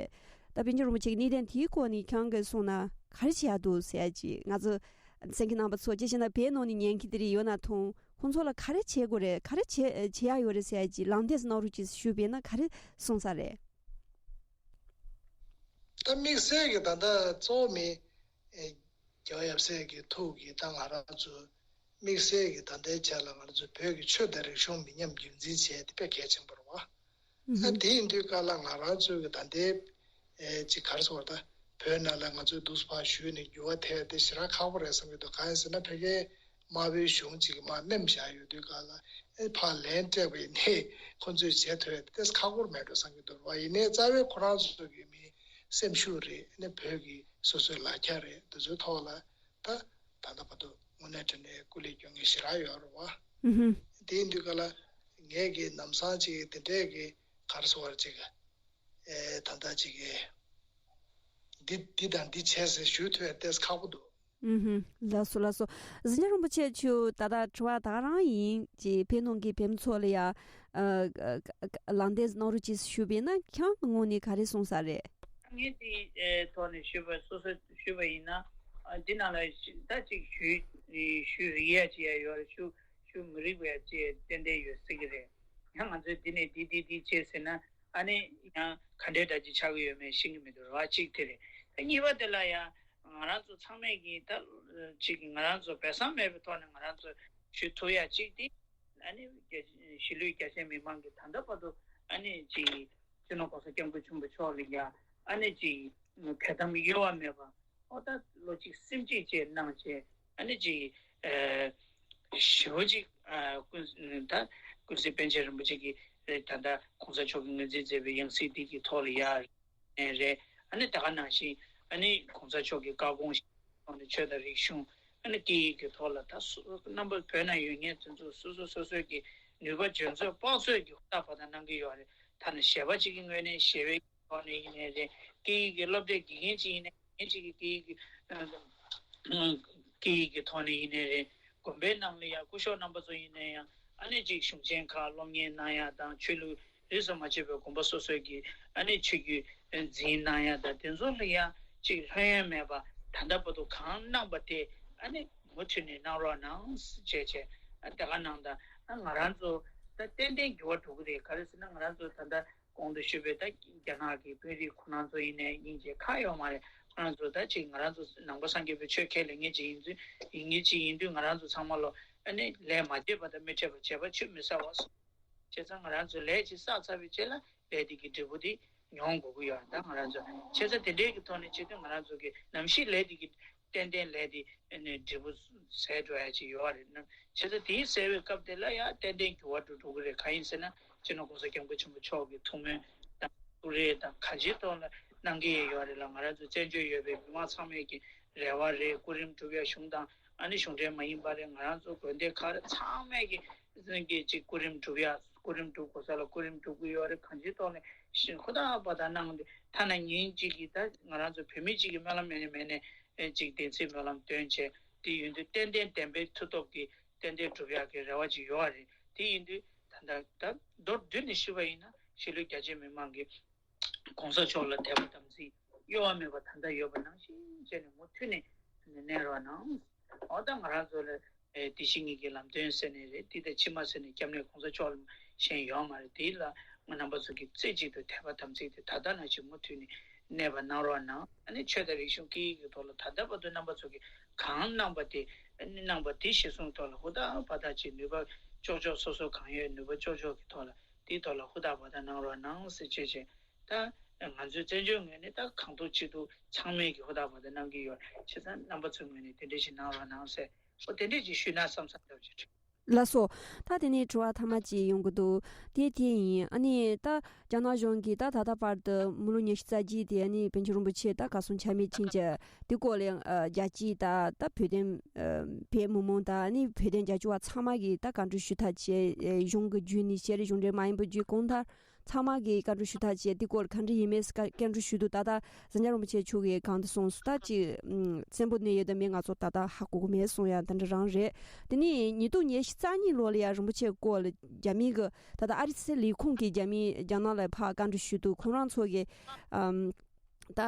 ད་པཎ་ཆེན་རིན་པོ་ཆེ་གི་གནད་དོན་དེའི་སྐོར་ནས་ཁྱེད་རང་གིས་གསུངས་ན་ག་རེ་བྱེད་ཡག་འདུག་ཟེར་ཡག་ཅིག་ང་ཚོ་གསན་མཁན་རྣམ་པ་ཚོ། དཔེ་བཞག་ན་བོད་ནང་ནས་ཉན་མཁན་དེ་རིགས་ཡོད་ན་ཐང་། ཁོང་ཚོ་ལ་ག་རེ་བྱེད་དགོས་རེད། ག་རེ་བྱེད་བྱེད་ཡག་ཡོད་རེད་ཟེར་ཡག་ཅིག་ལམ་སྟོན་ཟིག་གནང་རོགས་གྱིས་ཞུས་པ་ཡིན་ན་ག་རེ་གསུང་ས་རེད། ད་དམིགས་བསལ་གྱི་ད་ལྟ་གཙོ་བོ་མི་ཨེ་རྒྱལ་བ་ཡབ་སྲས་ཀྱི་ཐུགས་ཀྱི་ད་ང་རང་ཚོ་དམིགས་བསལ་གྱི་ད་ལྟའི་ཆ་ལ་ང་རང་ཚོ་བོད་ཀྱི་ཆོས་དང་རིག་གཞུང་མི་ཉམས་རྒྱུན་འཛིན་བྱས་དེ་དཔེ་གལ་ཆེན་པོ་རེད་བ། ཨ། དེ་ཡིན་དུས་ག་ལ་ང་རང་ཚོའི་གི་ད་ལྟའི་ཨེ་ཅིག་ག་རེ་ཟེར་བ། ད་བོད་ནང་ལ་ང་ཚོའི་འདུག་སེ་ཕར་བཞུགས་ནས་འགྱུར་བ་ཐེབས་དེ་ཞེ་དྲག་ཁག་པོ་རེད་བསམ་གྱི་འདུག་གང་ཡིན་ཟེར་ན་ཕ་གིའི་དམར་པོའི་གཞུང་ཅིག་གིས་མར་མནན་བཞག་ཡོད་དུས་ག་ལ་ཨེ་ཕར་ལན་སྤྲད་པ་ཡིན་ནའི་ཁོ་ཚོས་བྱེད་ཐུབ་ཡ་དེ་ཏོག་ཙམ་ཁག་པོ་རེད་མེད་འགྲོ་བསམ་གྱི་འདུག་བ། ཡིན་ནའི་རྩ་བའི་ཁོ་རང་ཚོ་གི་མི་སེམས་ཤུགས་རེད། ཨ་ནི་བོད་ཀྱི་སོ་སོའི་ལག་ཆ་རེད། དེ་ཚོའི་ཐོག་ལ་ད་ད་ལྟ་བར་དུ་དངོས་གནས་དྲང་གནས་སྐུ་ལས་སྐྱོན་མཁན་ཞེ་དྲག་ཡོད་རེད་བ། ཨུ་ཧུམ། དེ་ཡིན་དུས་ག་ལ་ངས་ཀྱི་ལམ་སང་ཅིག་དེ་འདྲས་ཀྱི་ག་རེ་ཟེར་བ་ཅིག་ཨེ་ད་ལྟ་ཅིག་གི་འདི་འདི་དང་འདི་བྱས་ཟེར་ཞུ་ཐུབ་ཡ་ཏོག་ཙམ་ཁག་པོ་འདུག་ཨུ་ཧུམ། ལགས་སོ་ལགས་སོ། ཟིན་ཆ་རིན་པོ་ཆེ་ཁྱོད་ད་ལྟ་དྲི་བ་ད་ག་རང་ཡིན་གྱི་བོད་ནང་གི་བོད་མི་ཚོ་ལ་ཡ། ཨ། ལམ་སྟོན་གནང་རོགས་གྱིས་ཞུས་པ་ཡིན་ན་ཁྱེད་རང་གི་ངོས་ནས་ག་རེ་གསུངས་ས་རེད། ངས་དེའི་ཐོག་ནས་ཞུས་པ་སོ་སོས་ཞུས་པ་ཡིན་ན། ཨ། འདི་ནང་ལ་ད་ཅིག་ཞུ་ཞུ་རིགས་ཡ་ཅིག་ཡ་ཡོད་རེད། ཞུ་ཞུ་མི་རིགས་པ་ཡ་ཅིག་ཏན་ཏན་ཡོད་སྲིད་ཀྱི་རེད། ཡང་ང་ཚོས་འདི་ནས་འདི་འདི་འདི་བྱས་ཟེར་ན། ཨ་ནི་ཡང་ག་འདྲའི་འདྲ་ཅིག་ཆགས་ཀྱི་ཡོད་མེད་ཤེས་ཀྱི་མི་འདུག་ར་བ། གཅིག་དེ་རེད། ད་གཉིས་པ་དེ་ལ་ཡང་ང་རང་ཚོ་ཚང་མས་ཀྱིས་ད་ཅིག་ང་རང་ཚོ་སྦས་གསང་མེད་པའི་ཐོག་ནས་ང་རང་ཚོ་ཞུ་ཐུབ་ཡ་གཅིག་དེ། ཨ་ནི་རྒྱ་གཞིས་ལུས་རྒྱ་ཆེ་མི་མང་གིས་ད་ལྟ་བར་དུ་ཨ་ནི་ཅིག་སྤྱི་ནོར་༸གོང་ས་༸སྐྱབས་མགོན་ཆེན་པོ་མཆོག་ལ་ཡ་ཨ་ནི་ཅིག་འབོད་གཏམ་གཡོ་བ་མེད་པ། ཨོ་ད་བློ་གཅིག་སེམས་གཅིག་བཅས་གནང་བྱས། ཨ་ནི་ཅིག་ཨ་ཞེ་པོ་ཅིག་ཨ་ཀུན་ད་ཀུན་གཟིགས་པཎ་ཆེན་རིན་པོ་ཆེ་གིས་ད་ལྟ་གོང་ས་མཆོག་གིས་ངོས་འཛིན་མཛད་པའི་ཡང་སྲིད་འདི་གི་ཐོག་ལ་ཡ་རེད། ཨ་ནི་ད་ག་ནང་བཞིན་ཨ་ནི་གོང་ས་མཆོག་གི་བཀའ་དགོངས་ཐོག་ནས་ཆོས་དང་རིག་གཞུང་ཨ་ནི་སྐད་ཡིག་གི་ཐོག་ལ་ད་སོ་རྣམ་པ་བོད་ནང་ཡོད་མཁན་དེ་ཚོ་སོ་སོ་སོ་སོའི་གི་ནུས་པ་འཇོན་ཚོད་དཔག་ཚོད་ཀྱིས་ཧུར་ཐག་པ་དང་གནང་གི་ཡོད་རེད། ཐ་ན་གཞས་པ་གཅིག་གི་ངོས་ནས་གཞས་པའི་ཐོག་ནས་ཡིན་ནའི་རེད། སྐད་ཡིག་གི་སློབ་གྲྭའི་དགེ་རྒན་གཅིག་ཡིན་ནའི་རེད། གཅིག་གི་སྐད་ཡིག་གི་སྐད་ཡིག་གི་ཐོག་ནས་ཡིན་ནའི་རེད། དགོན་པའི་ནང་ལ་ཡང་སྐུ་ཞབས་རྣམ་པ་ཚོ་ཡིན་ནའི་ཡང་ཨ་ནི་ཅིག་གཞུང་ཆེན་ཁག་སློབ་གཉེར་གནང་ཡ་དང་ཆོས་ལུགས་རིས་སུ་མ་ཆད་པའི་དགོན་པ་སོ་སོའི་གི་ཨ་ནི་ཆོས་བརྒྱུད་འཛིན་གནང་ཡ་དང་དེ་ཚོ་ལ་ཡང་ཅིག་ལྷོད་ཡངས་མེད་པ་ད་ལྟ་བར་དུ་གང་གནང་པ་དེ་ཨ་ནི་མུ་མཐུད་ནས་གནང་རོགས་གནང་ཞེས་བྱས་ཨ་དེ་ག་གནང་དང་། ཨ་ང་རང་ཚོ་ད་ཏན་ཏན་འགྱུར་བ་འགྲོ་གི་རེད། ག་རེ་ཟེར་ན་ང་རང་ཚོ་ད་ལྟ་གོང་དུ་ཞུས་པའི་ད་རྒྱ་ནག་གི་དཔོན་རིགས་ཁོ་རང་ཚོ་ཡིན་ནའི་ཡིན་གྱི་ཁག་ཡོད་མ་རེད། ཁོ་རང་ཚོ་ད་ཅིག་ང་རང་ཚོ་ནང་པ་སངས་རྒྱས་པའི་ཆོས་ཁས་ལེན་མཁན་ཅིག་ཡིན་ཚུལ་ཡིན་མཁན་ཅིག་ཡིན་དུས་ང་རང་ཚོ་ཚང་མ་ལོ་ཨ་ནི་ལས་མ་བྱས་པ་དང་མི་འཕྲད་པ་བྱས་པ་ཆུད་མི་ཟ་བ་སོགས། བྱས་ཙང་ང་རང་ཚོ་ལས་ཅིག་བསགས་ཚར་བའི་རྗེས་ལ་ལས་དེ་གི་འབྲས་བུ་དེ་མྱོང་དགོས་ཀྱི་ཡོད་རེད། ད་ང་རང་ཚོ་བྱས་ཙང་དེ་འདྲའི་གི་ཐོག་ནས་བྱེད་དུས་ང་རང་ཚོ་གི་ནམ་ཞིག་ལས་དེ་གི་ཏན་ཏན་ལས་དེ་ཨ་ནི་འབྲས་བུ་ཟད་འགྲོ་ཡ་ཅིག་ཡོད་རེད་ན། བྱས་ཙང་དེའི་ཟད་པའི་སྐབས་དེ་ལ་ཡང་ཏན་ཏན་འགྱུར་བ་འགྲོ་འགྲོ་གི་རེད། གང་ཡིན་ཟེར་ན་སྤྱི་ནོར་༸གོང་ས་༸སྐྱབས་མགོན་ཆེན་པོ་མཆོག་གི་ཐུགས་སྨོན་དང་ཐུགས་རེ་དང་གང་ཅིའི་ཐོག་ལ་གནང་གི་ཡོད་རེད་ལ། ང་རང་ཚོ་བཙན་བྱོལ་ཡོད་པའི་མི་མང་ཚང་མས་ཀྱི་རེ་བ་རེད། སྐུ་རིམ་སྒྲུབ་ཡ་གཞུང་དང་ཨ་ནི་གཞུང་འབྲེལ་མ་ཡིན་པ་རེད། ང་རང་ཚོ་དགོན་སྡེ་ཁག་རེད། ཚང་མས་ཀྱི་ཀྱི་ཅིག་སྐུ་རིམ་སྒྲུབ་ཡ་སྐུ་རིམ་སྒྲུབ་དགོས་ས་ལ་སྐུ་རིམ་སྒྲུབ་ཀྱི་ཡོད་རེད། གང་ཅིའི་ཐོག་ནས་ཧུར་ཐག་པ་དང་གནང་སྟེ་ཐ་ན་ཉིན་གཅིག་གི་ད་ང་རང་ཚོ་བོད་མི་གཅིག་གི་སྨོན་ལམ་མེད་ནས་མེད་ནས། ཨེ་ཅིག་བདེན་ཚིག་སྨོན་ལམ་འདོན་བྱས་དེ་ཡིན་དུས་ཏན་ཏན་བདེན་པའི་མཐུ་སྟོབས་ཀྱིས་ཏན་ཏན་འགྲུབ་ཡག་གི་རེ་བ་ཅིག་ཡོད་རེད། དེ་ཡིན་དུས་ད་ལྟ་ད་མདོར་བསྡུས་ནས་ཞུས་པ་ཡིན་ན་གཞིས་ལུས་རྒྱ་ཆེ་མི་མང་གིས་༸གོང་ས་མཆོག་ལ་དད་པ་དམ་ཚིག་གཡོ་བ་མེད་པ་ད་ལྟ་ཡོད་པ་ནང་བཞིན་བྱས་ནས་མུ་མཐུད་ནས་གནས་རོགས་གནང་། འོ་ད་ང་རང་ཚོ་ལ་ཨེ་དེ་བཞིན་ཉིད་ཀྱི་ལམ་སྟོན་ཟེར་ནས་རེད། དེ་ལྟར་ཕྱི་མ་ཟེར་ནས་སྐྱབས་གནས་༸གོང་ས་མཆོག་ལ་གཞན་ཡོད་མ་རེད། དེ་ལ་ང་རྣམ་པ་ཚོ་གིས་རྩེ་གཅིག་ཏུ་དད་པ་དམ་ཚིག་དེ་ད་ལྟ་ནང་བཞིན་མུ་མཐུད་ནས་གནས་པ་གནང་རོགས་གནང་། ཨ་ནི་ཆོས་དང་རིག་གཞུང་སྐད་ཡིག་གི་ཐོག་ལ་ད་ལྟ་བར་དུ་རྣམ་པ་ཚོ་གིས་གང་གནང་པ་དེ་ཨ་ནི་གནང་པ་དེ་གཞིར་བཟུང་ཐོག་ལ་ཧུར་ཐག་འབད་ཐག་ཆེ་ནུས་པ་ལྕོགས་ལྕོགས་སོ་སོ་གང་ཡོད་ནུས་པ་ལྕོགས་ལྕོགས་ཀྱི་ཐོག་ལ་དེའི་ཐོག་ལ་ཧུར་ཐག་འབད་ཐག་གནང་རོགས་གནང་ཟེར་བྱས་བྱས། ད་ང་ཚོའི་བཙན་བྱོལ་ངོས་ནས་ད་གང་ཐུབ་ཅི་ཐུབ་ཚང་མས་ཀྱི་ཧུར་ཐག་འབད་ཐག་གནང་གི་ཡོད། བྱས་ཙང་རྣམ་པ་ཚོའི་ངོས་ནས་དེ་འདྲ་ཞིག་གནང་རོགས་གནང་ཟེར། ཨོ་དེ་འདྲ་ཅིག་ཞུས་ན་བསམ་བསམ་འདྲ་བོ་ཅིག་འདུག་ལགས་སོ། ད་དེ་ནས་དྲི་བ་ཐ་མ་གཅིག་ཡོང་གི་འདུག་དེ་དེ་ཡིན། ཨ་ནི་ད་རྒྱ་ནག་གཞུང་གིས་ད་ད་ལྟ་བར་དུ་མི་ལོ་ཉི་ཤུ་རྩ་གཅིག་དེ་ཨ་ནི་པཎ་ཆེན་རིན་པོ་ཆེ་ད་གར་སོང་ཆ་མེད་ཕྱིན་བྱས་དེ་སྐོར་ལ་ཨ་རྒྱལ་སྤྱི་དང་ད་བོད་དོན་ཨ་བོད་མི་མང་དང་ཨ་ནི་བོད་དོན་རྒྱབ་སྐྱོར་བ་ཚང་མ་གིས་ད་བཀའ་འདྲི་ཞུ་ཐབས་བྱས། ཨ་གཞུང་གི་བརྒྱུད་ནས་བྱས་རེད། གཞུང་འབྲེལ་མ་ཡིན་པའི་བརྒྱུད་གང་ལྟར། ཚང་མ་གིས་བཀའ་འདྲི་ཞུ་ཐབས་བྱས། དེ་སྐོར་ག་འདྲ་ཡིན་མིན་བཀའ་བཀའ་འདྲི་ཞུས་འདུག་ད་ལྟ་ཟན་ཆ་རིན་པོ་ཆེ་མཆོག་གིས་གང་འདྲ་གསུངས་སོང་། ད་ཅིག་ཨམ་གསལ་པོ་གནས་ཡོད་དམ་མེད་ང་ཚོ་ད་ལྟ་ཧ་གོ་གི་མེད་གསུང་ཡ་དེ་འདྲ་རང་རེད། དེ་ནས་ཉིས་སྟོང་ཉི་ཤུ་རྩ་གཉིས་ལོ་ལ་ཡ་རིན་པོ་ཆེ་སྐོར་ལ་རྒྱ་མི་གི་ད་ལྟ་ཨ་རི་སི་ལས་ཁུངས་ཀྱིས་རྒྱ་མི་རྒྱ་ནག་ལ་ཕར་བཀའ་འདྲི་ཞུས་འདུག་ཁོང་རང་ཚོ་གིས་ཨམ་ད་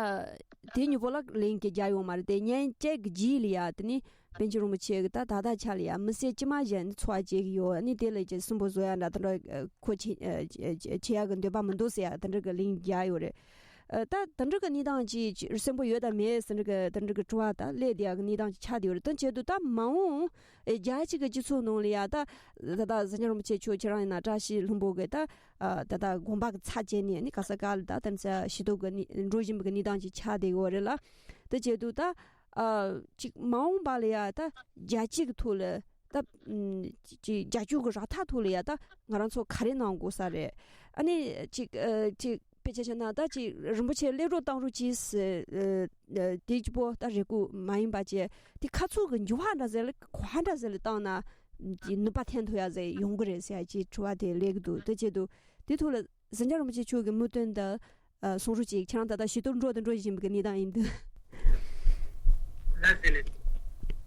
དེ་མྱུར་པོ་ལ་ལན་གྱི་རྒྱག་ཡོད་མ་རེད། དེ་ཉིན་གཅིག་གི་རྗེས་ལ་ཡ་དེ་ནི་པཎ་ཆེན་རིན་པོ་ཆེ་གི་ད་ད་ལྟ་ཆ་ལ་ཡ་མི་སེར་ཅི་མ་གཞན་འཚོ་བ་སྐྱེལ་གི་ཡོད། ཨ་ནི་དེ་ལ་ཅིག་སུན་པོ་བཟོ་ཡ་འདྲ་དེ་འདྲ་ཁོ་བྱེད་བྱེད་ཡ་གི་འདོད་པ་མི་འདུག་ཟེར་ཡ་དེ་འདྲ་གི་ལན་རྒྱག་ཡོད་རེད། ཨ་ད་དེ་འདྲ་གི་གནས་སྟངས་ཅིག་གསོན་པོ་ཡོད་དམ་མེད་ཟེར་འདྲ་གི་དེ་འདྲ་གི་དྲི་བ་ད་སླེབས་བསྡད་ཡ་གི་གནས་སྟངས་ཅིག་ཆགས་བསྡད་ཡོད་རེད། དེ་བྱེད་དུས་ད་མ་འོངས་ཨེ་རྒྱལ་སྤྱི་གི་སྤྱི་ཚོགས་ནང་ལ་ཡ་ད་ད་ད་ཟན་ཆ་རིན་པོ་ཆེ་མཆོག་ཁྱེད་རང་ཡིན་ན་བཀྲ་ཤིས་ལྷུན་པོ་གི་ད་ཨ་ད་ལྟ་དགོན་པ་གི་ཚབ་བྱས་ནས་ནི་ག་ས་ག་ལ་ད་དེ་ཚོ་ཞུ་གཏུག་གི་ནི་འགྲོ་བཞིན་པའི་གནས་སྟངས་ཅིག་ཆགས་བསྡད་ཡོད་རེད་ལ། དེ་བྱེད་དུས་ད་ཨ་ཅིག་མ་འོངས་པ་ལ་ཡ་ད་རྒྱལ་སྤྱི་གི་ཐོག་ལ་ད་ཨམ་ཅིག་རྒྱལ་སྤྱི་གི་རག་ཐབས་ཐོག་ལ་ཡ་ད་ང་རང་ཚོ་ག་རེ་གནང་དགོས་ས་རེད། ཨ་ནི་ཅིག་ཨ་ཅིག་དཔེ་ཆ་བཞག་ན་ད་ཅིག་རིན་པོ་ཆེ་སླེབས་རོགས་བཏང་རོགས་གྱིས་ཟེར་ཨ་ཨ་དེ་གཅིག་པོ་ད་རེ་སྐུལ་མ་ཡིན་པ་བྱས་དེ་ཁ་ཚུགས་ཀྱི་འགྱུར་བ་འདྲ་ཟེར་ལ་གོ་བ་འདྲ་ཟེར་ལ་བཏང་ན། དེ་ནུས་པ་འཐེན་ཐུབ་ཡ་ཟེར་ཡོང་གི་རེད་ཟེར་ཡ་ཅིག་དྲི་བ་དེ་སླེབས་ཀྱི་འདུག་དེ་བྱེད་དུས་དེ་ཐོག་ལ་ཟན་ཆ་རིན་པོ་ཆེ་མཆོག་གི་མོས་མཐུན་དང་ཨ་གསུང་རོགས་ཅིག་ཁྱེད་རང་ད་ལྟ་ཞུ་གཏུག་འགྲོ་དང་འགྲོ་བཞིན་པའི་གནས་སྟངས་ཡིན་དུས། ལགས་སེ་ལགས།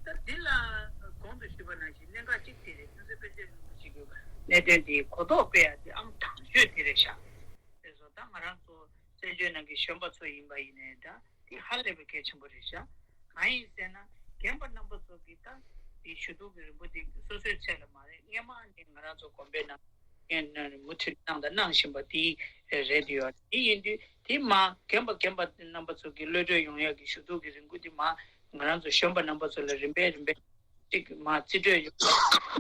ད་འདི་ལ་གོང་དུ་ཞུས་པ་ནང་བཞིན་གནད་འགག་གཅིག་དེ་རེད། ཀུན་གསལ་པཎ་ཆེན་རིན་པོ་ཆེ་གི་གནད་དོན་དེ་གོ་རྟོགས་སྤེལ་ཡ་དེ་ཨང་དང་ཤོས་དེ་རེད་ཤག་དེ་སོ་ད་ང་རང་ཚོ་བཙན་བྱོལ་ནང་གི་གཞོན་པ་ཚོ་ཡིན་པ་ཡིན་ནའི་འདྲ། དེ་ཧ་ལས་པའི་གལ་ཆེན་པོ་རེད་ཤག་གང་ཡིན་ཟེར་ན་རྒན་པ་རྣམ་པ་ཚོ་གིས་ད་དེ་ཞུ་གཏུག་གི་རིང་པོ་དེ་སོ་སོའི་ཚད་ལ་མ་རེད། སྔན་མ་ནས་ང་རང་ཚོ་དགོན་པའི་ནང་ནས་མུ་མཐུད་གནང་དང་གནང་བཞིན་པ་དེ་རེད་ཡོད། དེ་ཡིན་དུས་དེ་མ་རྒན་པ་རྒན་པ་རྣམ་པ་ཚོ་གི་གློད་གྲོལ་ཡོང་ཡག་གི་ཞུ་གཏུག་གི་རིང་པོ་དེ་མ་ང་རང་ཚོ་གཞོན་པ་རྣམ་པ་ཚོ་ལ་རིམ་པས་རིམ་པས་ཅིག་མ་རྩིས་སྤྲོད་ཡོང་ཡག་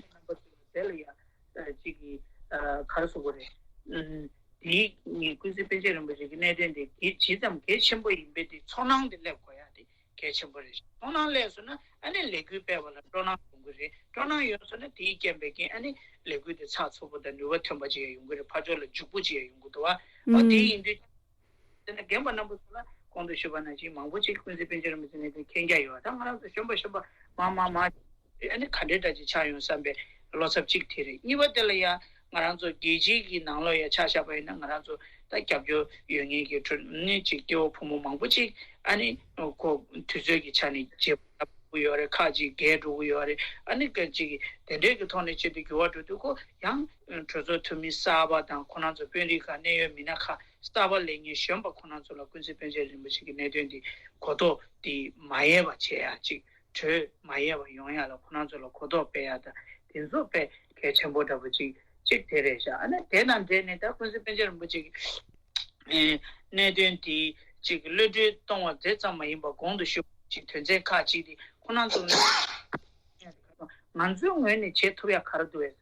རྣམ་པ་ཚོ་ལ་དེ་ལ་ཡ་ཅིག་གི་ག་རེ་ཟེར་དགོས་རེད། དེའི་ངས་ཀུན་གསལ་པཎ་ཆེན་རིན་པོ་ཆེ་གི་གནད་དོན་དེ་གལ་ཇི་ཙམ་གལ་ཆེན་པོ་ཡིན་པའི་དེ་ཚོར་སྣང་དེ་སླེབས་དགོས་ཡ་དེ་གལ་ཆེན་པོ་རེད། ཚོར་སྣང་སླེབས་སོང་ན་ཨ་ནི་ལས་འགུལ་སྤེལ་བ་ལ་སྤྲོ་སྣང་ཡོང་གི་རེད། སྤྲོ་སྣང་ཡོང་སོང་ན་དེའི་རྐྱེན་པས་རྐྱེན་ཨ་ནི་ལས་འགུལ་དེ་ཚགས་ཚུད་པོ་དང་ནུས་པ་ཐོན་པ་ཅིག་ཡང་ཡོང་གི་རེད། ཕར་ཕྱོགས་ལ་འཇུག་པོ་ཅིག་ཡང་ཡོང་གི་འདུག་བ། ཨོ་དེ་ཡིན་དུས་དེ་ནས་རྒན་པ་རྣམ་པ་ཚོ་ལ་གོང་དུ་ཞུས་པ་ནང་བཞིན་མང་པོ་ཅིག་ཀུན་གསལ་པཎ་ཆེན་རིན་པོ་ཆེ་གནད་དོན་མཁྱེན་རྒྱ་ཡོད། ད་ང་རང་ཚོ་གཞོན་པ་གཞོན་པ་མ་མ་མ་ཨ་ནི་ག་འདྲའི་འདྲ་ཅིག་ཆགས་ཡོང་བསམ་པའི་བློ་འཚབ་ཅིག་དེ་རེད། གཉིས་པ་དེ་ལ་ཡ་ང་རང་ཚོ་རྒྱལ་སྤྱིའི་གི་ནང་ལོགས་ཡ་ཆ་བཞག་པ་ཡིན་ན་ང་རང་ཚོ་ད་རྒྱབ་སྐྱོར་ཡོད་མཁན་གྱི་གྲོས་ནི་ཅིག་སྐྱེ་བོ་ཕོ་མོ་མང་པོ་ཅིག་ཨ་ནི་ཁོ་དུས་ཚོད་ཀྱི་ཆ་ནས་བརྗེ་པོ་ཡོད་རེད། ཁག་ཅིག་རྒས་འགྲོ་གི་ཡོད་རེད། ཨ་ནི་ཁག་ཅིག་གི་དེ་འདྲའི་གི་ཐོག་ནས་ཆེད་དུ་འགྱུར་བ་འགྲོ་དུས་ཁོ་ཡང་གྲོས་ཚོགས་འཐུས་མི་གསར་པ་དང་ཁོ་རང་ཚོ་དཔོན་རིགས་ཁག་གནད་ཡོད་མི་སྣ་ཁག་གསར་པ་སླེབས་མཁན་གཞོན་པ་ཁོ་རང་ཚོ་ལ་ཀུན་གསལ་པཎ་ཆེན་རིན་པོ་ཆེ་གི་གནད་དོན་འདི་གོ་རྟོགས་འདི་མ་ཡལ་བ་བྱེད་ཡ་ཅིག་གྲོས་མ་ཡལ་བ་ཡོང་ཡ་ལ་ཁོ་རང་ཚོ་ལ་གོ་རྟོགས་སྤེལ་ཡ་དང་དེ་ཚོ་དཔེ་གལ་ཆེན་པོ་འདྲ་པོ་ཅིག་ཅིག་དེ་རེད་ཤག་ཨ་ནི་དེ་དང་འབྲེལ་ནས་ད་ཀུན་གསལ་པཎ་ཆེན་རིན་པོ་ཆེ་གི་ཨེ་གནད་དོན་དེ་ཅིག་གློད་གྲོལ་གཏོང་བ་དེ་ཙམ་མ་ཡིན་པར་གོང་དུ་ཞུས་པ་ཅིག་དོན་ཚན་ཁག་ཅིག་དེ་ཁོ་རང་ཚོ་ང་ཚོའི་ངོས་ནས་བྱེད་ཐུབ་ཡ་ག་རེ་འདུག་ཨེ།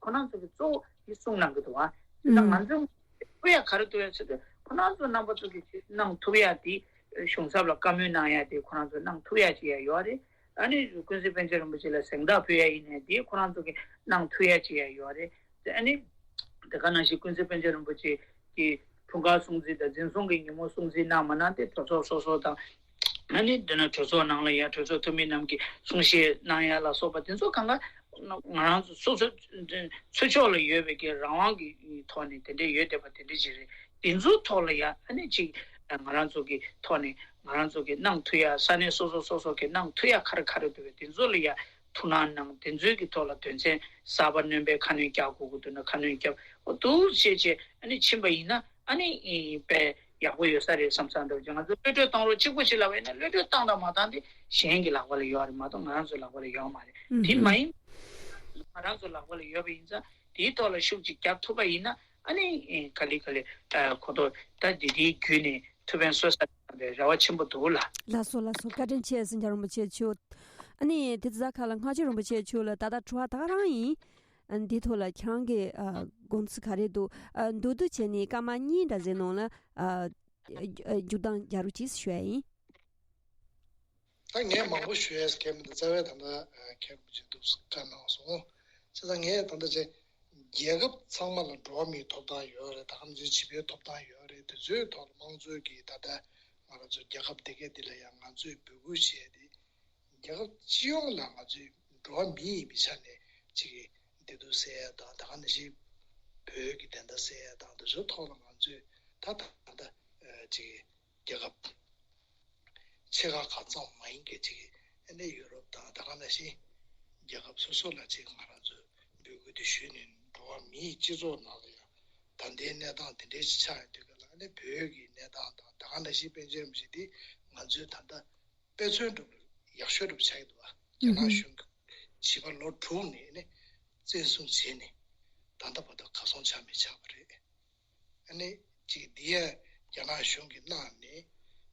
ཁོ་རང་ཚོ་གི་གཙོ་བོ་དེ་གསུངས་གནང་གི་འདུག་ཨ། དེ་ད་ང་ཚོས་ཐུབ་ཡ་ག་རེ་འདུག་ཡ་ཟེར་དུས་ཁོ་རང་ཚོ་རྣམ་པ་ཚོ་གི་གནང་ཐུབ་ཡ་དེ་གཞུང་ཚབ་ལ་བཀའ་མོལ་གནང་ཡ་དེ་ཁོ་རང་ཚོ་གནང་ཐུབ་ཡ་ཅིག་ཡ་ཡོད་རེད། ཨ་ནི་ཀུན་གསལ་པཎ་ཆེན་རིན་པོ་ཆེ་ལ་གཟེངས་རྟགས་ཕུལ་ཡ་ཡིན་ནའི་དེ་ཁོ་རང་ཚོ་གི་གནང་ཐུབ་ཡ་ཅིག་ཡ་ཡོད་རེད། དེ་ཨ་ནི་དེ་ག་ནང་བཞིན་ཀུན་གསལ་པཎ་ཆེན་རིན་པོ་ཆེ་གི་འཁྲུངས་སྐར་སྲུང་བརྩི་དང་འཛིན་བཟུང་གི་ཉིན་མོ་སྲུང་བརྩི་གནང་མ་གནང་དེ་གྲོས་ཚོགས་སོ་སོ་དང་། ཨ་ནི་འདི་ན་གྲོས་ཚོགས་ནང་ལ་ཡ་གྲོས་ཚོགས་འཐུས་མི་རྣམས་ཀྱིས་གསུང་བཤད་གནང་ཡ་ལ་སོགས་པ་དེ་ཚོ་གང་ག་ང་རང་ཚོ་སོ་སོ་ཚུར་ཕྱོགས་ལ་ཡོད་པའི་གི་རང་དབང་གི་ཐོག་ནས་དེ་འདྲས་ཡོད་བསྡད་པ་དེ་འདྲས་ཅིག་རེད། དེ་ཚོའི་ཐོག་ལ་ཡ་ཨ་ནི་ཅིག་ང་རང་ཚོ་གི་ཐོག་ནས་ང་རང་ཚོ་གི་གནང་ཐུབ་ཡ་ས་གནས་སོ་སོ་སོ་སོ་གི་གནང་ཐུབ་ཡ་ག་རེ་ག་རེ་འདུག་པས་དེ་ཚོ་ལ་ཡ་ཐུགས་སྣང་གནང་། དེ་ཚོའི་གི་ཐོག་ལ་དོན་ཚན་གསར་པ་སྣོན་པའི་ཁ་སྣོན་རྒྱག་དགོས་ཀྱི་འདུག་ན་ཁ་སྣོན་རྒྱབ་འོ་འདུག་བྱས་བྱས་ཨ་ནི་ཕྱིན་པ་ཡིན་ན། ཨ་ནི་ཨི་དཔེ་ཡག་པོ་ཡོད་ས་རེད་བསམ་བསམ་འདུག་ང་ཚོ་གློད་གྲོལ་བཏང་རོགས་གཅིག་པོ་ཞིག་ལབ་པ་ཡིན་ན་གློད་གྲོལ་བཏང་དང་མ་བཏང་དེ་གཞན་གྱི་ལག་པ་ལ་ཡོད་རེད་མ་གཏོགས་ང་རང་ཚོའི་ལག་པ་ལ་ཡོད་མ་རེད། ཨུམ། དེ་མ་ཡིན་ང་རང་ཚོའི་ལག་པ་ལ་ཡོད་པ་ཡིན་ཙང་དེའི་ཐོག་ལ་ཤུགས་ཅིག་རྒྱབ་ཐུབ་པ་ཡིན་ན་ཨ་ནི་ཨི་ག་ལེ་ག་ལེ་ཨ་གོ་རྟོགས་ད་འདི་དེའི་བརྒྱུད་ནས་ཐུགས་ཕན་གསོས་ས་རེད་བསམ་པའི་རེ་བ་ཆེན་པོ་འདུག་ལ། ལགས་སོ་ལགས་སོ། བཀའ་དྲིན་ཆེ་ཟིན་ཆ་རིན་པོ་ཆེ་མཆོག་ཨ་ནི་དེ་ཙ་ཁ་ལ་སྔགས་ཆོས་རིན་པོ་ཆེ་མཆོག་ལ་ད་ལྟ་དྲི་བ་ད་ག་རང་ཡིན། ཨ་འདི་ཐོག་ལ་ཁྱེད་རང་གི་ཨ་དགོངས་ཚུལ་ག་རེ་འདུག་ཨ་མདོར་བསྡུས་བྱས་ནས་སྐར་མ་གཉིས་འདྲ་ཟིན་ནང་ལ་ཨ་ཨ་མཇུག་སྡོམ་རྒྱག་རོགས་གྱིས་ཞུ་ཡ་ཡིན། ད་ངས་མང་པོ་ཞུ་ཡས་གལ་མི་འདུག་རྩ་བའི་ད་ལྟ་མཁན་རིན་པོ་ཆེ་འདུག་བཀའ་གནང་སོང་། བྱས་ཙང་ངས་ད་ལྟ་ཅིག་རྒྱལ་ཁབ་ཚང་མ་ལ་འགྲོ་བ་མིའི་ཐོབ་ཐང་ཡོད་རེད། ད་ག་ནང་བཞིན་བྱིས་པའི་ཐོབ་ཐང་ཡོད་རེད། དེ་ཚོའི་ཐོག་ལ་དམངས་གཙོའི་གི་ད་ལྟ་ང་རང་ཚོའི་རྒྱལ་ཁབ་དེ་གའི་འདི་ལ་ཡང་ང་ཚོས་འབོད་སྐུལ་བྱས་ཏེ། རྒྱལ་ཁབ་སྤྱི་ཡོངས་ལ་ང་ཚོས་འགྲོ་བ་མི་ཡིན་པའི་ཆ་ནས་ཅིག་བདེ་སྡུག་སེལ་ཡ་དང་། ད་ག་ནང་བཞིན་བོད་ཀྱི་བདེན་མཐའ་སེལ་ཡ་དང་། དེ་ཚོའི་ཐོག་ལ་ང་ཚོས་ད་ད་ལྟ་ཅིག་རྒྱལ་ཁབ་ཕྱེད་ཀ་ཁག་ཙམ་མ་ཡིན་གྱི་ཅིག་ཨ་ནི་ཡུ་རོབ་དང་། ད་ག་ནང་བཞིན་རྒྱལ་ཁབ་སོ་སོ་ལ་ཅིག་ང་རང་ཚོས་འབོད་སྐུལ་དེ་ཞུས་ནས། འགྲོ་བ་མིའི་སྤྱི་ཚོགས་ནང་ལ་ཡང་ད་ལྟའི་གནས་སྟངས་དེ་འདྲའི་ཅིག་ཆགས་ཡོད་དུས་སྐབས་ལ། ཨ་ནི་བོད་ཀྱི་གནས་སྟངས་དང་། ད་ག་ནང་བཞིན་པཎ་ཆེན་རིན་པོ་ཆེ་དེ་ང་ཚོས་ད་ལྟ་དཔེ་མཚོན་འདྲ་པོ་ ཡག་ཤོས་འདྲ་པོ་ཆགས་ཀྱི་འདུག་བ། རྒྱ་ནག་གཞུང་གིས་བྱིས་པ་ལོ་དྲུག་ནས་ནི་བཙན་བཟུང་བྱས་ནས་ད་ལྟ་བར་དུ་གར་སོང་ཆ་མེད་ཆགས་པ་རེད། ཨ་ནི་ཅིག་འདི་ཡང་རྒྱ་ནག་གཞུང་གིས་གནང་ནས།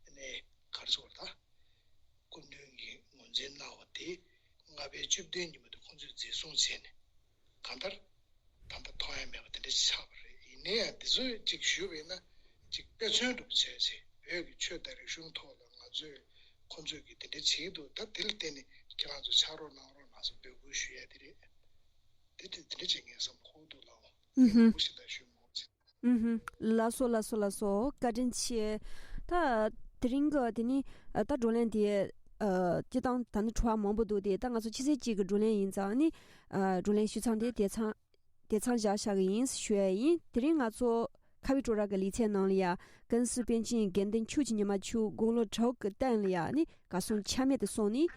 ཨ་ནི་ག་རེ་ཟེར་དགོས་རེད། ད་སྐུ་མདུན་གྱིས་ངོས་འཛིན་གནང་བ་དེ་ལྔ་པའི་བཅུ་བདུན་ཉིན་མོ་དེ་ཁོང་ཚོས་འཛིན་བཟུང་བྱས་ནས། གང་ལྟར་ད་ལྟ་མཐོང་ཡ་མེད་པ་དེ་འདྲ་ཞིག་ཆགས་པ་རེད། ཡིན་ནའི་ཡང་འདི་ཚོས་ཅིག་ཞུས་པ་ཡིན་ན། ཅིག་དཔེ་མཚོན་འདྲ་པོ་བྱས་བྱས། བོད་ཀྱི་ཆོས་དང་རིག་གཞུང་ཐོག་ལ་ང་ཚོས་ཁོང་ཚོས་ཀྱིས་དེ་འདྲ་བྱེད་ཀྱི་འདུག་ད་དེ་ལ་བརྟེན་ནས་ཁྱེད་རང་ཚོ་ཕྱག་རོགས་གནང་རོགས་གནང་ཟེར་འབོད་སྐུལ་ཞུ་ཡ་དེ་རེད། དེ་དེ་དེ་འདྲ་བྱས་ངས་བསམ་ཁོག་འདུག་ལགས། ཨུ་ཧུམ། མང་པོ་ཞིག་ད་ཞུས་མ་སོང་། ཨུ་ཧུམ། ལགས་སོ་ལགས་སོ་ལགས་སོ། བཀའ་དྲིན་ཆེ། ད་དེ་རིང་གི་དེ་ནི་ད་བགྲོ་གླེང་དེ་ཨ་སྤྱིར་བཏང་ད་ནི་བྲོ་བ་མང་པོ་འདུག་སྟེ། ད་ང་ཚོ་ཕྱི་ཚེས་གཅིག་གི་བགྲོ་གླེང་ཡིན་ཙང་ནི། ཨ་བགྲོ་གླེང་ཞུ་མཚམས་དེ་དེ་ཚང་དེ་མཚམས་བཞག་བཞག་གི་ཡིན་ཞུ་ཡ་ཡིན། དེ་རིང་ང་ཚོ་ཁ་བའི་བྲོ་ར་གི་ལེ་ཚན་ནང་ལ་ཡ། ཀན་སུའུ་པཎ་ཆེན་དགེ་འདུན་ཆོས་ཀྱི་ཉི་མ་མཆོག་དགུང་ལོ་དྲུག་གི་སྟེང་ལ་ཡ་ནི་གར་སོང་ཆ་མེད་དུ་སོང་ནས།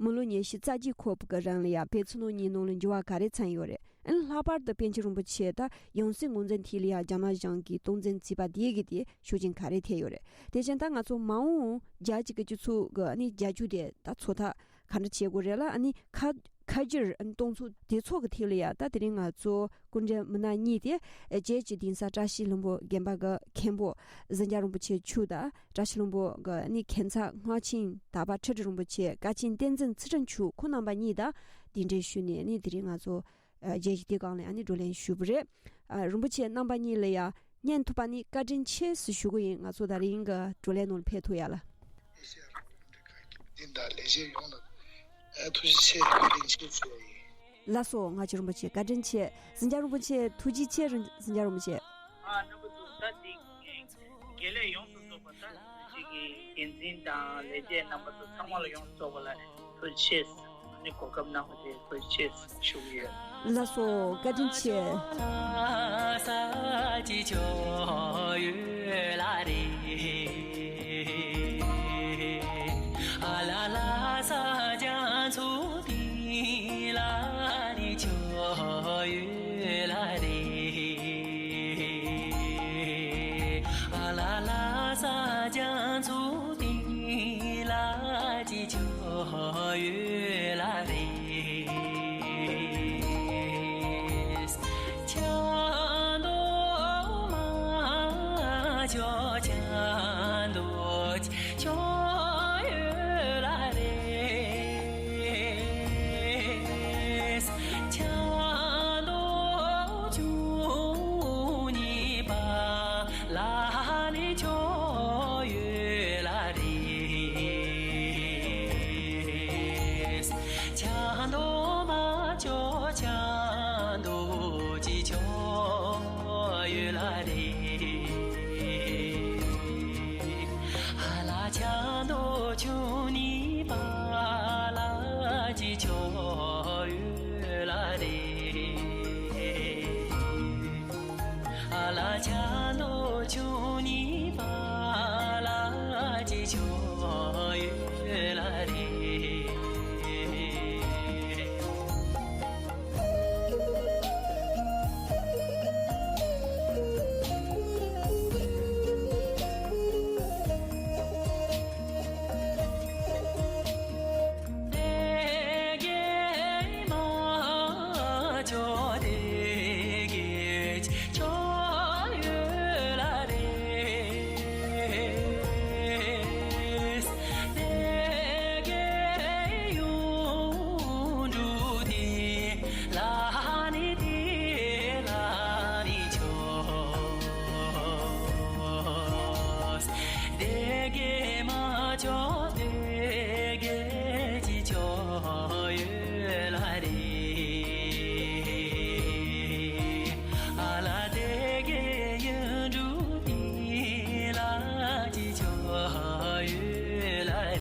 མི་ལོ་ཉི་ཤུ་རྩ་གཅིག་འཁོར་བ་གི་རིང་ལ་ཡ་བོད་ཕྱི་ནང་གཉིས་ནང་ལ་འགྱུར་བ་ག་རེ་ཕྱིན་ཡོད་རེད། ཨ་ནི་ལྷག་པར་དུ་པཎ་ཆེན་རིན་པོ་ཆེ་ད་ཡང་སྲིད་ངོས་འཛིན་ཐད་ལ་ཡ་རྒྱ་ནག་གཞུང་གིས་སྟངས་འཛིན་བྱས་པ་དེ་གི་དེ་ཤུགས་རྐྱེན་ག་རེ་ཐེབས་ཡོད་རེད། དེ་བཞིན་ད་ང་ཚོ་མ་འོངས་རྒྱལ་སྤྱི་གི་སྤྱི་ཚོགས་གི་ཨ་ནི་རྒྱལ་བརྒྱུད་དེ་ད་ཚོད་ལྟ་ག་འདྲ་བྱེད་དགོས་རེད་ལ། ཨ་ནི་ཁ་ཁ་སྒྱུར་ཨ་ནི་གཏོང་ཚུལ་དེ་ཚོ་གི་ཐད་ལ་ཡ། ད་དེ་རིང་ང་ཚོ་སྐུ་མགྲོན་མི་སྣ་གཉིས་དེ་རྗེ་ཡི་གདན་ས་བཀྲ་ཤིས་ལྷུན་པོ་དགོན་པ་གི་མཁན་པོ་ཟིང་ཆ་རིན་པོ་ཆེ་མཆོག་དང་། བཀྲ་ཤིས་ལྷུན་པོ་གི་ཨ་ནི་མཁན་ཚབ་སྔགས་ཆེན་དག་པ་ཁྲི་ཁྲི་རིན་པོ་ཆེ། དཀའ་ཆེན་བསྟན་འཛིན་ཚུལ་ཁྲིམས་མཆོག། ཁོང་རྣམ་པ་གཉིས་དང་གདན་འདྲེན་ཞུས་ནས། ཨ་ནི་དེ་རིང་ང་ཚོ་ཨ་རྗེ་ཡི་དེ་སྒང་ལ་ཨ་ནི་བགྲོ་གླེང་ཞུས་པ་རེད། ཨ་རིན་པོ་ཆེ་རྣམ་པ་གཉིས་ལ་ཡ་བརྙན་ཐུབ་པ་ནི་བཀའ་དྲིན་ཆེ་ཟེར་ཞུ་གི་ཡིན། ང་ཚོ་ད་རིང་གི་བགྲོ་གླེང་ནང་ལ་ཕེབས་ཐུབ་ཡ་ལ། འདི་འདྲ་ལས་བྱེད་ཡོངས་ལ་ཨ་ཐུགས་རྗེ་ཆེ། བཀའ་དྲིན་ཆེ་ཞུ་ཡ་ཡིན། ལགས་སོ། སྔགས་ཆེན་རིན་པོ་ཆེ་བཀའ་དྲིན་ཆེ། ཟིང་ཆ་རིན་པོ་ཆེ་ཐུགས་རྗེ་ཆེ། རིན་ཟིང་ཆ་རིན་པོ་ཆེ། ཨ་རྣམ་པ་ཚོ། ད་འདི་དགེ་ལས་ཡོངས་སུ་རྫོགས་པ། ད་ཅིག་གི་འགན་འཛིན་དང་ལས་བྱེད་རྣམ་པ་ཚོ་ཚང་མ་ལ་ཡོངས་སུ་རྫོགས་པ་ལ་ཐུགས་རྗེ་ཆེ། ཨ་ནི་གོ་སྐབས་གནང་བ་དེ་ཐུགས་རྗེ་ཆེ་ཞུ་གི་ཡོད། ལགས་སོ། བཀའ་དྲིན་ཆེ།